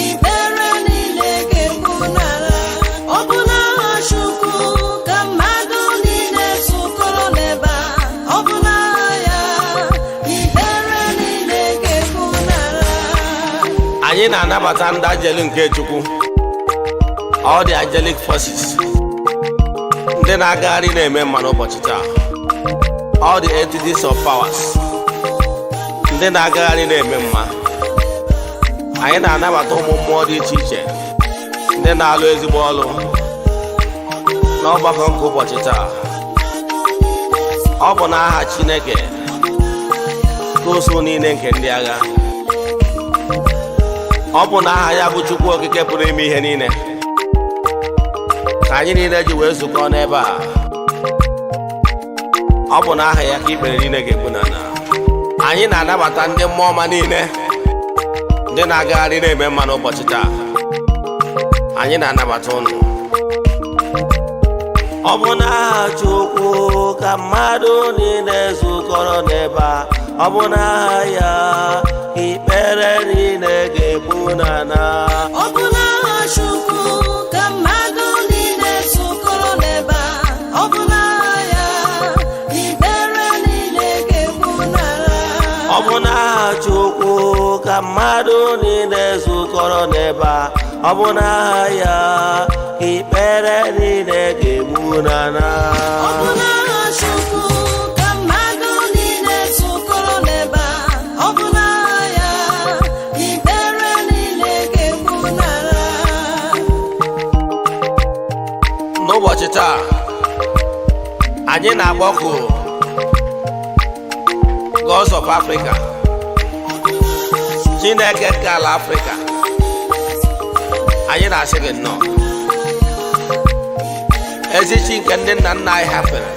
ikpere niile ga-egbu n'ala. Ọ bụ n'aha Chukwu ka mmadụ niile zukọrọ n'ebe a. Ọ bụ n'aha ya ikpere niile ga-egbu n'ala. Anyị na-anabata ndị angel nke Chukwu, all the angelic forces, ndị na-agagharị na-eme mma n'ụbọchị taa, all the entities of powers, ndị na-agagharị na-eme mma. Anyị na-anabata ụmụ mmụọ dị iche iche, ndị na-alụ ezigbo ọlụ n'ọgbakọ nke ụbọchị taa. Ọ bụ n'aha Chineke ka usuu niile nke ndị agha, ọ bụ n'aha ya bụ Chukwu Okike pụrụ ime ihe niile, ka anyị niile ji wee zukọ n'ebe a. Ọ bụ n'aha ya ka ikpere niile ga-egbu n'ala. Anyị na-anabata ndị mmụọ ọma niile, ndị na-agagharị na-eme mma n'ụbọchị taa. Anyị na-anabata ụnụ. Ọ bụ n'aha Chukwu ka mmadụ niile zukọrọ n'ebe a. Ọ bụ n'aha ya ka ikpere niile ga-egbu n'ala. Ọ bụ n'aha Chukwu ka mmadụ niile zukọrọ n'ebe a. Ọ bụ n'aha ya ikpere niile ga-egbu n'ala. Ọ bụ n'aha Chukwu ka mmadụ niile zukọrọ n'ebe a. Ọ bụ n'aha ya ka ikpere niile ga-egbu n'ala. Ọ bụ n'aha Chukwu ka mmadụ niile zukọrọ n'ebe a. Ọ bụ n'aha ya ikpere niile ga-egbu n'ala. N'ụbọchị taa, anyị na-agbakọ Gods of Africa, Chineke nke ala Afrịka. Anyị na-asị gị nnọọ, ezi chi nke ndị nna nna anyị hafere.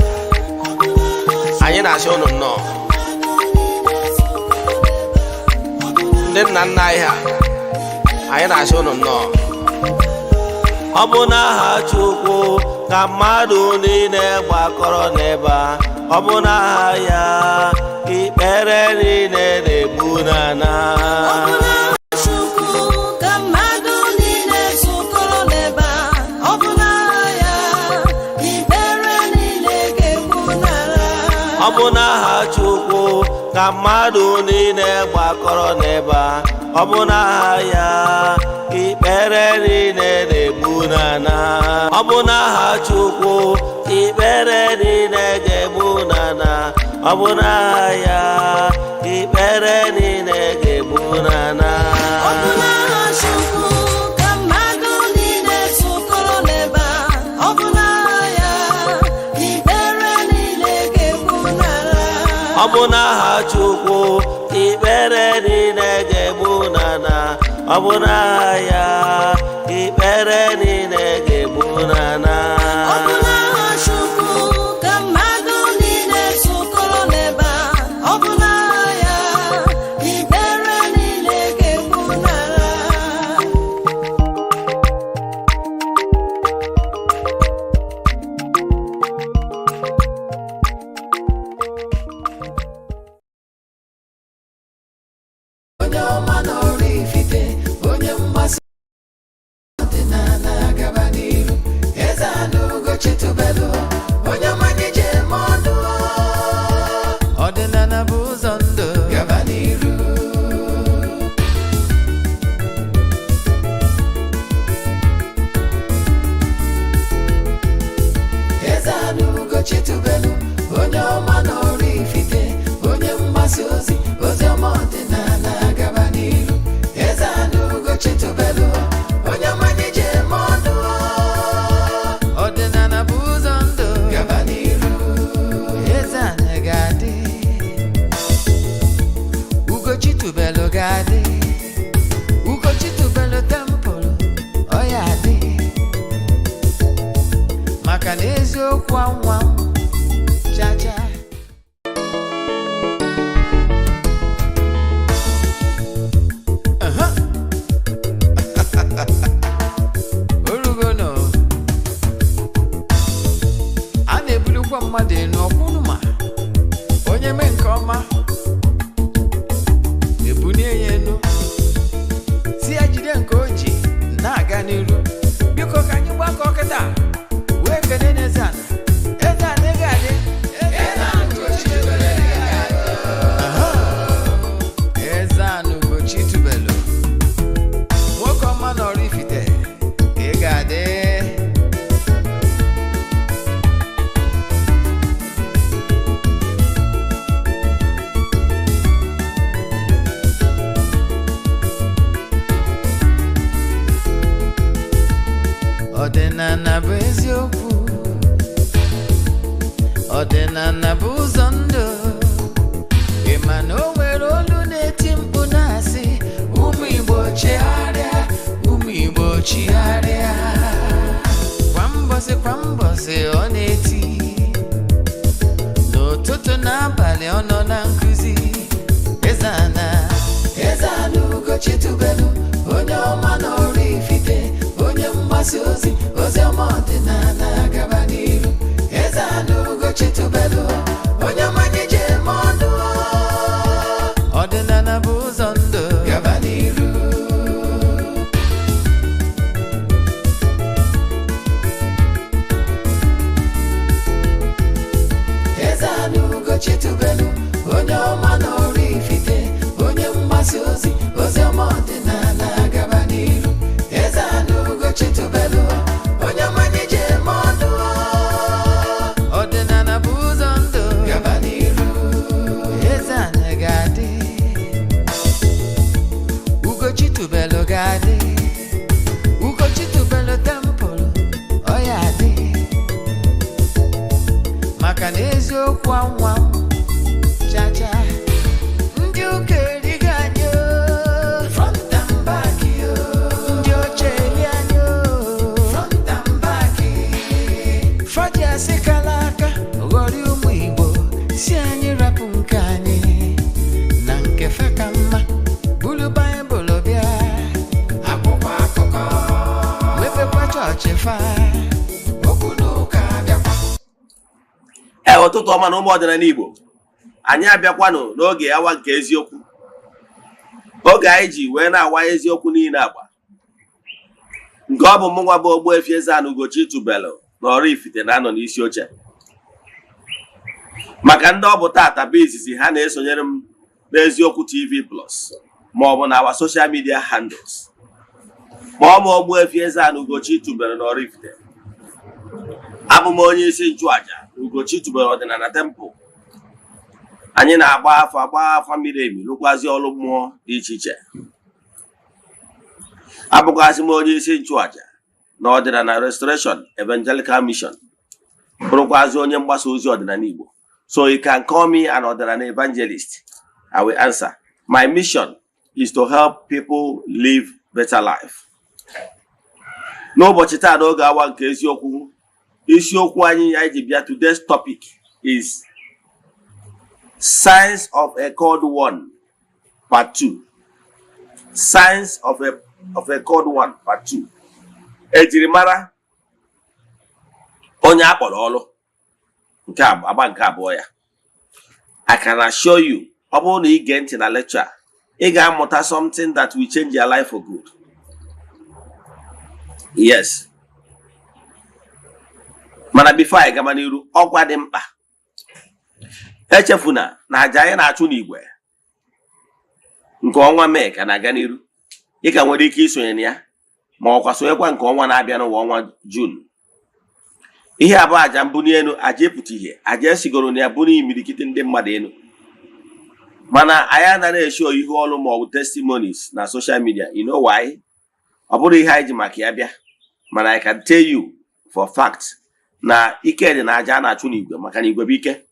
Anyị na-asị unu nnọọ, ndị nna nna anyị ha. Anyị na-asị unu nnọọ. Ọ bụ n'aha Chukwu ka mmadụ niile gbakọrọ n'ebe a. Ọ bụ n'aha ya ka ikpere niile na-egbu n'ala. Ọ bụ n'aha Chukwu ka mmadụ niile zukọrọ n'ebe a. Ọ bụ n'aha ya ikpere niile ga-egbu n'ala. Ọ bụ n'aha Chukwu ka mmadụ niile gbakọrọ n'ebe a. Ọ bụ n'aha ya ka ikpere niile na-egbu n'ala. Ọ bụ n'aha Chukwu ka ikpere niile ga-egbu n'ala. Ọ bụ n'aha ya ka ikpere niile ga-egbu n'ala. Ọ bụ n'aha Chukwu ka mmadụ niile zukọrọ n'ebe a. Ọ bụ n'aha ya ikpere niile ga-egbu n'ala. Ọ bụ n'aha Chukwu ka ikpere niile ga-egbu n'ala. Ọ bụ n'aha ya ka ikpere niile ga-egbu n'ala. Ọ bụ n'aha Chukwu ka mmadụ niile zukọrọ n'ebe a. Ọ bụ n'aha ya ikpere niile ga-egbu n'ala. Onye ọma n'Oraifite, onye mgbasa ọdịnala, gaba n'iru. Eze anụ Ugochitubelu, onye ọma anyị ji eme ọnụ. Ọdịnala bụ ụzọ ndụ, gaba n'iru. Eze anụ Ugochitubelu, onye ọma n'Oraifite, onye mgbasa ozi ozi ọma ọdịnala, gaba n'iru. Eze anụ Ugochitubelu, onye ọma anyị ji eme ọnụ. Ọdịnala bụ ụzọ ndụ, gaba n'iru. Eze anyị ga-adị, Ugochitubelu ga-adị, Ugochitubelu temple ọ ya adị, maka na eziokwu anwa chacha. Onye mee nke ọma, ebunie ya elu, si ya jide nke o ji na-aga n'iru. Biko, ka anyị gbakọ kịta wee kene n'Eze Ana. Eze Ana, ego adị. Aha. Eze Ana Ugochi tubelu, nwoke ọma nọrọ Ifite, ị ga-adị. Ọdịnala bụ eziokwu, ọdịnala bụ ụzọ ndụ. Ị ma na o nwere olu na-eti mkpu na-asị, "Ụmụ Igbo, chigharịa, ụmụ Igbo, chigharịa." Kwa mbọsị, kwa mbọsị, ọ na-eti n'ụtụtụ n'abalị, ọ nọ na nkụzi. Eze Ana, Eze Ana Ugochi tubelu, onye ọma na Oraifite, onye mgbasa ozi ozi ọma ọdịnala, gaba n'iru. Eze Ana Ugochi tubelu, onye ọma anyị ji eme ọnụ. Ọdịnala bụ ụzọ ndụ, gaba n'iru. Eze Ana Ugochi tubelu, onye ọma na Oraifite, onye mgbasa ozi ozi ọma ọdịnala, gaba n'iru. Eze Ana Ugochi tubelu, onye ọma anyị ji eme ọnụ. Ọdịnala bụ ụzọ ndụ, gaba n'iru. Eze Ana ga-adị, Ugochi tubelu ga-adị, Ugochi tubelu temple ọ ya adị, maka na eziokwu anwa chacha. Ndị ụka erigo anyị o, front and back o. Ndị oche eri anyị o, front and back. Faji asị kala aka ghọrọ ụmụ Igbo, si anyị rapụ nke anyị na nke fe ka mma. Buru Baịbụl bịa, akwụkwọ akụkọ, mepekwa chọọchị fa, okwu na ụka bịakwa. Ee, ụtụtụ ọma na ụmụ ọdịnala Igbo. Anyị abịakwanụ n'oge awa nke eziokwu, oge anyị ji wee na-awa eziokwu niile agba nke ọ bụ mụnwa bụ Ogbuefi Eze-Ana Ugochi tubelu na Oraifite na-anọ n'isi oche. Maka ndị ọ bụ tata bụ izizi ha na-esonyere m n'Eziokwu TV Plus ma ọ bụ na our social media handles, ma ọ bụ Ogbuefi Eze-Ana Ugochi tubelu na Oraifite, abụ m onye isi nchụaja Ugochi tubelu ọdịnala temple. Anyị na-agba afa, gba afa miri emi, lụkwazi ọrụ mmụọ dị iche iche. Abụkwazị m onye isi nchụaja na ọdịnala Restoration Evangelical Mission, bụrụkwazị onye mgbasa ozi ọdịnala Igbo. So you can call me an ọdịnala evangelist, I will answer. My mission is to help people live better life. N'ụbọchị taa, n'oge awa nke eziokwu, isiokwu anyị ji bịa, today's topic is Signs of a Called One Part 2. Signs of a Called One Part 2. Ejirimara onye akpọrọ ọrụ, nke agba nke abụọ ya. I can assure you, ọ bụrụ na ị gee ntị na lecture a, ị ga-amụta something that will change your life for good. Yes, mana before anyị gaba n'iru, ọkwa dị mkpa: echefuna na aja anyị na-achụ n'igwe nke ọnwa Mee ka na-aga n'iru. Ị ka nwere ike isonye na ya, ma ọkwa sonyekwa nke ọnwa na-abịa n'ụwa, ọnwa Jun. Ihe abụọ, aja mbuni elu, aja ịpụta ihe, aja esigoro na ya buru imirikiti ndị mmadụ elu, mana anyị anaghị esho ihu ọrụ ma ọ bụ testimonies na social media. You know why? Ọ bụrụ ihe anyị ji maka ya bịa. Mana I can tell you for fact na ike dị na aja a na-achụ n'igwe, maka na igwe bụ ike.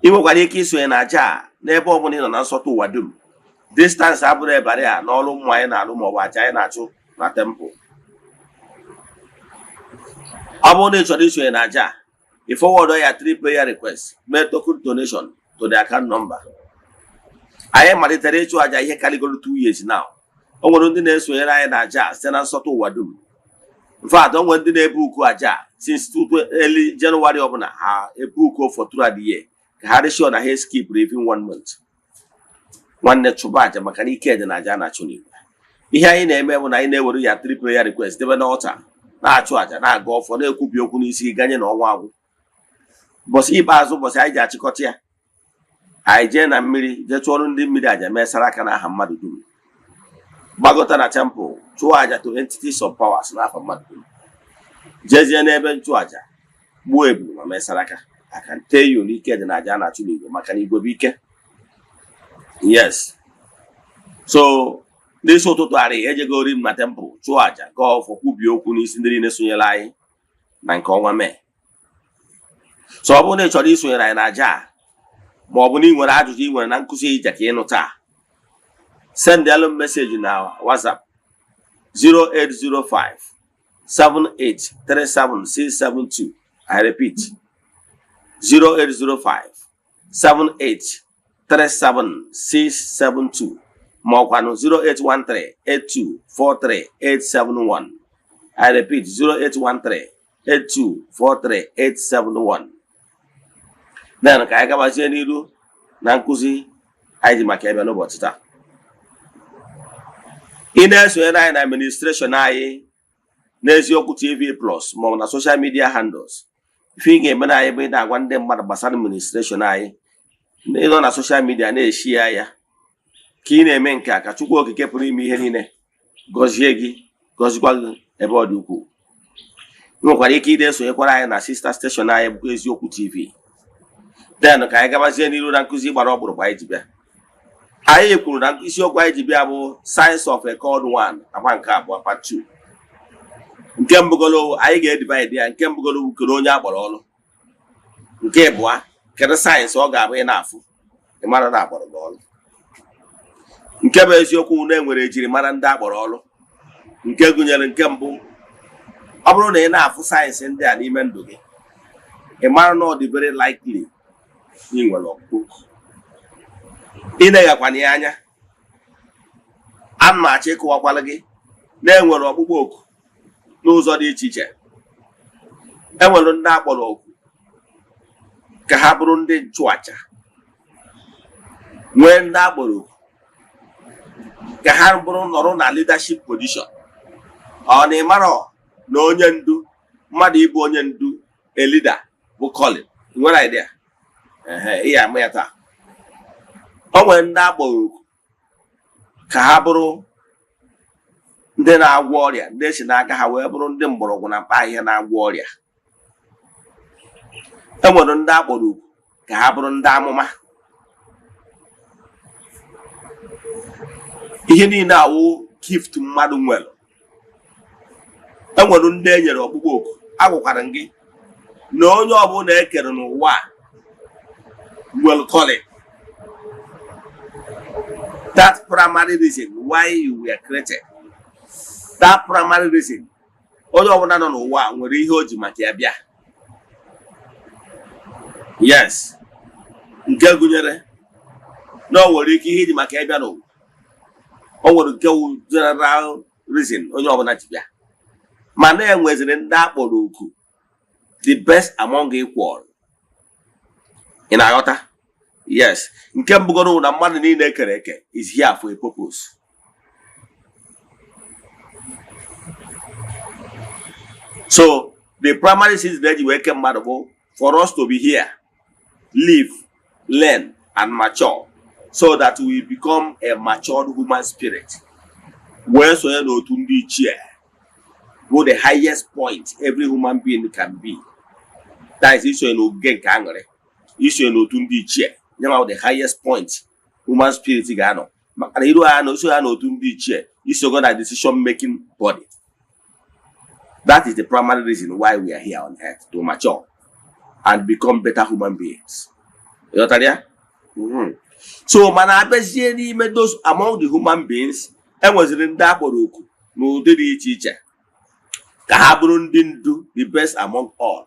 Ị nwekwara ike isonye na aja a n'ebe ọ bụla ị nọ na nsọtụ ụwa dum. Distance abụrụ ebara ya n'ọrụ mmụọ anyị na-alụ maọbụ aja anyị na-achụ na temple. Ọ bụrụ na ị chọrọ isonye na aja a, ị forward ya three prayer request, mee token donation to the account number. Anyị malitere ịchụ aja ihe karịgoro 2 years now. O nwere ndị na-esonyere anyị na aja a site na nsọtụ ụwa dum. In fact, o nwere ndị na-ebu uku aja a since early January ọbụla ha ebu uku for throughout the year. Ka ha dị sure na ha skip even one month. Nwanne, chụba aja, maka na ike dị na aja a na-achụ n'igwe. Ihe anyị na-eme bụ na anyị na-ewere ya three prayer request debe n'altar, na-achụ aja, na-aga ọfọ, na-ekwubi okwu n'isi gị ganye na ọnwa agwụ. Ụbọchị ikpeazụ, ụbọchị anyị ji achịkọta ya, anyị jee na mmiri, jee chụọrọ ndị mmiri aja, mee sara aka n'aha mmadụ dum, gbagota na temple, chụọ aja to entities of powers n'afa mmadụ dum, jezie n'ebe nchụaja, gbuo ebulu ma mee saraka. I can tell you n'ike dị na aja a na-achụ n'igwe, maka na igwe bụ ike. Yes, so n'isi ụtụtụ arị ejegori m na temple, chụọ aja, gaa ọfọ, kwubie okwu n'isi ndị niile sonyere anyị na nke ọnwa Mee. So ọ bụrụ na ị chọrọ isonyere anyị na aja a, ma ọ bụ na ị nwere ajụjụ ị nwere na nkụzi ije ka ịnụ taa, send alụ message na WhatsApp 0805 7837672. I repeat, 0805 7837672, ma ọkwanụ 0813 8243871. I repeat, 0813 8243871. Then ka anyị gabazie n'iru na nkụzi anyị ji maka ebe n'ụbọchị taa. Ị na-esonyere anyị na administration anyị n'Eziokwu TV Plus maọbụ na social media handles, ife ị ga-eme na anyị bụ ị na-agwa ndị mmadụ gbasara administration anyị. Ịnọ na social media na-eshi ya ya ka ị na-eme nke a, ka Chukwu Okike pụrụ ime ihe niile gọzie gị, gọzikwa gị ebe ọ dị ukwuu. Ị nwekwara ike ide esonyekwara anyị na sister station anyị bụkwa Eziokwu TV. Then ka anyị gabazie n'iru na nkụzi gbara ọkpụrụkpụ anyị ji bịa. Anyị kwuru na isiokwu anyị ji bịa bụ Signs of a Called One, agba nke abụọ, part 2. Nke mbụgolo anyị ga-edivide ya. Nke mbụgolo bụ, kedu onye akpọrọ ọrụ? Nke ịbụa, kedu signs ọ ga-abụ ị na-afụ, ị mara na akpọrọ gị ọrụ? Nke bụ eziokwu na enwere ejirimara ndị akpọrọ ọrụ, nke gụnyere: nke mbụ, ọ bụrụ na ị na-afụ signs ndị a n'ime ndụ gị, ị mara na ọ dị very likely na ị nwere ọkpụkpọ. Ị na-eghakwana ya anya, ana m achọ ịkụwakwala gị na enwere ọkpụkpọ oku n'ụzọ dị iche iche. Enwere ndị akpọrọ oku ka ha bụrụ ndị nchụaja, nwee ndị akpọrọ oku ka ha bụrụ nọrọ na leadership position. Ọ na ịmarọ na onye ndu, mmadụ ịbụ onye ndu, a leader, bụ calling? Ị nwere idea? Ehe, ị ya ama ya taa. O nwere ndị akpọrọ oku ka ha bụrụ ndị na-agwọ ọrịa, ndị esi n'aka ha wee bụrụ ndị mgbọrọgwụ na mkpa ahịhịa na-agwọ ọrịa. E nwere ndị akpọrọ oku ka ha bụrụ ndị amụma. Ihe niile awụ gift mmadụ nwere. E nwere ndị e nyere ọkpụkpọ oku. Agwakwara m gị na onye ọbụla e kere n'ụwa a nwere calling, that primary reason why you were created, that primary reason. Onye ọbụla nọ n'ụwa a nwere ihe o ji maka ya bịa. Yes, nke gụnyere na o nwere ike ihe iji maka ya bịa n'ụwa. O nwere nke wụ general reason onye ọbụla ji bịa, mana e nweziri ndị akpọrọ oku, the best among equal. Ị na-aghọta? Yes. Nke mbụgoro bụ na mmadụ niile ekere eke is here for a purpose. So the primary reason eji wee ke mmadụ bụ for us to be here, live, learn and mature, so that we become a matured human spirit wee sonye n'otu ndị ichie, bụ the highest point every human being can be. That is, isonye n'ogige nke aṅụrị, isonye n'otu ndị ichie nyanwa bụ the highest point human spirit ga-anọ, maka na iru ha na iso ha n'otu ndị ichie, isogo na decision making body. That is the primary reason why we are here on earth, to mature and become better human beings. Ịghọtara ya? So mana abịazie n'ime those, among the human beings, enweziri ndị akpọrọ oku n'ụdị dị iche iche ka ha bụrụ ndị ndu, the best among all,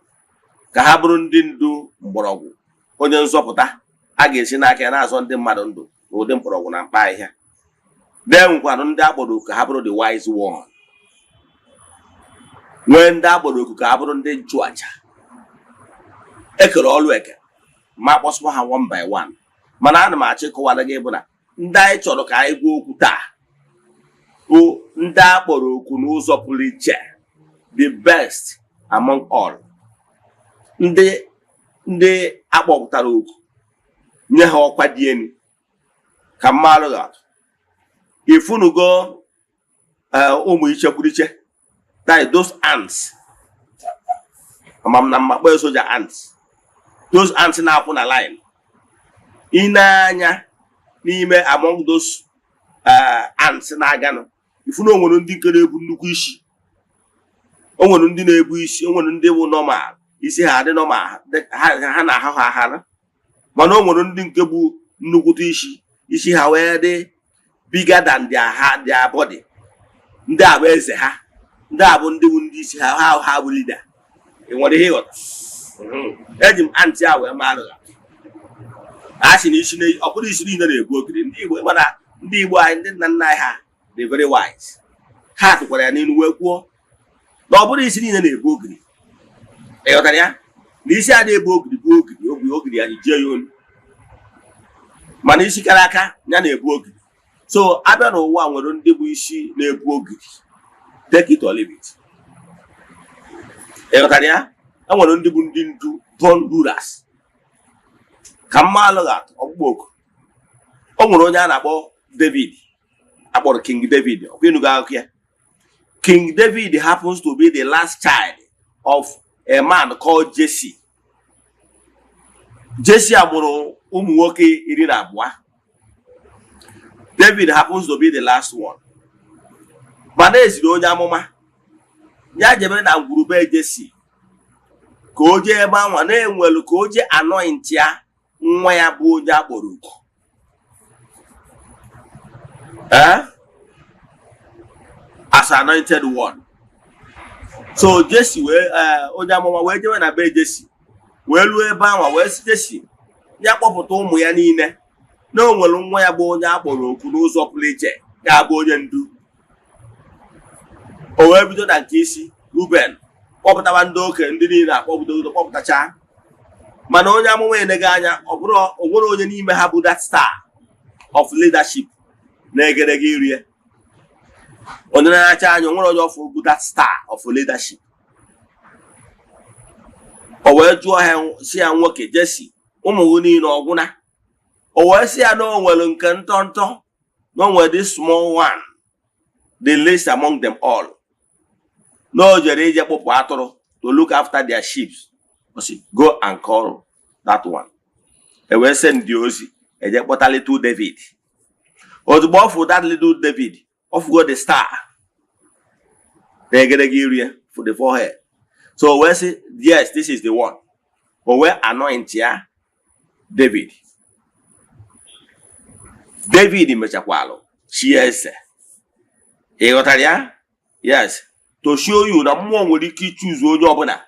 ka ha bụrụ ndị ndu mgbọrọgwụ, onye nzọpụta a ga-esi n'aka ya na-azọ ndị mmadụ ndụ n'ụdị mgbọrọgwụ na mkpa ahịhịa. Dee, nwekwanụ ndị akpọrọ oku ka ha bụrụ the wise one, nwee ndị akpọrọ oku ka ha bụrụ ndị nchụaja. Ekere ọlụ eke. Ma akpọsịkwa ha one by one, mana ana m achọ ịkọwara gị bụ na ndị anyị chọrọ ka anyị gwa okwu taa bụ ndị a kpọrọ okwu n'ụzọ pụrụ iche, the best among all, ndị akpọpụtara oku nye ha ọkwa dị elu. Ka mmalụ ga-atụ ifunugo ụmụ ichekwuriche, that is those ants, ama m na mmakpọ soja ants, those ants na-akwụ na line. Ị na-anya n'ime among those ants na-aganụ, ifu na o nwere ndị nke na-ebu nnukwu isi, o nwere ndị na-ebu isi, o nwere ndị bụ normal, isi ha adị normal, ha na-ahụ ha ahara, mana o nwere ndị nke bụ nnukwute isi, isi ha wee dị bigger than their body. Ndị a bụ eze ha, ndị a bụ ndị bụ ndị isi ha, ha bụ leader. Ị nwere ihe ịghọta? Eji m ant a wee marụ ha. A sị na isi na ọ bụrụ isi niile na-ebu ogiri. Ndị Igbo, mana ndị Igbo anyị, ndị nna nna anyị ha dị very wise. Ha tụkwara ya n'ilu wee kwuo na ọ bụrụ isi niile na-ebu ogiri. Ị ghọtara ya? Na isi a na-ebu ogiri bụ ogiri obi ogiri ya jie ya olu, mana isi kara aka ya na-ebu ogiri. So abịa n'ụwa, nwere ndị bụ isi na-ebu ogiri, take it or leave it. Ị ghọtara ya? E nwere ndị bụ ndị ndu, born rulers. Ka mma alụghị atụ ọkpụkpọ oku, o nwere onye a na-akpọ David, akpọrọ King David. Ọkwa ịnụgo akụkọ ya? King David happens to be the last child of a man called Jesse. Jesse a mụrụ ụmụ nwoke 12. David happens to be the last one. Mana eziri onye amụma ya jebe na ngwurube Jesse ka o jee ebe anwa na-enwelu ka o jee anoint ya nwa ya bụ onye akpọrọ oku as anointed one. So Jesse wee onye amụma wee jewe na be Jesse, wee ruo ebe anwa, wee sị Jesse ya kpọpụta ụmụ ya niile, na o nwere nwa ya bụ onye akpọrọ oku n'ụzọ pụrụ iche, ga-abụ onye ndu. O wee bido na nke isi Ruben, kpọpụtawa ndị okenye, ndị niile akpọpụta, kpọpụtacha. Mana onye amụma enego anya, ọ bụrụ o nwere onye n'ime ha bụ that star of leadership na-egerege iri ya. Onye na-acha anya, o nwere onye ọfụ bụ that star of leadership. O wee jụọ ha, si ya, "Nwoke Jesse, ụmụ gị niile ọgwụna?" O wee sị ya na o nwere nke ntọntọ, na o nwere this small one, the least among them all, na o jere ije kpụpụ atụrụ, to look after their sheep. O sị, "Go and call that one." E wee send ozi eje kpọta little David. Ozugbo ọ fụ that little David, ọ fụgo the star na-egerege iru ya for the forehead. So o wee sị, "Yes, this is the one." O wee anoint ya David. David mechakwalụ chie eze. Ị ghọtara ya? Yes, to show you na mmụọ nwere ike ichuzu onye ọbụla.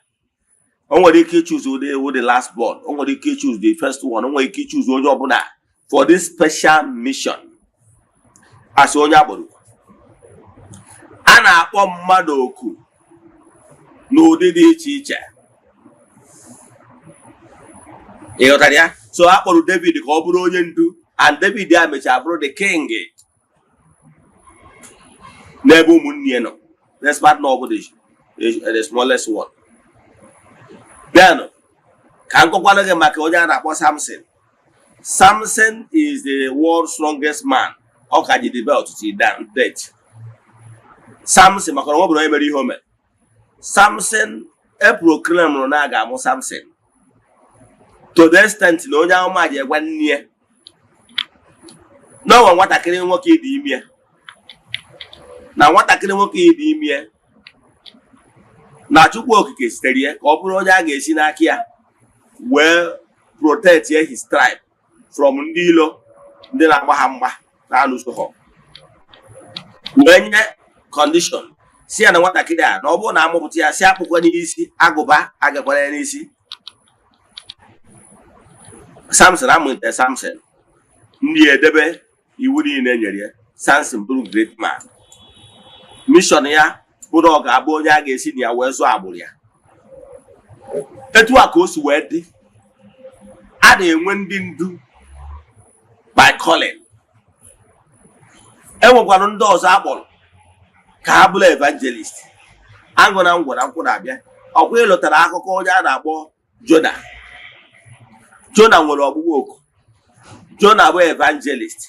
O nwere ike ichuzu the last born, o nwere ike ichuzu the first one, o nwere ike ichuzu onye ọbụla for this special mission. Asị onye agboro, a na-akpọ mmadụ oku n'ụdị dị iche iche. Ị ghọtara ya? So a kpọrọ David ka ọ bụrụ onye ndu, and David ya mechara bụrụ the king n'ebe ụmụnne ya nọ, despite na ọ bụ the smallest one. Then ka m kọkwara gị maka onye a na-akpọ Samson. Samson is the world's strongest man. Ọ ka ji the belt till death. Samson, maka na ọ bụrụ onye mere ihe o mere, Samson e proclaim na a ga-amụ Samson, to the extent na onye amụma ji egwa nne ya na ọnwa nwatakịrị nwoke dị ime ya, na nwatakịrị nwoke dị ime ya, na Chukwu Okike sitere ya ka ọ bụrụ onye a ga-esi n'aka ya wee protect his tribe from ndị ilo, ndị na-agba ha mgba na-alụso ha, wee nye condition si ya na nwatakịrị a, na ọ bụrụ na amụpụta ya, si akpụkwa n'isi, agụba agakwara ya n'isi. Samson amụnte Samson, ndị edebe iwu niile e nyere ya. Samson bụrụ great man. Mission ya bụrụ ọ ga-abụ onye a ga-esi na ya wee zụọ agbụrụ ya. Etu a ka o si wee dị. A na-enwe ndị ndu by calling. E nwekwara ndị ọzọ akpọrọ ka ha bụrụ evangelist. Aṅụ na ngwara nkwụ na-abịa. Ọkwa ịlụtara akụkọ onye a na-akpọ Jona. Jona nwere ọgbụgbọ oku. Jona bụ evangelist,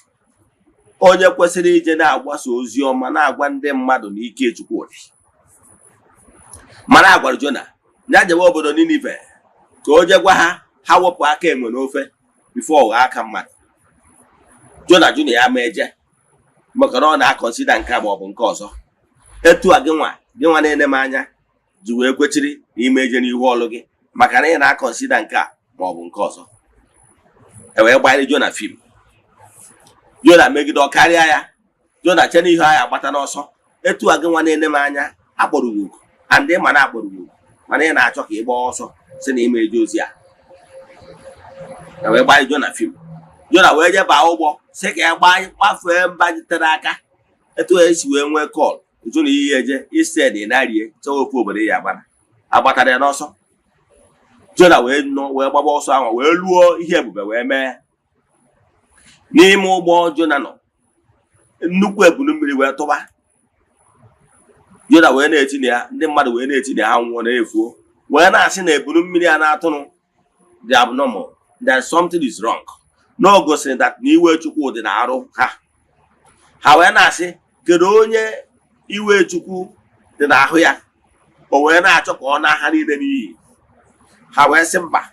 onye kwesịrị ije na-agbasa ozi ọma, na-agwa ndị mmadụ na ike Chukwu dị. Mana a gwara Jona ya jewe obodo Ninive ka o jee gwa ha ha wepụ aka enwe n'ofe before ọgha aka mmadụ. Jona jụ na ya ma eje, maka na ọ na-aconsider nke a ma ọ bụ nke ọzọ. Etu a gị nwa na-ene m anya ji wee kwechiri na ime eje n'ihu ọlụ gị, maka na ị na-aconsider nke a ma ọ bụ nke ọzọ. E wee gbanyere Jona film. Jona megide ọ karịa ya. Jona che n'ihu agha agbata n'ọsọ. Etu a gị nwa na-ene m anya akpọrọ gị oku, and ị ma na akpọrọ gị oku, mana ị na-achọ ka ị gbaa ọsọ si na ime eje ozi a. E wee gbanye Jona film. Jona wee jee baa ụgbọ, sị ka ya gbaa gbafee mba tere aka. Etu esi wee nwee call jụ na iyi eje, instead ị na-arie chọwa ofu obodo ya agbara agbatara ya n'ọsọ. Jona wee nọ wee gbaba ọsọ ahụ wee luo. Ihe ebube wee mee n'ime ụgbọ Jona nọ. Nnukwu ebulu mmiri wee tụba Jona, wee na-eti na ya. Ndị mmadụ wee na-eti na ha nwụọ na-efuo, wee na-asị na ebulu mmiri a na-atụnụ dị abnormal, that something is wrong, na o gosiri that na iwe Chukwu dị na-arụ ha. Ha wee na-asị, kedu onye iwe Chukwu dị n'ahụ ya? O wee na-achọ ka ọ na ha niile n'iyi. Ha wee sị mba.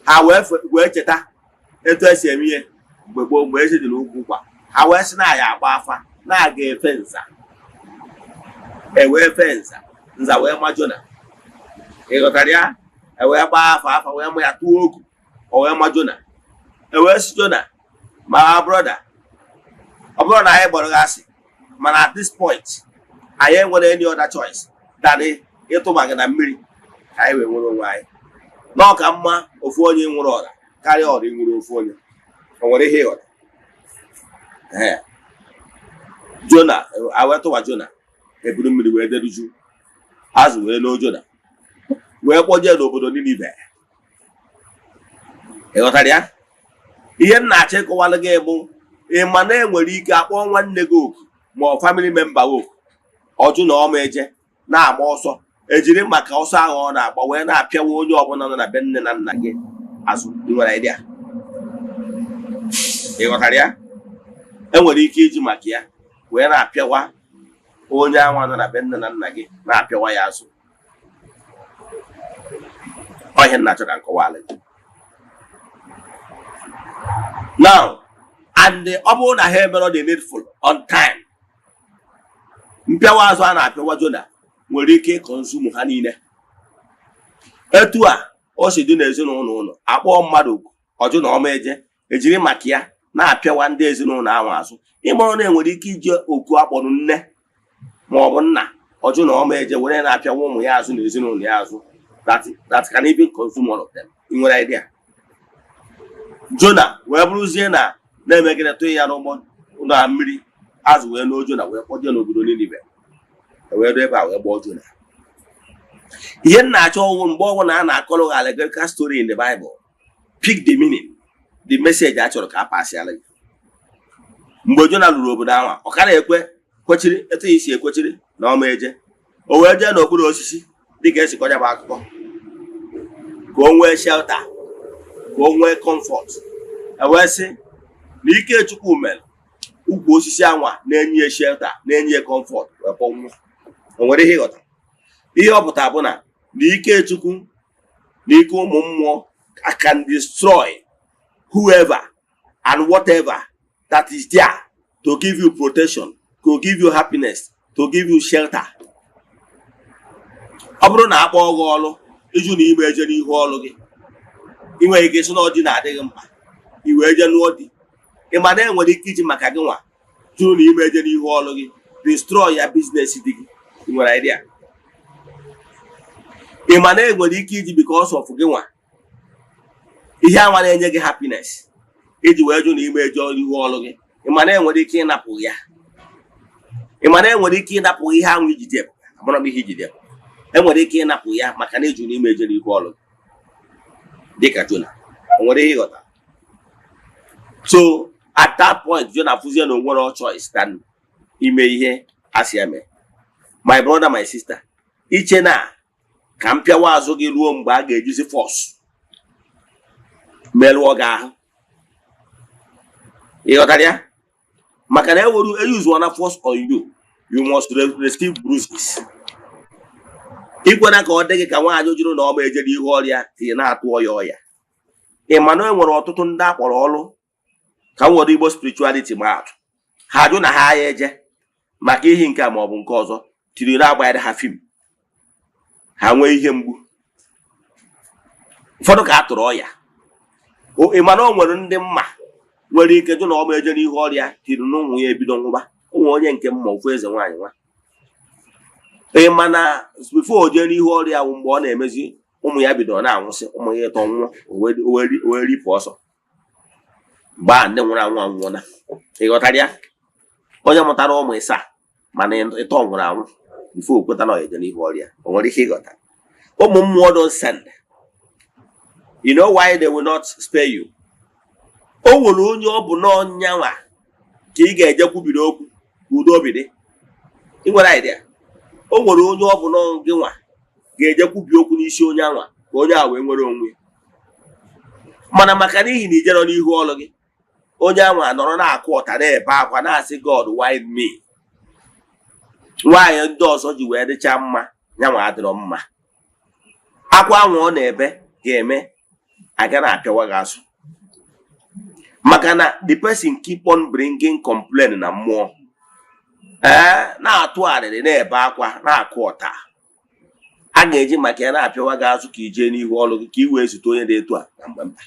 Ha wee cheta etu esi eme ihe mgbe gboo, mgbe ezi dị n'ugwu kwa. Ha wee sị na ya agba afa na-aga efe nza. E wee fee nza, nza wee ma Jona. Ị ghọtara ya? E wee gbaa afa, afa wee ma ya, tụọ ogu, o wee ma Jona. E wee sị Jona, ma brother, ọ bụrụ na anyị gbọrọ gị asị, mana at this point anyị enwere any other choice than ịtụba gị na mmiri ka anyị wee nwere onwe anyị, na ọ ka mma ofu onye nwụrụ ọra karịa ọra ịnwụrụ ofu onye. O nwere ihe ịghọta? Ee, Jona a wee tụba Jona, eburu mmiri wee deruju, azụ wee loo Jona, wee kpọjee n'obodo Ninive. Ị ghọtara ya? Ihe m na-achọ ịkọwalụ gị bụ, ị ma na enwere ike akpọ nwanne gị oku ma ọ family member oku, ọjụ na ọma eje, na-agba ọsọ, ejiri maka ọsọ ahụ ọ na-agba wee na-apịawa onye ọbụla nọ na be nne na nna gị azụ. Ị nwere idea? Ị ghọtara ya? Enwere ike iji maka ya wee na-apịawa onye anwa nọ na be nne na nna gị, na-apịawa ya azụ. Ọ ihe m na-achọ ka nkọwalụ gị now. And ọ bụrụ na ha emerọ the needful on time, mpịawa azụ a na-apịawa Jona nwere ike ịconsume ha niile. Etu a o si dị n'ezinụlọ ụlọ, akpọọ mmadụ oku, ọjụ na ọma eje, ejiri maka ya na-apịawa ndị ezinụlọ ahụ azụ. Ịmụrụ na enwere ike iji oku akpọrọ nne ma ọ bụ nna, ọjụ na ọma eje, were na-apịawa ụmụ ya azụ na ezinụlọ ya azụ, that can even consume all of them. Ị nwere idea? Jona wee bụrụzie na na-emegide tụghị ya n'ụgbọ na mmiri, azụ wee loo Jona, wee kpọjee n'obodo Ninive, wee ruo ebe a wee gbọọ Jona. Ihe m na-achọ ọgwụ, mgbe ọgwụ na a na-akọrọ gị allegorical story in the Bible, pick the meaning, the message a chọrọ ka a pasịala gị. Mgbe Jona ruru obodo ahụ, ọ kara ekwe kwechiri etu ya isi ekwechiri na ọma eje. O wee jee n'okpuru osisi, dịka esi kọnya bụ akụkọ, ka o nwee shelter, ka o nwee comfort. E wee sị na ike Chukwu mere ukwu osisi anwa na-enye ya shelter, na-enye ya comfort, wee kpọnwụọ. O nwere ihe ịghọta? Ihe ọ pụtara bụ na ike Chukwu na ike ụmụ mmụọ can destroy whoever and whatever that is there to give you protection, to give you happiness, to give you shelter. Ọ bụrụ na akpọọ gị ọrụ, ịjụ na ime eje n'ihu ọrụ gị, ị nwere ike ịsị na ọdị na-adịghị mkpa, i wee jee nụọ di. Ị ma na enwere ike iji maka gị nwa jụrụ na ime eje n'ihu ọrụ gị destroy ya business dị gị. Ị nwere idea? Ị ma na enwere ike iji because of gị nwa, ihe anwa na-enye gị happiness, iji wee jụ na ime eje ihu ọrụ gị, ị ma na enwere ike ịnapụ ya? Ị ma na enwere ike ịnapụ ihe ahụ iji dị ebube? Amara m ihe iji dị ebube. Enwere ike ịnapụ ya maka na ịjụ na ime eje n'ihu ọrụ gị, dịka Jona. O nwere ihe ịghọta? So at that point, Jonah fụzie na onwere choice than ime ihe a sị ya mee. My brother, my sister, iche na ka m pịawa azụ gị ruo mgbe a ga-ejizi force merụọ gị ahụ, ị ghọtara ya? Maka na ewere use na force on you, you must receive bruises. Ikwena ka ọ dị gị ka nwaanyị jụrụ na ọ ma ejere ihu ọrịa tinye na-atụ ya ọya. Ị ma na e nwere ọtụtụ ndị akpọrọ ọrụ ka m were Igbo spirituality ma atụ, ha jụ na ha ya eje maka ihi nke a ma ọ bụ nke ọzọ, tiri na-agbanyere ha film, ha nwee ihe mgbu. Ụfọdụ ka a tụrụ ọya. Ị ma na o nwere ndị mma nwere ike jụ na ọ ma eje n'ihu ọrịa, tiri na ụmụ ya ebido nwụba. O nwere onye nke mma, ofu eze nwaanyị nwa. Ị ma na before o jee n'ihu ọrịa wụ mgbe ọ na-emezi, ụmụ ya bidoro na-anwụsị, ụmụ ya ịtọ nwụọ, o wee ripụ ọsọ gbaa. Ndị nwụrụ anwụ anwụọna. Ị ghọtara ya? Onye mụtara ụmụ ịsaa, mana ịtọ nwụrụ anwụ before o kweta na ọ eje n'ihu ọrịa. O nwere ike ịghọta? Ụmụ mmụọ don't send. You know why they will not spare you? O nwere onye ọ bụ n'ọnyanwa ka ị ga-eje kwubiri okwu ka udo obi dị. Ị nwere idea? O nwere onye ọ bụ gị nwa ga-eje kwubi okwu n'isi onye anwa ka onye a wee nwere onwe ya. Mana maka n'ihi na ijero n'ihu ọrụ gị, onye anwa nọrọ na-akụ ọta, na-ebe akwa, na-asị, "God, why me?" Nwaanyị ndị ọzọ ji wee dịcha mma, nyanwa adịrọ mma. Akwa anwa ọ na-ebe ga-eme aga na-apịawa gị azụ, maka na the person keep on bringing complain na mmụọ, ee, na-atụ arịrị, na-ebe akwa, na-akụ ọta. A ga-eji maka ya na-apịawa gị azụ ka i jee n'ihu ọrụ gị, ka ị wee zute onye dị etu a na mgbe mkpa.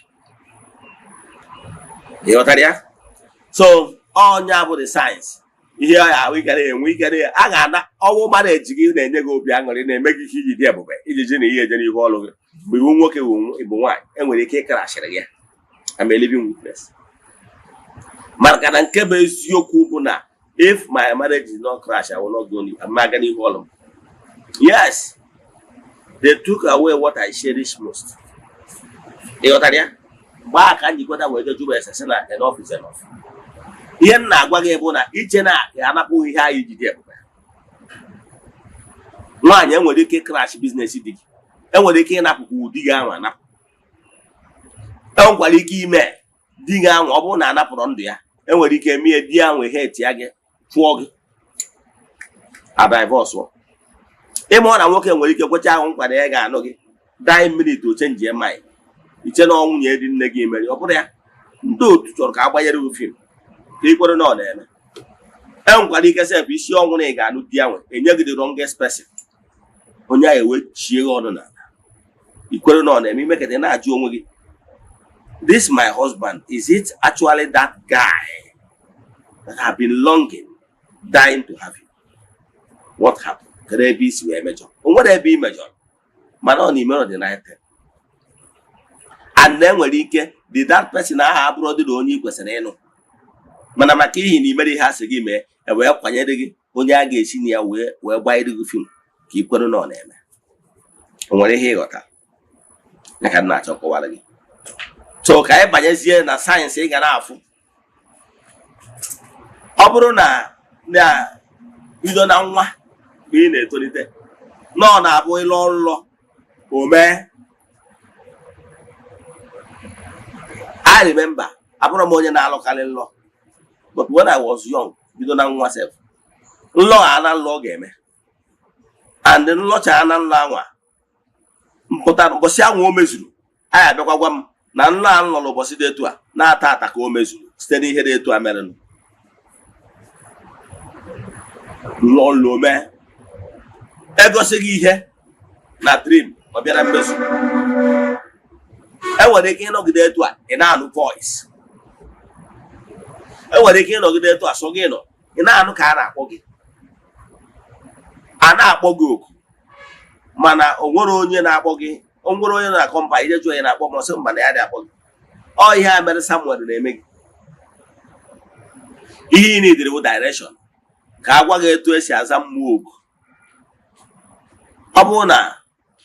Ị ghọtara ya? So ọnya bụ the science. Ihe ahụ ị gara enwe, ị gara a ga-ana ọnwụ mara eji gị na-enye gị obi aṅụrị, na-eme gị ihe iji dị ebube, iji ji na ihe eje n'ihu ọrụ gị. Mgbe iwu nwoke bụ nwaanyị, enwere ike ịkarashịrị gị. I'm a living witness. Maka na nke bụ eziokwu bụ na if my marriage is not crash, I will not go aga n'ihu ọrụ m. Yes, they took away what I cherish most. Ị ghọtara ya? Mgbe a ka njikwata wee jee jụba ese sị na enough is enough. Ihe m na-agwa gị bụ na iche na ya anapụghị ihe anyị ji dị ebube. Nwaanyị, enwere ike crash business di gị, enwere ike ịnapụkwa ụdị gị ahụ anapụ, enwekwara ike ime di gị ahụ. Ọ bụrụ na anapụrụ ndụ ya, enwere ike mie di ahụ ihe etia gị, chụọ gị, a divorce. Ịma ọ na nwoke nwere ike kwecha ahụ nkwa na ya ga-anụ gị, die minute o change mind, iche na ọnwụ nwunye dị nne gị mere. Ọ bụrụ ya, ndị otu chọrọ ka a gbanyere gị film ka ị kwere na ọ na-eme. Enwekwara ike sef isi ọnwụ na ị ga-anụ di ahụ, enye gị the wrongest person, onye ahụ ewe chie gị ọnụ n'ala, ikwere na ọ na-eme. Imeketa na-ajụ onwe gị, "This my husband, is it actually that guy that have been longing, dying to have you? What happened? Kedu ebe isi wee mejọ?" O nwere ebe ị mejọrọ, mana ọ na imere the right thing. And enwere ike the that person ahụ abụrụ dị na onye ị kwesịrị ịnụ, mana maka ihi na imere ihe a sị gị mee, e wee kwanyere gị onye a ga-esi na ya wee gbanyere gị film ka ị kwere na ọ na-eme. O nwere ihe ịghọta ya ka m na-achọ kọwara gị? So ka anyị banyezie na signs ị ga na-afụ. Ọ bụrụ na bido na nwa, mgbe ị na-etolite, na ọ na-abụ ịlọ nlọ o mee. I remember, abụrụ m onye na-alụkarị nlọ, but when I was young, bido na nwa sef, nlọ a na nlọ ọ ga-eme, and nlọcha na nlọ anwa mpụta ụbọchị anwa o mezuru, anyị abịakwa gwa m na nlọ a nlọrọ ụbọchị dị etu a na-ata ata ka o mezuru site n'ihe dị etu a merenụ. Nlọ nlọ mee, egosi gị ihe na dream, ọ bịara mmezu. Enwere ike ịnọgide etu a, ị na-anụ voice. Enwere ike ịnọgide etu a, sọ gị nọ, ị na-anụ ka a na-akpọ gị, a na-akpọ gị oku, mana o nwere onye na-akpọ gị. O nwere onye na-akọ mba ije jụọ onye na-akpọ, ma ọ sị mba na ya dị akpọ gị. Ọ ihe a mere Samuel na-eme gị. Ihe ị nidiri bụ direction, ka a gwa gị etu esi aza mmụọ oku. Ọ bụrụ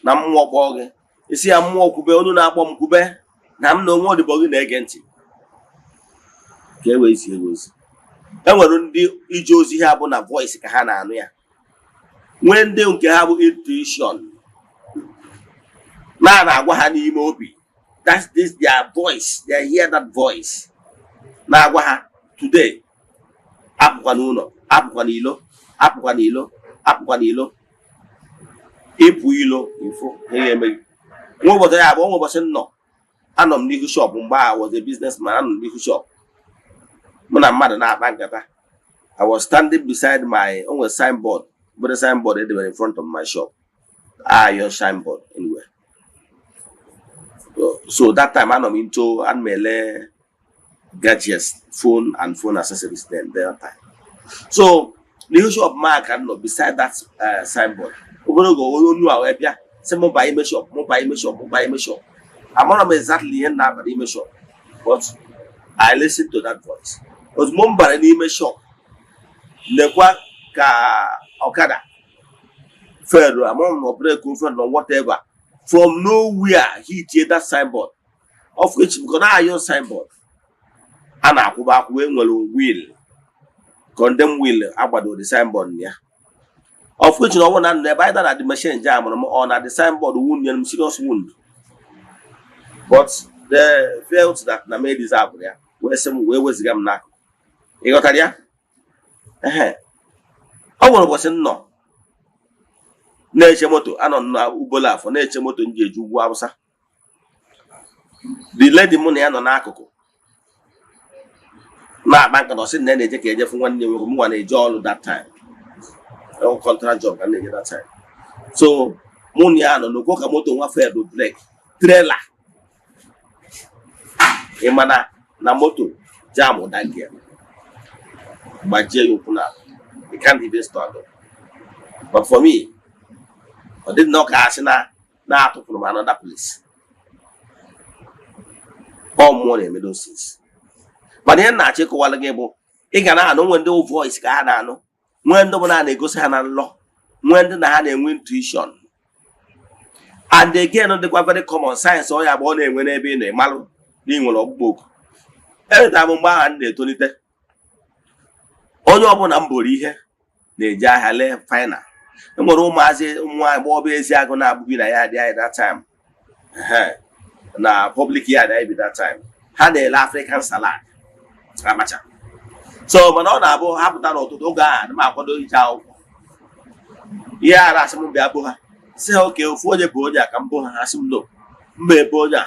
na mmụọ kpọọ gị, isi ya, "Mmụọ, kwube, onye na-akpọ m, kwube na m na onwe odibo gị na-ege ntị." Ka e wee zie gị ozi. E nwere ndị ije ozi ha bụ na voice ka ha na-anụ ya, nwee ndị nke ha bụ intuition na na-agwa ha n'ime obi. That's this their voice, they hear that voice na-agwa ha, "Today, apụkwa n'ụlọ, apụkwa n'ilo, apụkwa n'ilo, apụkwa n'ilo." Ịpụ ilo, ifo ihe ga-eme gị. Nwa ụbọchị ya bụ nwa ụbọchị m nọ, anọ m n'ihu shop mgbe I was a businessman. Anọ m n'ihu shop, mụ na mmadụ na-akpa nkata. I was standing beside my o nwere signboard, obere signboard edebere in front of my shop, iron signboard. Anyway, so that time anọ m into, ana m ele gadgets, phone and phone accessories then, that time. So n'ihu shop m a ka m nọ beside that signboard. Obere oge, onye onu a wee bịa sị m baa ime shop, mụ baa ime shop, mụ baa ime shop. Amara m exactly ihe m na-aba n'ime shop, but I listened to that voice. Ozugbo m bara n'ime shop, lekwa ka ọkada feru. Amara m na ọ brake ofe na whatever, from nowhere hit that signboard, of which because na iron signboard a na-akwụba akwụba, e nwere wheel, condemn wheel agbado the signboard na ya, of which na ọ bụrụ na nọ ebe either na the machine jam m or na the signboard wound m serious wound, but they felt that na me deserve ya, wee sị m wee weziga m n'akụkụ. Ị ghọtara ya? Ehe, ọ nwere ụbọchị m nọ na-eche moto, anọ m na Ubolo Afọ na-eche moto m ji eje ugwu Awụsa. The lady mụ na ya nọ n'akụkụ na-akpa nkata, ọ sị na ya na-eje ka ejefu nwanne ya nwoke. M nwa na-eje ọrụ that time. Ọ contract job ka m na-eje that time. So mụ na ya nọ n'okwu ka moto nwa fail brake, trailer. Ị ma na moto jam that girl, gbajie ya ụkwụ na he can't even stand up. But for me, ọ dị nnọọ ka asị na na-atụpụrụ m another place. Ọ mmụọ na-eme those things. Mana ihe m na-achọ ịkọwara gị bụ, ị ga na-anụ, nwe ndị voice ka ha na-anụ, nwee ndị bụ na na-egosi ha na nlọ, nwee ndị na ha na-enwe intuition. And again, dịkwa very common signs ọ ya bụ ọ na-enwe n'ebe ị nọ, ịmalụ na ị nwere ọgbụgbọ oku. Echetara m mgbe ahụ m na-etolite, onye ọbụla m boro ihe na-eje ahịa lee final. E nwere ụmụazị nwa agbọghọbịa ezi agụ na-abụghị na ya dị anyị that time. Ehe, na public yard anyị bi that time, ha na-ele African salad, abacha. So mana ọ na-abụ ha pụta n'ụtụtụ oge ahụ, ana m akwado ije akwụkwọ. Ihe a na-asị m bịa bụ ha, sị ha oke ofu onye bụ onye a ka mbụ ha. Ha sị m no, mba, ebe onye a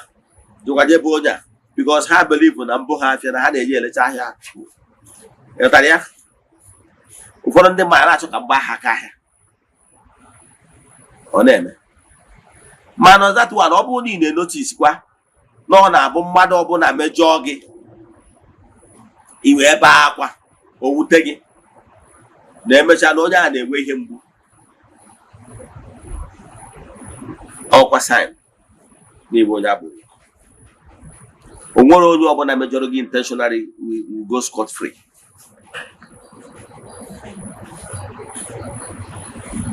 jụkwaje ebe onye a, because ha believe na mbụ ha afịa na ha na-eji elecha ahịa. Ịghọtara ya? Ụfọdụ ndị mmadụ na-achọ ka mgba ha aka ahịa ọ na-eme. Mana that one, ọ bụrụ na ị na-enotice kwa na ọ na-abụ mmadụ ọbụla mejọọ gị, i wee bee akwa, o wute gị, na emechaa na onye a na-enwe ihe mgbu, ọkwa sign n'ịbụ onye agboro. O nwere onye ọbụla mejọrọ gị intentionally will go scot free.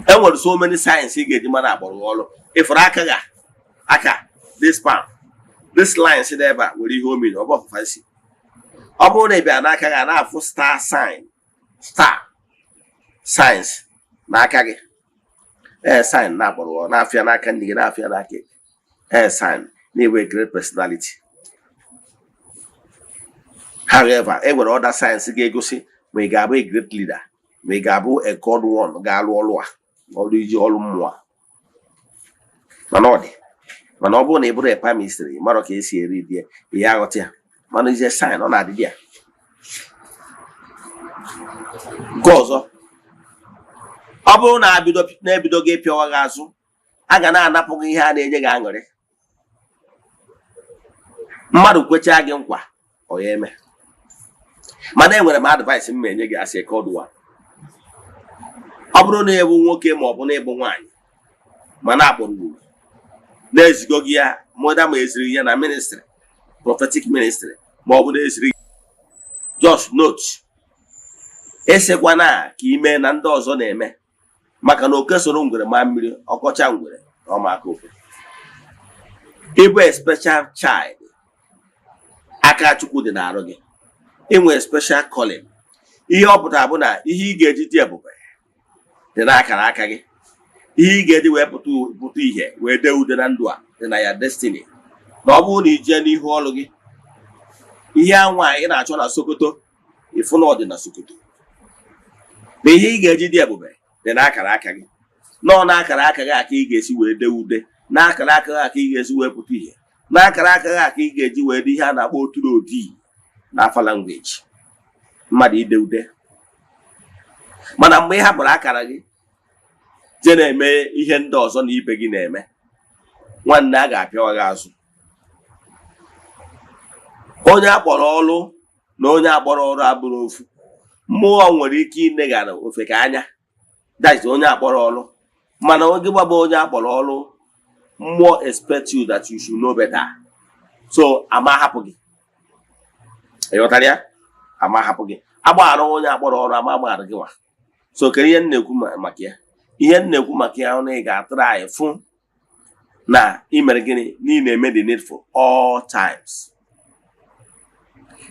E nwere so many signs ị ga-eji mara agbọrọ ọrụ. Ịfụrụ aka gị, aka this palm, this line si n'ebe a nwere ihe o mere. Ọ bụ ọfụfa si ọ bụrụ na ị bịara n'aka gị a na-afụ star sign, star signs n'aka gị, ee, sign na-akpọrọ ọ na-afịa n'aka nne gị, na-afịa n'aka gị, ee, sign na-enwe great personality. However, e nwere other signs ga-egosi ma ị ga-abụ a great leader, ma ị ga-abụ a god one ga-alụ ọrụ a, ọrụ iji ọrụ mmụọ a. Mana ọ dị, mana ọ bụrụ na ị bụrụ a palmistry, ị marọ ka esi eri die ihe, aghọta ya. Mana ize sign ọ na-adịdị ya. Nke ọzọ, ọ bụrụ na abido na-ebido gị ịpịawa gị azụ, a ga na-anapụ gị ihe a na-enye gị aṅụrị. Mmadụ kwechaa gị nkwa, ọ ya eme. Mana enwere m advice m ma enye gị as a called one. Ọ bụrụ na ịbụ nwoke ma ọ bụ na ịbụ nwaanyị, ma na-akpọrọ ugwu na-ezigo gị ya mụda, ma eziri ya na ministry, prophetic ministry, ma ọ bụ na-eziri gị, just note, esekwana ka ime na ndị ọzọ na-eme, maka na oke soro ngwere maa mmiri, ọkọcha ngwere na ọma aka oke. Ịbụ a special child, aka Chukwu dị n'arụ gị. Inwe special calling, ihe ọ pụtara bụ na ihe ị ga-eji dị ebube dị n'akara aka gị. Ihe ị ga-eji wee pụta ihe wee dee ude na ndụ a dị na ya destiny. Na ọ bụrụ na ị jee n'ihu ọrụ gị, ihe anwa ị na-achọ na Sokoto, ịfụ na ọ dị na Sokoto. Na ihe ị ga-eji dị ebube dị n'akara aka gị, nọọ n'akara aka gị aka ị ga-esi wee dee ude, n'akara aka gị aka ị ga-esi wee pụta ihe, n'akara aka gị aka ị ga-eji wee dị ihe a na-akpọ oturu odi n'afa language mmadụ ide ude. Mana mgbe ị hapụrụ akara gị jee na-eme ihe ndị ọzọ na ibe gị na-eme, nwanne, a ga-apịawa gị azụ. Onye akpọrọ ọrụ na onye akpọrọ ọrụ abụrụ ofu. Mmụọ nwere ike ineghara ofe ka anya, that is onye akpọrọ ọrụ. Mana oge gbaba onye akpọrọ ọrụ, mmụọ expect you that you should know better, so ama hapụ gị. Ịghọtara ya? Ama hapụ gị. Agbaghara onye akpọrọ ọrụ, ama agbaghara gị nwa. So kedu ihe m na-ekwu maka ya? Ihe m na-ekwu maka ya, na ị ga-atụrụ anyị fụ na ị mere gịnị? Na ị na-eme the needful all times,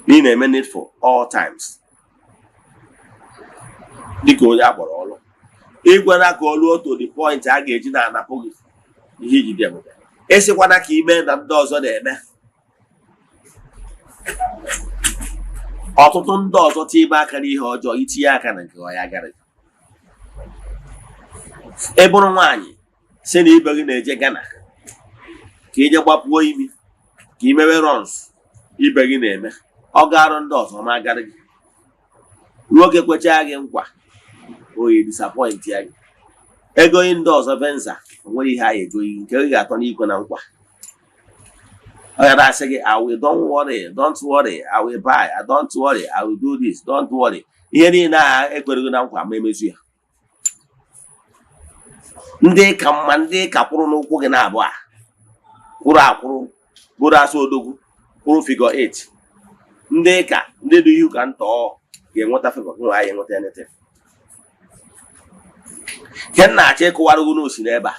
na ị na-eme needful all times dịka onye akpọrọ ọrụ. Ịgwara ka ọ ruo to the point a ga-eji na-anapụ gị ihe iji dị ebube. Ịsịkwana ka ime na ndị ọzọ na-eme. Ọtụtụ ndị ọzọ tinye aka n'ihe ọjọọ, itinye aka na nke ọ ya gara. Ị bụrụ nwaanyị, si na ibe gị na-eje Ghana ka ije gbapuo imi, ka i mewe runs ibe gị na-eme, ọ garụ ndị ọzọ ma agara gị. Nwoke kwechaa gị nkwa, oyi disappoint ya gị. Egoghị ndị ọzọ Venza, o nwere ihe anyị egoghị nke gị ga-atọ n'ikwe na nkwa. Ọ ya na-asị gị, "I will, don't worry, don't worry, I will buy. I don't worry, I will do this, don't worry." Ihe niile a ekwereghị na nkwa, ma emezu ya. Ndị ka mma, ndị ka kwụrụ n'ụkwụ gị na-abụ a kwụrụ akwụrụ, bụrụ asụ odogwu kwụrụ figure 8. Ndị ka ndị dị ihu ka ntọ ga-enweta favor gị, nwa ya enweta anything. Nke m na-achọ ịkụwara gị n'osi n'ebe a,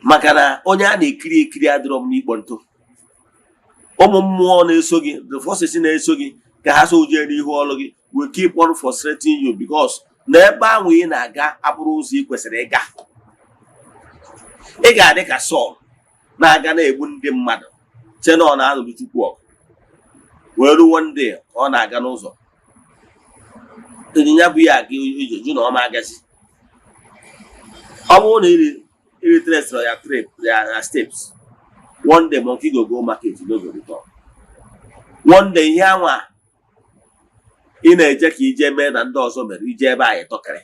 maka na onye a na-ekiri ekiri adịrọ m n'ikpo ntụ. Ụmụ mmụọ na-eso gị, the forces na-eso gị ka ha so jee n'ihu ọrụ gị, will keep on frustrating you, because na ebe ahụ ị na-aga abụrụ ụzọ ị kwesịrị ịga. Ị ga-adị ka Sọl na-aga na-egbu ndị mmadụ, che na ọ na-alụrụ Chukwu ọgụ, wee ruo one day ka ọ na-aga n'ụzọ, ịnyịnya bụ ya aga ije jụ na ọ ma agazi. Ọ bụrụ na iri retrace ya trip ya steps, one day monkey go go market, no go return. One day, ihe anwa ị na-eje ka ije mee na ndị ọzọ mere, ije ebe anyị tọkịrị.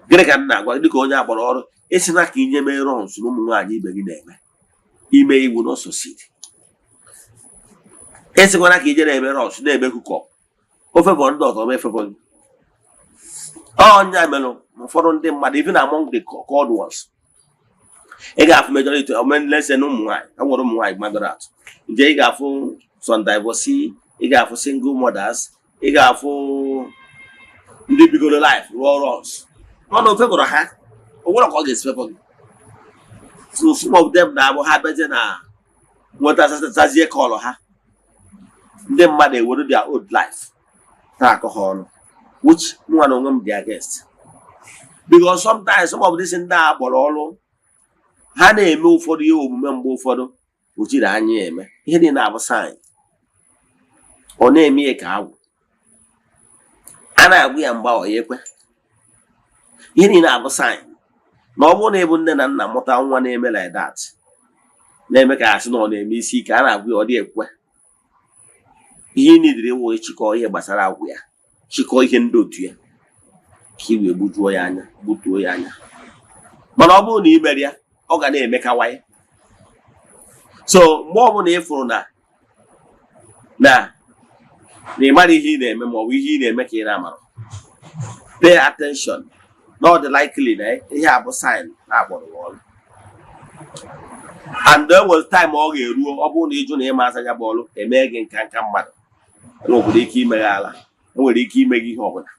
Gịnị ka m na-agwa gị dịka onye agbara ọrụ? Ịsịna ka inye mee runs na ụmụ nwaanyị ibe gị na-eme ime iwu no succeed. Ịsịkwana ka ije na-eme runs na-eme hookup, o favor ndị ọzọ, ma e favor gị. Ọnya merụ ụfọdụ ndị mmadụ, even among the called ones, ị ga-afụ majority omenlese na ụmụ nwaanyị. E nwere ụmụ nwaanyị gbagoro atụ nje. Ị ga-afụ some divorcee, ị ga-afụ single mothers, ị ga-afụ ndị bigoro life rụọ runs, mana o favorọ ha. O nwere ka ọ ga-esi favor gị. So some of them na-abụ ha beje na nweta zazie call ha, ndị mmadụ ewere their old life na-akọ ha ọnụ, which mụnwa na onwe m dị against, because sometimes some of these ndị a kpọrọ ọrụ, ha na-eme ụfọdụ ihe omume. Mgbe ụfọdụ o jiri anya ya eme ihe niile abụ sign. Ọ na-eme ya ka agwụ a na-agwụ ya mgba, ọ ya ekwe. Ihe niile abụ sign. Na ọ bụrụ na ịbụ nne na nna mụta nwa na-eme like that, na-eme ka asị na ọ na-eme isi ike, a na-agwụ ya, ọ dị ekwe. Ihe ị nidiri ịwụ ịchịkọ ihe gbasara agwụ ya, chịkọọ ihe ndị otu ya, ka ị wee gbujuo ya anya, gbutuo ya anya. Mana ọ bụrụ na ị mere ya, ọ ga na-emekawanye. So mgbe ọbụla ị fụrụ na ị mara ihe ị na-eme, ma ọ bụ ihe ị na-eme ka ị na-amara, pay attention na ọ dị likely na ihe a bụ sign na akpọrọ gị ọrụ. And there was time ọ ga-eruo, ọ bụrụ na ịjụ na ịma asa ya bụ ọrụ, emee gị nka nka mmadụ. Enwekwara ike imeghe ala, enwere ike ime gị ihe ọbụla,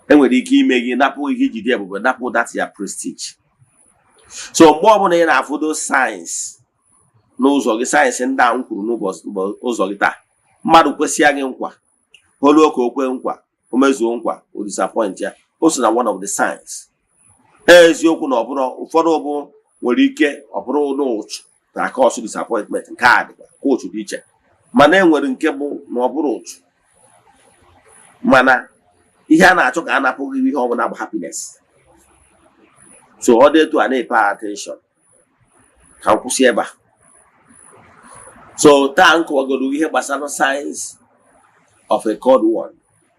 enwere ike ime gị, napụ ihe iji dị ebube, napụ that ya prestige. So mgbe ọbụla ị na-afụ those signs, N'ụzọ gị, signs ndị a m kwuru n'ụbọchị ụzọ gị taa, mmadụ kwesịa gị nkwa, oluo ka o kwe nkwa, o mezuo nkwa, o disappoint ya, o so na one of the signs. Eziokwu na ọ bụrụ ụfọdụ bụ nwere ike ọ bụrụ n'ụchụ na cause disappointment, nke a dịkwa ka ụchụ dị iche, mana e nwere nke bụ na ọ bụrụ ụchụ, mana ihe a na-achọ ka a napụ gị ihe ọbụla bụ happiness. So ọ dị etu a na-e pay attention. Ka m kwụsị ebe a. So taa m kọwagoro ihe gbasara signs of a called one.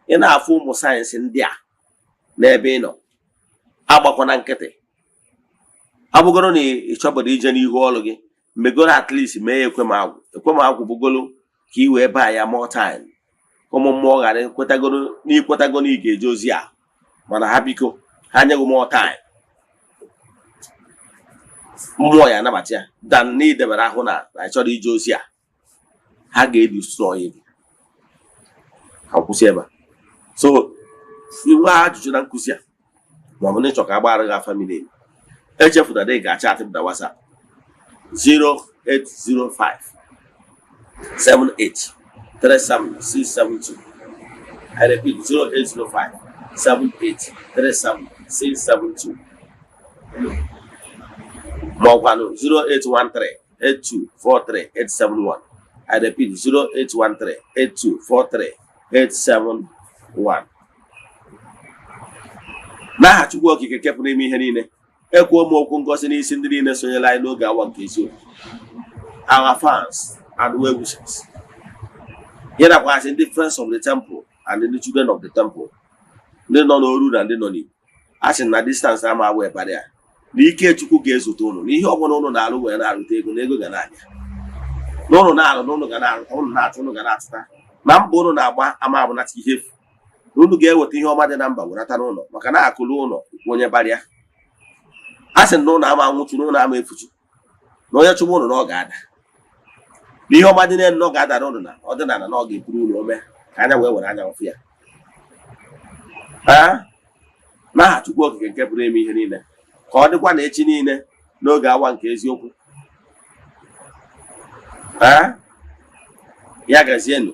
Ị na-afụ ụmụ signs ndị a n'ebe ị nọ, agbakwana nkịtị. Ọ bụgoro na ị chọburu ije n'ihu ọrụ gị, megoro at least mee ya ekwemagwụ. Ekwemagwụ bụgoro ka ị wee baa ya more time, ka ụmụ mmụọ ghara ekwetagoro na ikwetago na ị ga-eje ozi a, mana ha biko ha nyeghị more time, mmụọ ya anabata ya dan na idebere ahụ na ị chọrọ ije ozi a, ha ga-edestroy gị. Ka m kwụsị ebe a. So inwe ajụjụ na nkụzi a, ma ọ bụ na ịchọ ka a gbara gị afa miri emi, echefuna na ị ga-achat m na WhatsApp 0805 78 37672. I repeat, 0805 78 37672, ma ọkwanụ 0813 8243 871. I repeat, 0813 8243 871. N'aha Chukwu Okike kepụrụ ime ihe niile, ekwuo m okwu ngozi n'isi ndị niile sonyere anyị n'oge awa nke eziokwu, our fans and well wishers, ya nakwasị ndị friends of the temple and ndị children of the temple, ndị nọ n'oru na ndị nọ n'Igbo. A sị na distance ama agba ebara ya na ike Chukwu ga-ezote ụnụ na ihe ọbụla ụnụ na-alụ wee na-arụta ego, na ego ga na-abịa na ụnụ na-alụ, na ụnụ ga na-arụta, ụnụ na-achụ, ụnụ ga na-achụta, na mbọ ụnụ na-agba ama abụnata ihe efu, na unu ga-eweta ihe ọma dị na mba werata n'ụlọ, maka na akụlụ ụlọ ikwu onye barịa. A sị na ụlọ ama anwụchu, na ụlọ ama efuchu, na onye chụgbu ụnụ na ọ ga-ada, na ihe ọma dị n'elu na ọ ga-adara ụnụ, na ọdịnala na ọ ga-eburu ụlọ ome ka anya wee were anya ọfụ ya. Ee, n'aha Chukwu Okike nke pụrụ ime ihe niile, ka ọ dịkwa na echi niile n'oge awa nke eziokwu. Ee, ya gazienụ,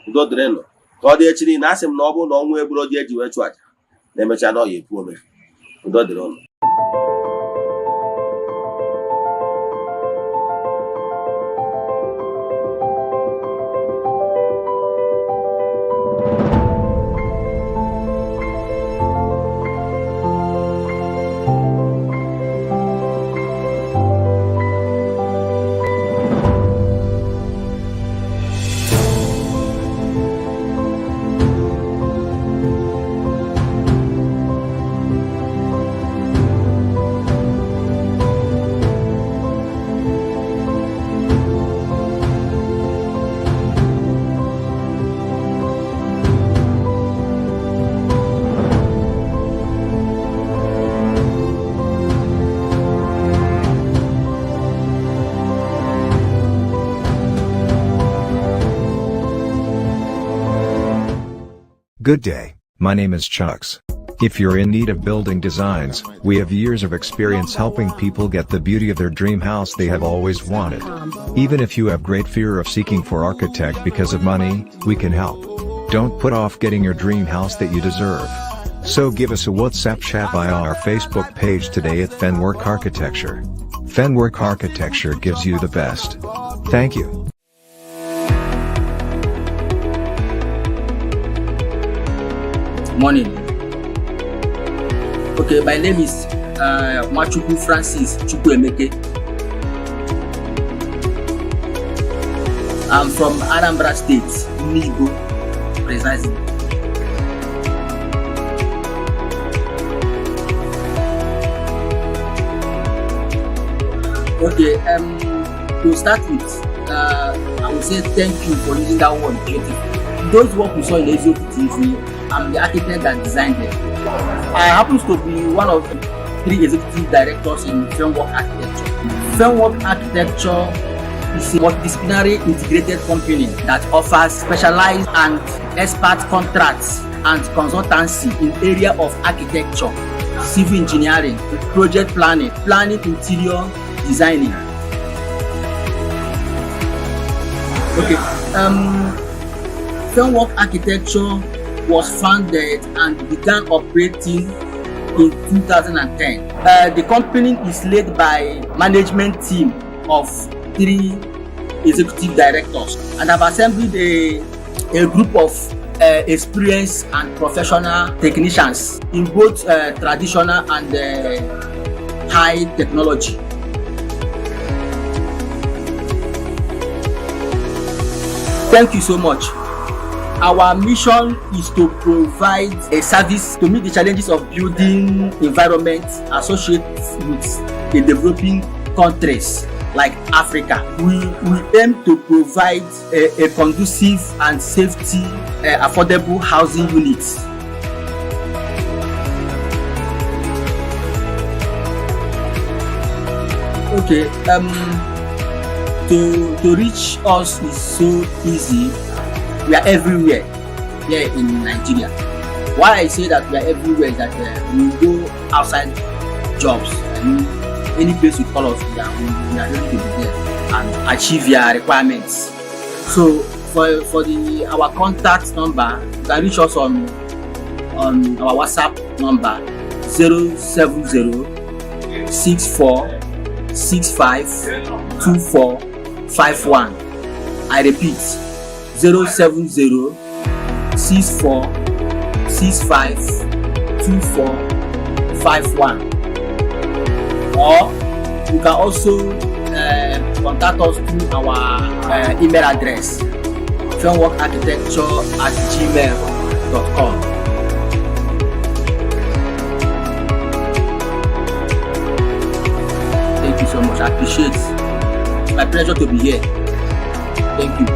udo dịrịnụ. Ka ọ dị echi niile. Asị m na ọ bụrụ na ọnwụ egburu ji eji wee chụ aja na-emecha na ọ ya epu ome. Udo dịrị ụnụ. Good day, my name is Chucks. If you're in need of building designs, we have years of experience helping people get the beauty of their dream house they have always wanted. Even if you have great fear of seeking for architect because of money, we can help. Don't put off getting your dream house that you deserve. So give us a WhatsApp chat via our Facebook page today at Fenwork Architecture. Fenwork Architecture gives you the best. Thank you. Morning. Okay, my name is Nwachukwu Francis Chukwuemeke. I'm from Anambra State, Nibo, precisely. Okay, to start with, I would say thank you for using that word "beautiful". Those work we saw in Eziokwu TV, I'm the architect that designed them. I happen to be one of the three executive directors in Fenwork Architecture. Fenwork Architecture is a multidisciplinary integrated company that offers specialized and expert contracts and consultancy in area of architecture, civil engineering, project planning, planning interior designing. Okay. Fenworks Architecture was founded and began operating in 2010. The company is led by management team of 3 executive directors and have assembled a group of experienced and professional technicians in both traditional and high technology. Thank you so much. Our mission is to provide a service to meet the challenges of building environment associated with the developing countries like Africa. We aim to provide a conducive and safety, affordable housing units. Okay, to reach us is so easy. We are everywhere here in Nigeria. Why I say that we are everywhere is that we go outside jobs. I mean, any place you call us, we are ready to be there and achieve your requirements. So for the our contact number, you can reach us on our WhatsApp number 070 64 65 24 51. I repeat, 070 64 65 24 51. Or you can also contact us through our email address, fenworkarchitecture@gmail.com. Thank you so much. I appreciate it. It's my pleasure to be here. Thank you.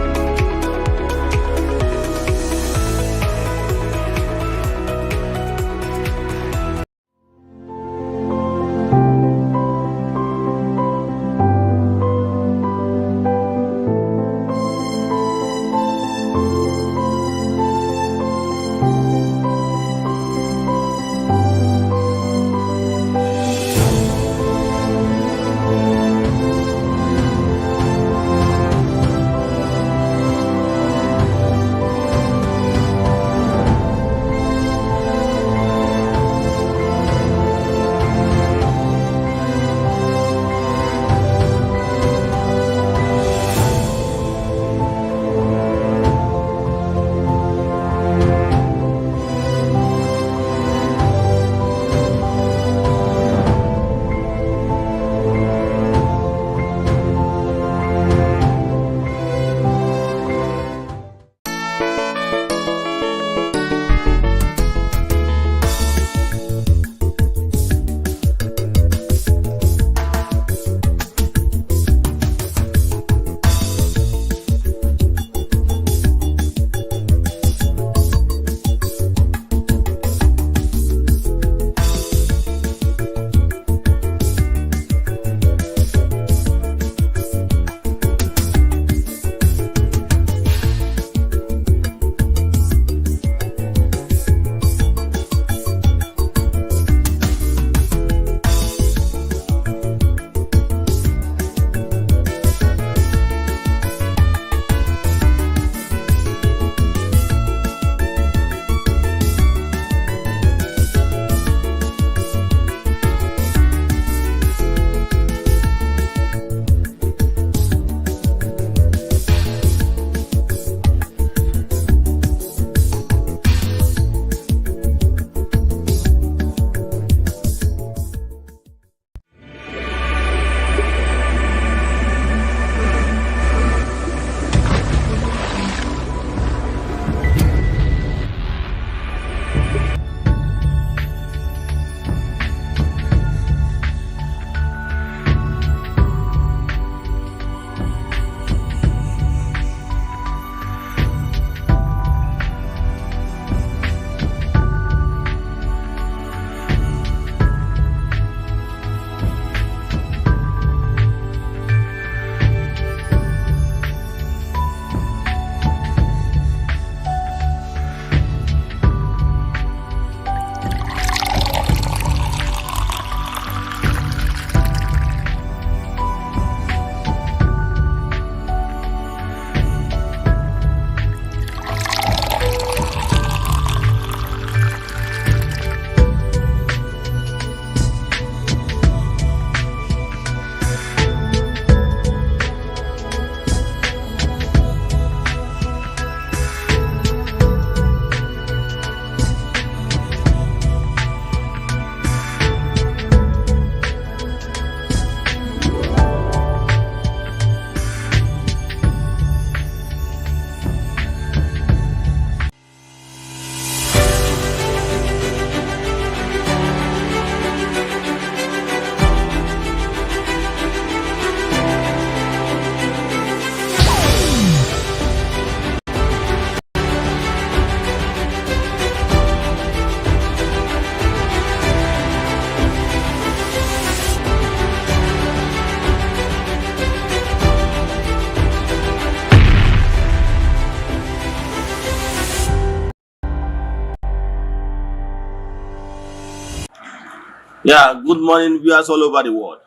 Yeah, good morning, viewers all over the world.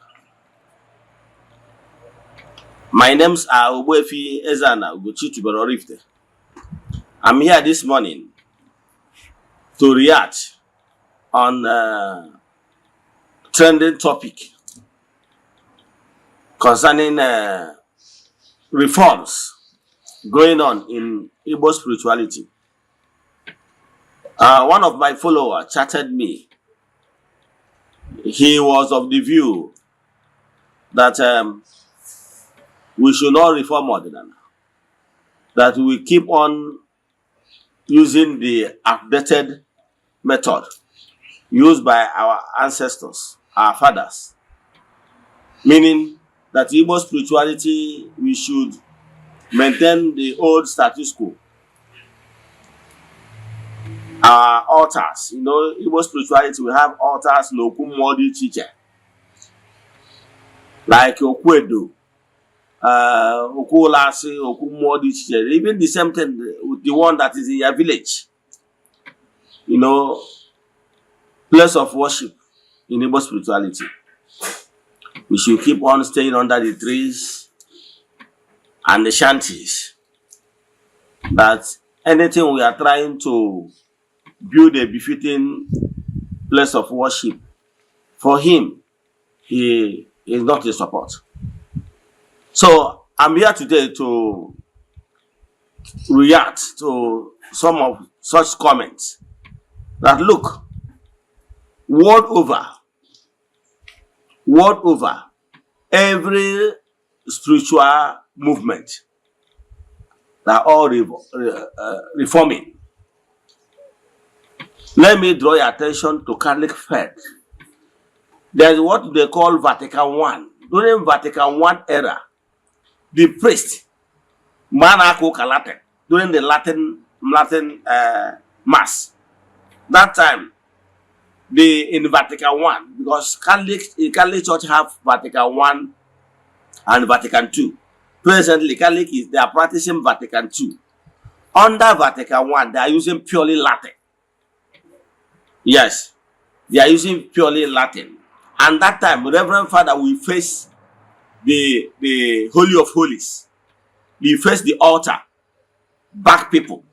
My names are Ogbuefi Ezana Ugochi Tubelu Oraifite. I'm here this morning to react on a trending topic concerning reforms going on in Igbo spirituality. One of my followers chatted me. He was of the view that we should not reform Odinala, that we keep on using the outdated method used by our ancestors, our fathers, meaning that Igbo spirituality, we should maintain the old status quo. Our altars, Igbo spirituality, we have altars n'okwu mmụọ dị iche iche, like okwu edo, okwu ụlasị, okwu mmụọ dị iche iche, even the same thing with the one that is in your village, place of worship in Igbo spirituality. We should keep on staying under the trees and the shanties. That anything we are trying to build a befitting place of worship for him, he is not in support. So I'm here today to react to some of such comments that, look, world over, every spiritual movement, they are all reforming. Let me draw your attention to Catholic faith. There's what they call Vatican One. During Vatican One era, the priest, mgbe a na-aka ụka Latin, during the Latin mass, that time, the in Vatican One, because Catholic Church have Vatican One and Vatican Two. Presently, Catholic is they are practicing Vatican Two. Under Vatican One, they are using purely Latin. Yes, they are using purely Latin. And that time, Reverend Father will face the Holy of Holies. He face the altar, back people.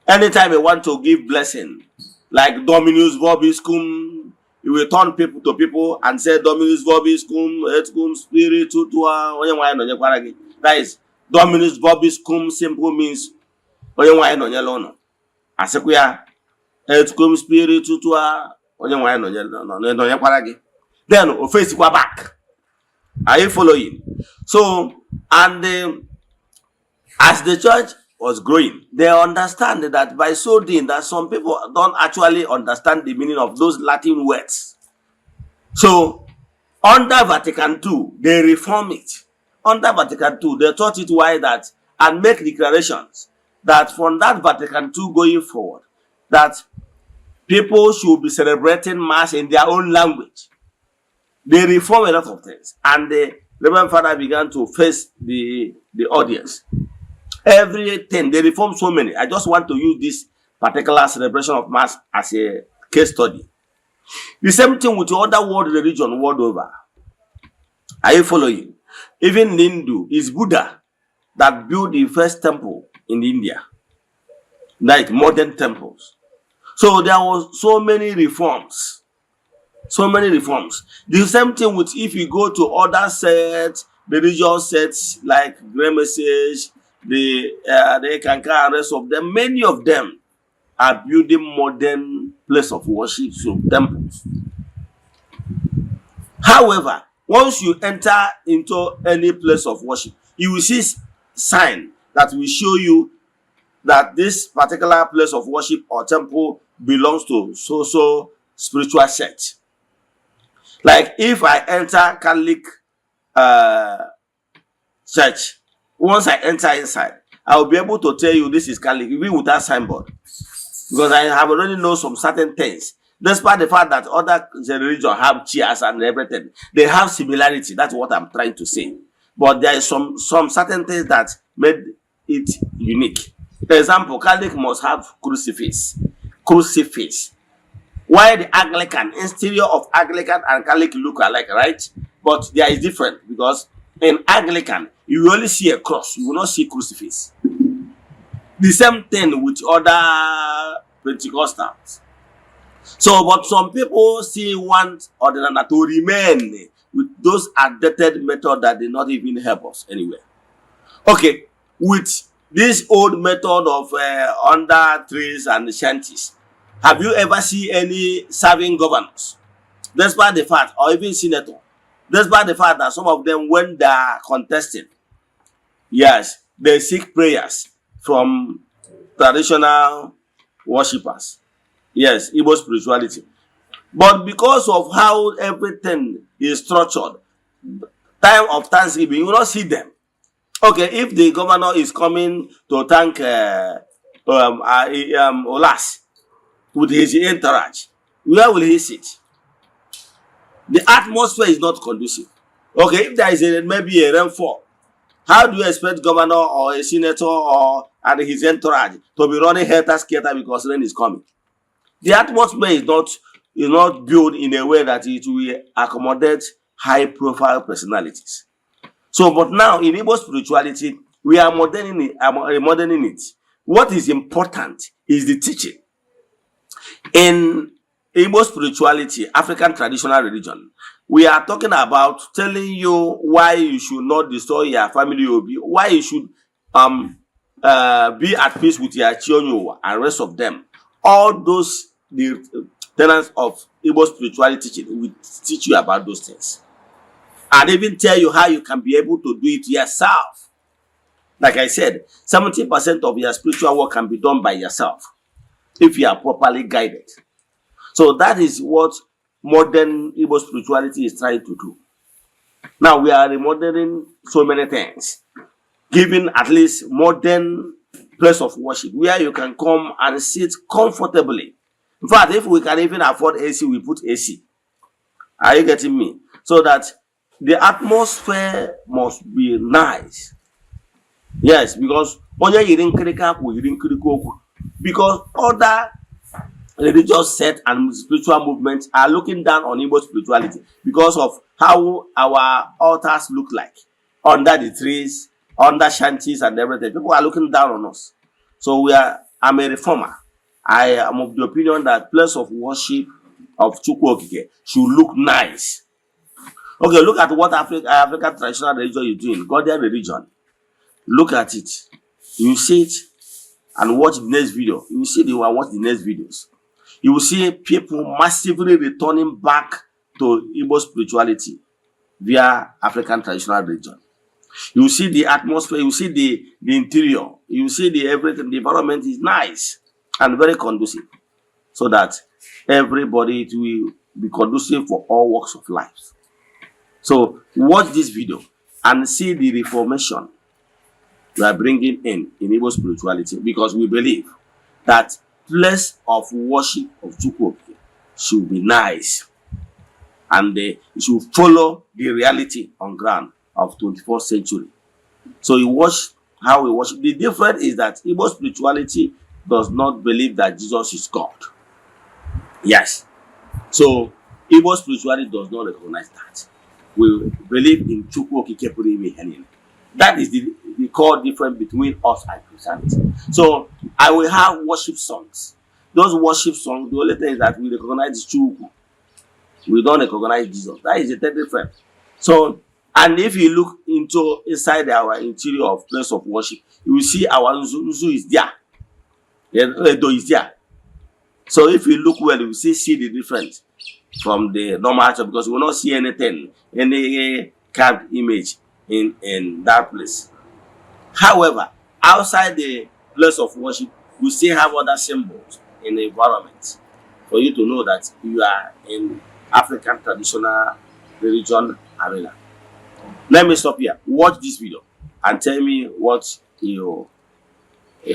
Anytime he want to give blessing, like Dominus vobiscum, he will turn people to people and say Dominus vobiscum, et cum spiritu tua, onye nwe anyị nọnyekwara gị. That is, Dominus vobiscum simple means onye nwe anyị nọnyere ụnụ. Asịkwa ya et cum spiritu tua, onye nwe anyị nọnyekwara gị. Then o faceikwa back. Are you following? So, and as the church was growing, they understand that by so doing, that some people don't actually understand the meaning of those Latin words. So, under Vatican II, they reform it. Under Vatican II, they taught it why that and make declarations that from that Vatican II going forward, that people should be celebrating Mass in their own language. They reform a lot of things, and the Reverend Father began to face the audience. Everything they reform so many. I just want to use this particular celebration of Mass as a case study. The same thing with other world religion world over. Are you following? Even Hindu is Buddha that built the first temple in India, like modern temples. So there was so many reforms, so many reforms. The same thing with if you go to other sects, religious sects like Great Message, the Eckankar and rest of them, many of them are building modern place of worship, so temples. However, once you enter into any place of worship, you will see sign that will show you that this particular place of worship or temple belongs to so so spiritual sect. Like if I enter Catholic church, once I enter inside, I will be able to tell you this is Catholic, even without signboard, because I have already know some certain things. Despite the fact that other religion have chairs and everything, they have similarity. That's what I'm trying to say. But there is some certain things that made it unique. For example, Catholic must have crucifix. Crucifix. Why the Anglican, interior of Anglican and Catholic look alike, right? But there is different because in Anglican, you will only see a cross, you will not see crucifix. The same thing with other Pentecostals. So, but some people still want Odinana to remain with those outdated method that did not even help us anywhere. Okay, with this old method of under trees and shanties, have you ever seen any serving governors? Despite the fact, or even senator, despite the fact that some of them, when they are contesting, yes, they seek prayers from traditional worshippers. Yes, Igbo spirituality. But because of how everything is structured, time of Thanksgiving, you will not see them. Okay, if the governor is coming to thank Olas with his entourage, where will he sit? The atmosphere is not conducive. Okay, if there is a, maybe a rainfall, how do you expect governor or a senator or and his entourage to be running helter skelter because rain is coming? The atmosphere is not built in a way that it will accommodate high profile personalities. So, but now in Igbo spirituality, we are moderning it, moderning it. What is important is the teaching. In Igbo spirituality, African traditional religion, we are talking about telling you why you should not destroy your family obi, why you should be at peace with your chi onye ụwa and rest of them. All those the tenets of Igbo spirituality teaching will teach you about those things and even tell you how you can be able to do it yourself. Like I said, 70% of your spiritual work can be done by yourself if you are properly guided. So that is what modern Igbo spirituality is trying to do. Now we are remodeling so many things, giving at least modern place of worship where you can come and sit comfortably. In fact, if we can even afford AC, we put AC. Are you getting me? So that the atmosphere must be nice. Yes, because onye yiri nkirika akwa yiri nkirika okwu. Because other religious sect and spiritual movements are looking down on Igbo spirituality because of how our altars look like under the trees, under shanties and everything. People are looking down on us. So we are I'm a reformer. I am of the opinion that place of worship of Chukwu Okike should look nice. Okay, look at what African traditional religion is doing, Godian religion. Look at it. You see it and watch the next video. You will see the one, watch the next videos. You will see people massively returning back to Igbo spirituality via African traditional religion. You will see the atmosphere, you will see the interior, you will see the everything, the environment is nice and very conducive so that everybody, it will be conducive for all walks of life. So watch this video and see the reformation we are bringing in Igbo spirituality because we believe that place of worship of Chukwu Okike should be nice and they should follow the reality on ground of 21st century. So you watch how we worship. The difference is that Igbo spirituality does not believe that Jesus is God. Yes. So Igbo spirituality does not recognize that. We believe in Chukwu Okike pụrụ ime ihe niile. That is the core difference between us and Christianity. So I will have worship songs. Those worship songs, the only thing is that we recognize Chukwu. We don't recognize Jesus. That is the third difference. So, and if you look into inside our interior of place of worship, you will see our Nzu, Nzu is there. Edo is there. So if you look well, you will see the difference from the normal church because you will not see anything, any carved image in that place. However, outside the place of worship, we still have other symbols in the environment for you to know that you are in African traditional religion arena. Let me stop here. Watch this video and tell me what you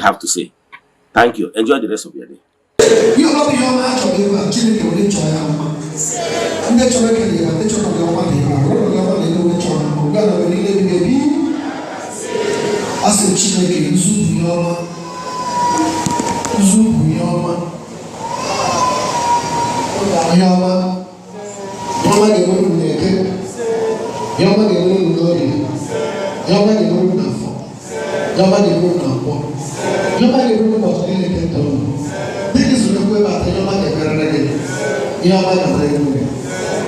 have to say. Thank you. Enjoy the rest of your day. Ihe ọbụla bụ ihe ọma a chọrọ ebe a, Chineke were chọọ ya mma. Ndị chọrọ ekele ya, ndị chọrọ gị ọma dị ebe a, were gị ọma na ebe onye chọrọ mma ugbu a na mgbe niile ebighị ebi. A sị m Chineke, nzu bụ ihe ọma, nzu bụ ihe ọma. Ahịa ọma, ihe ọma ga-emere unu n'Eke, ihe ọma ga-emere unu n'Orie, ihe ọma ga-emere unu n'Afọ, ihe ọma ga-emere unu na Nkwọ, ihe ọma ga-emere unu ụbọchị niile nke ndụ unu. Dịka isoro ekwu ebe atọ, ihe ọma ga-emerere gị, ihe ọma ga-emere gị.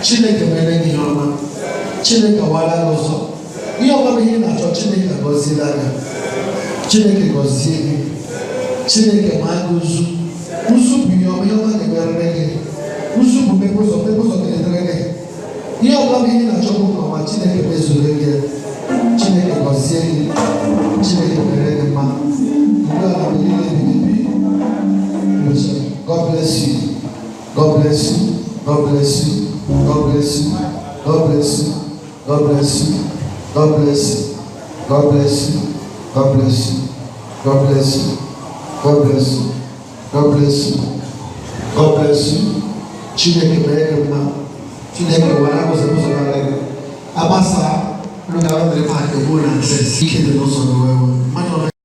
Chineke mere gị ihe ọma, Chineke wara gị ụzọ, ihe ọma bụ ihe ị na-achọ. Chineke agọziela gị, Chineke gọzie gị, Chineke maa gị ụzụ. Ụzụ bụ ihe ọma, ihe ọma ga-emerere gị. Ụzụ bụ mmepe ụzọ, mmepe ụzọ ga-edere gị. Ihe ọbụla bụ ihe ị na-achọ bụ nke ọma, Chineke mezuru gị. Chineke gọzie gị, Chineke mere gị mma ugbu a na mgbe niile ebighị ebi. God bless you. God bless you. God bless you. God bless you. God bless you. God bless you. God bless you. God bless you. God bless you. God bless you. God bless you. God bless you. God bless you. Chineke mere gị mma. Chineke wara ụzọ ụzọ gara gị. Agbasa unu ga-abịa mere paakị egbuo na ntes. Ike dị n'ụzọ gị wee wee. Mmadụ.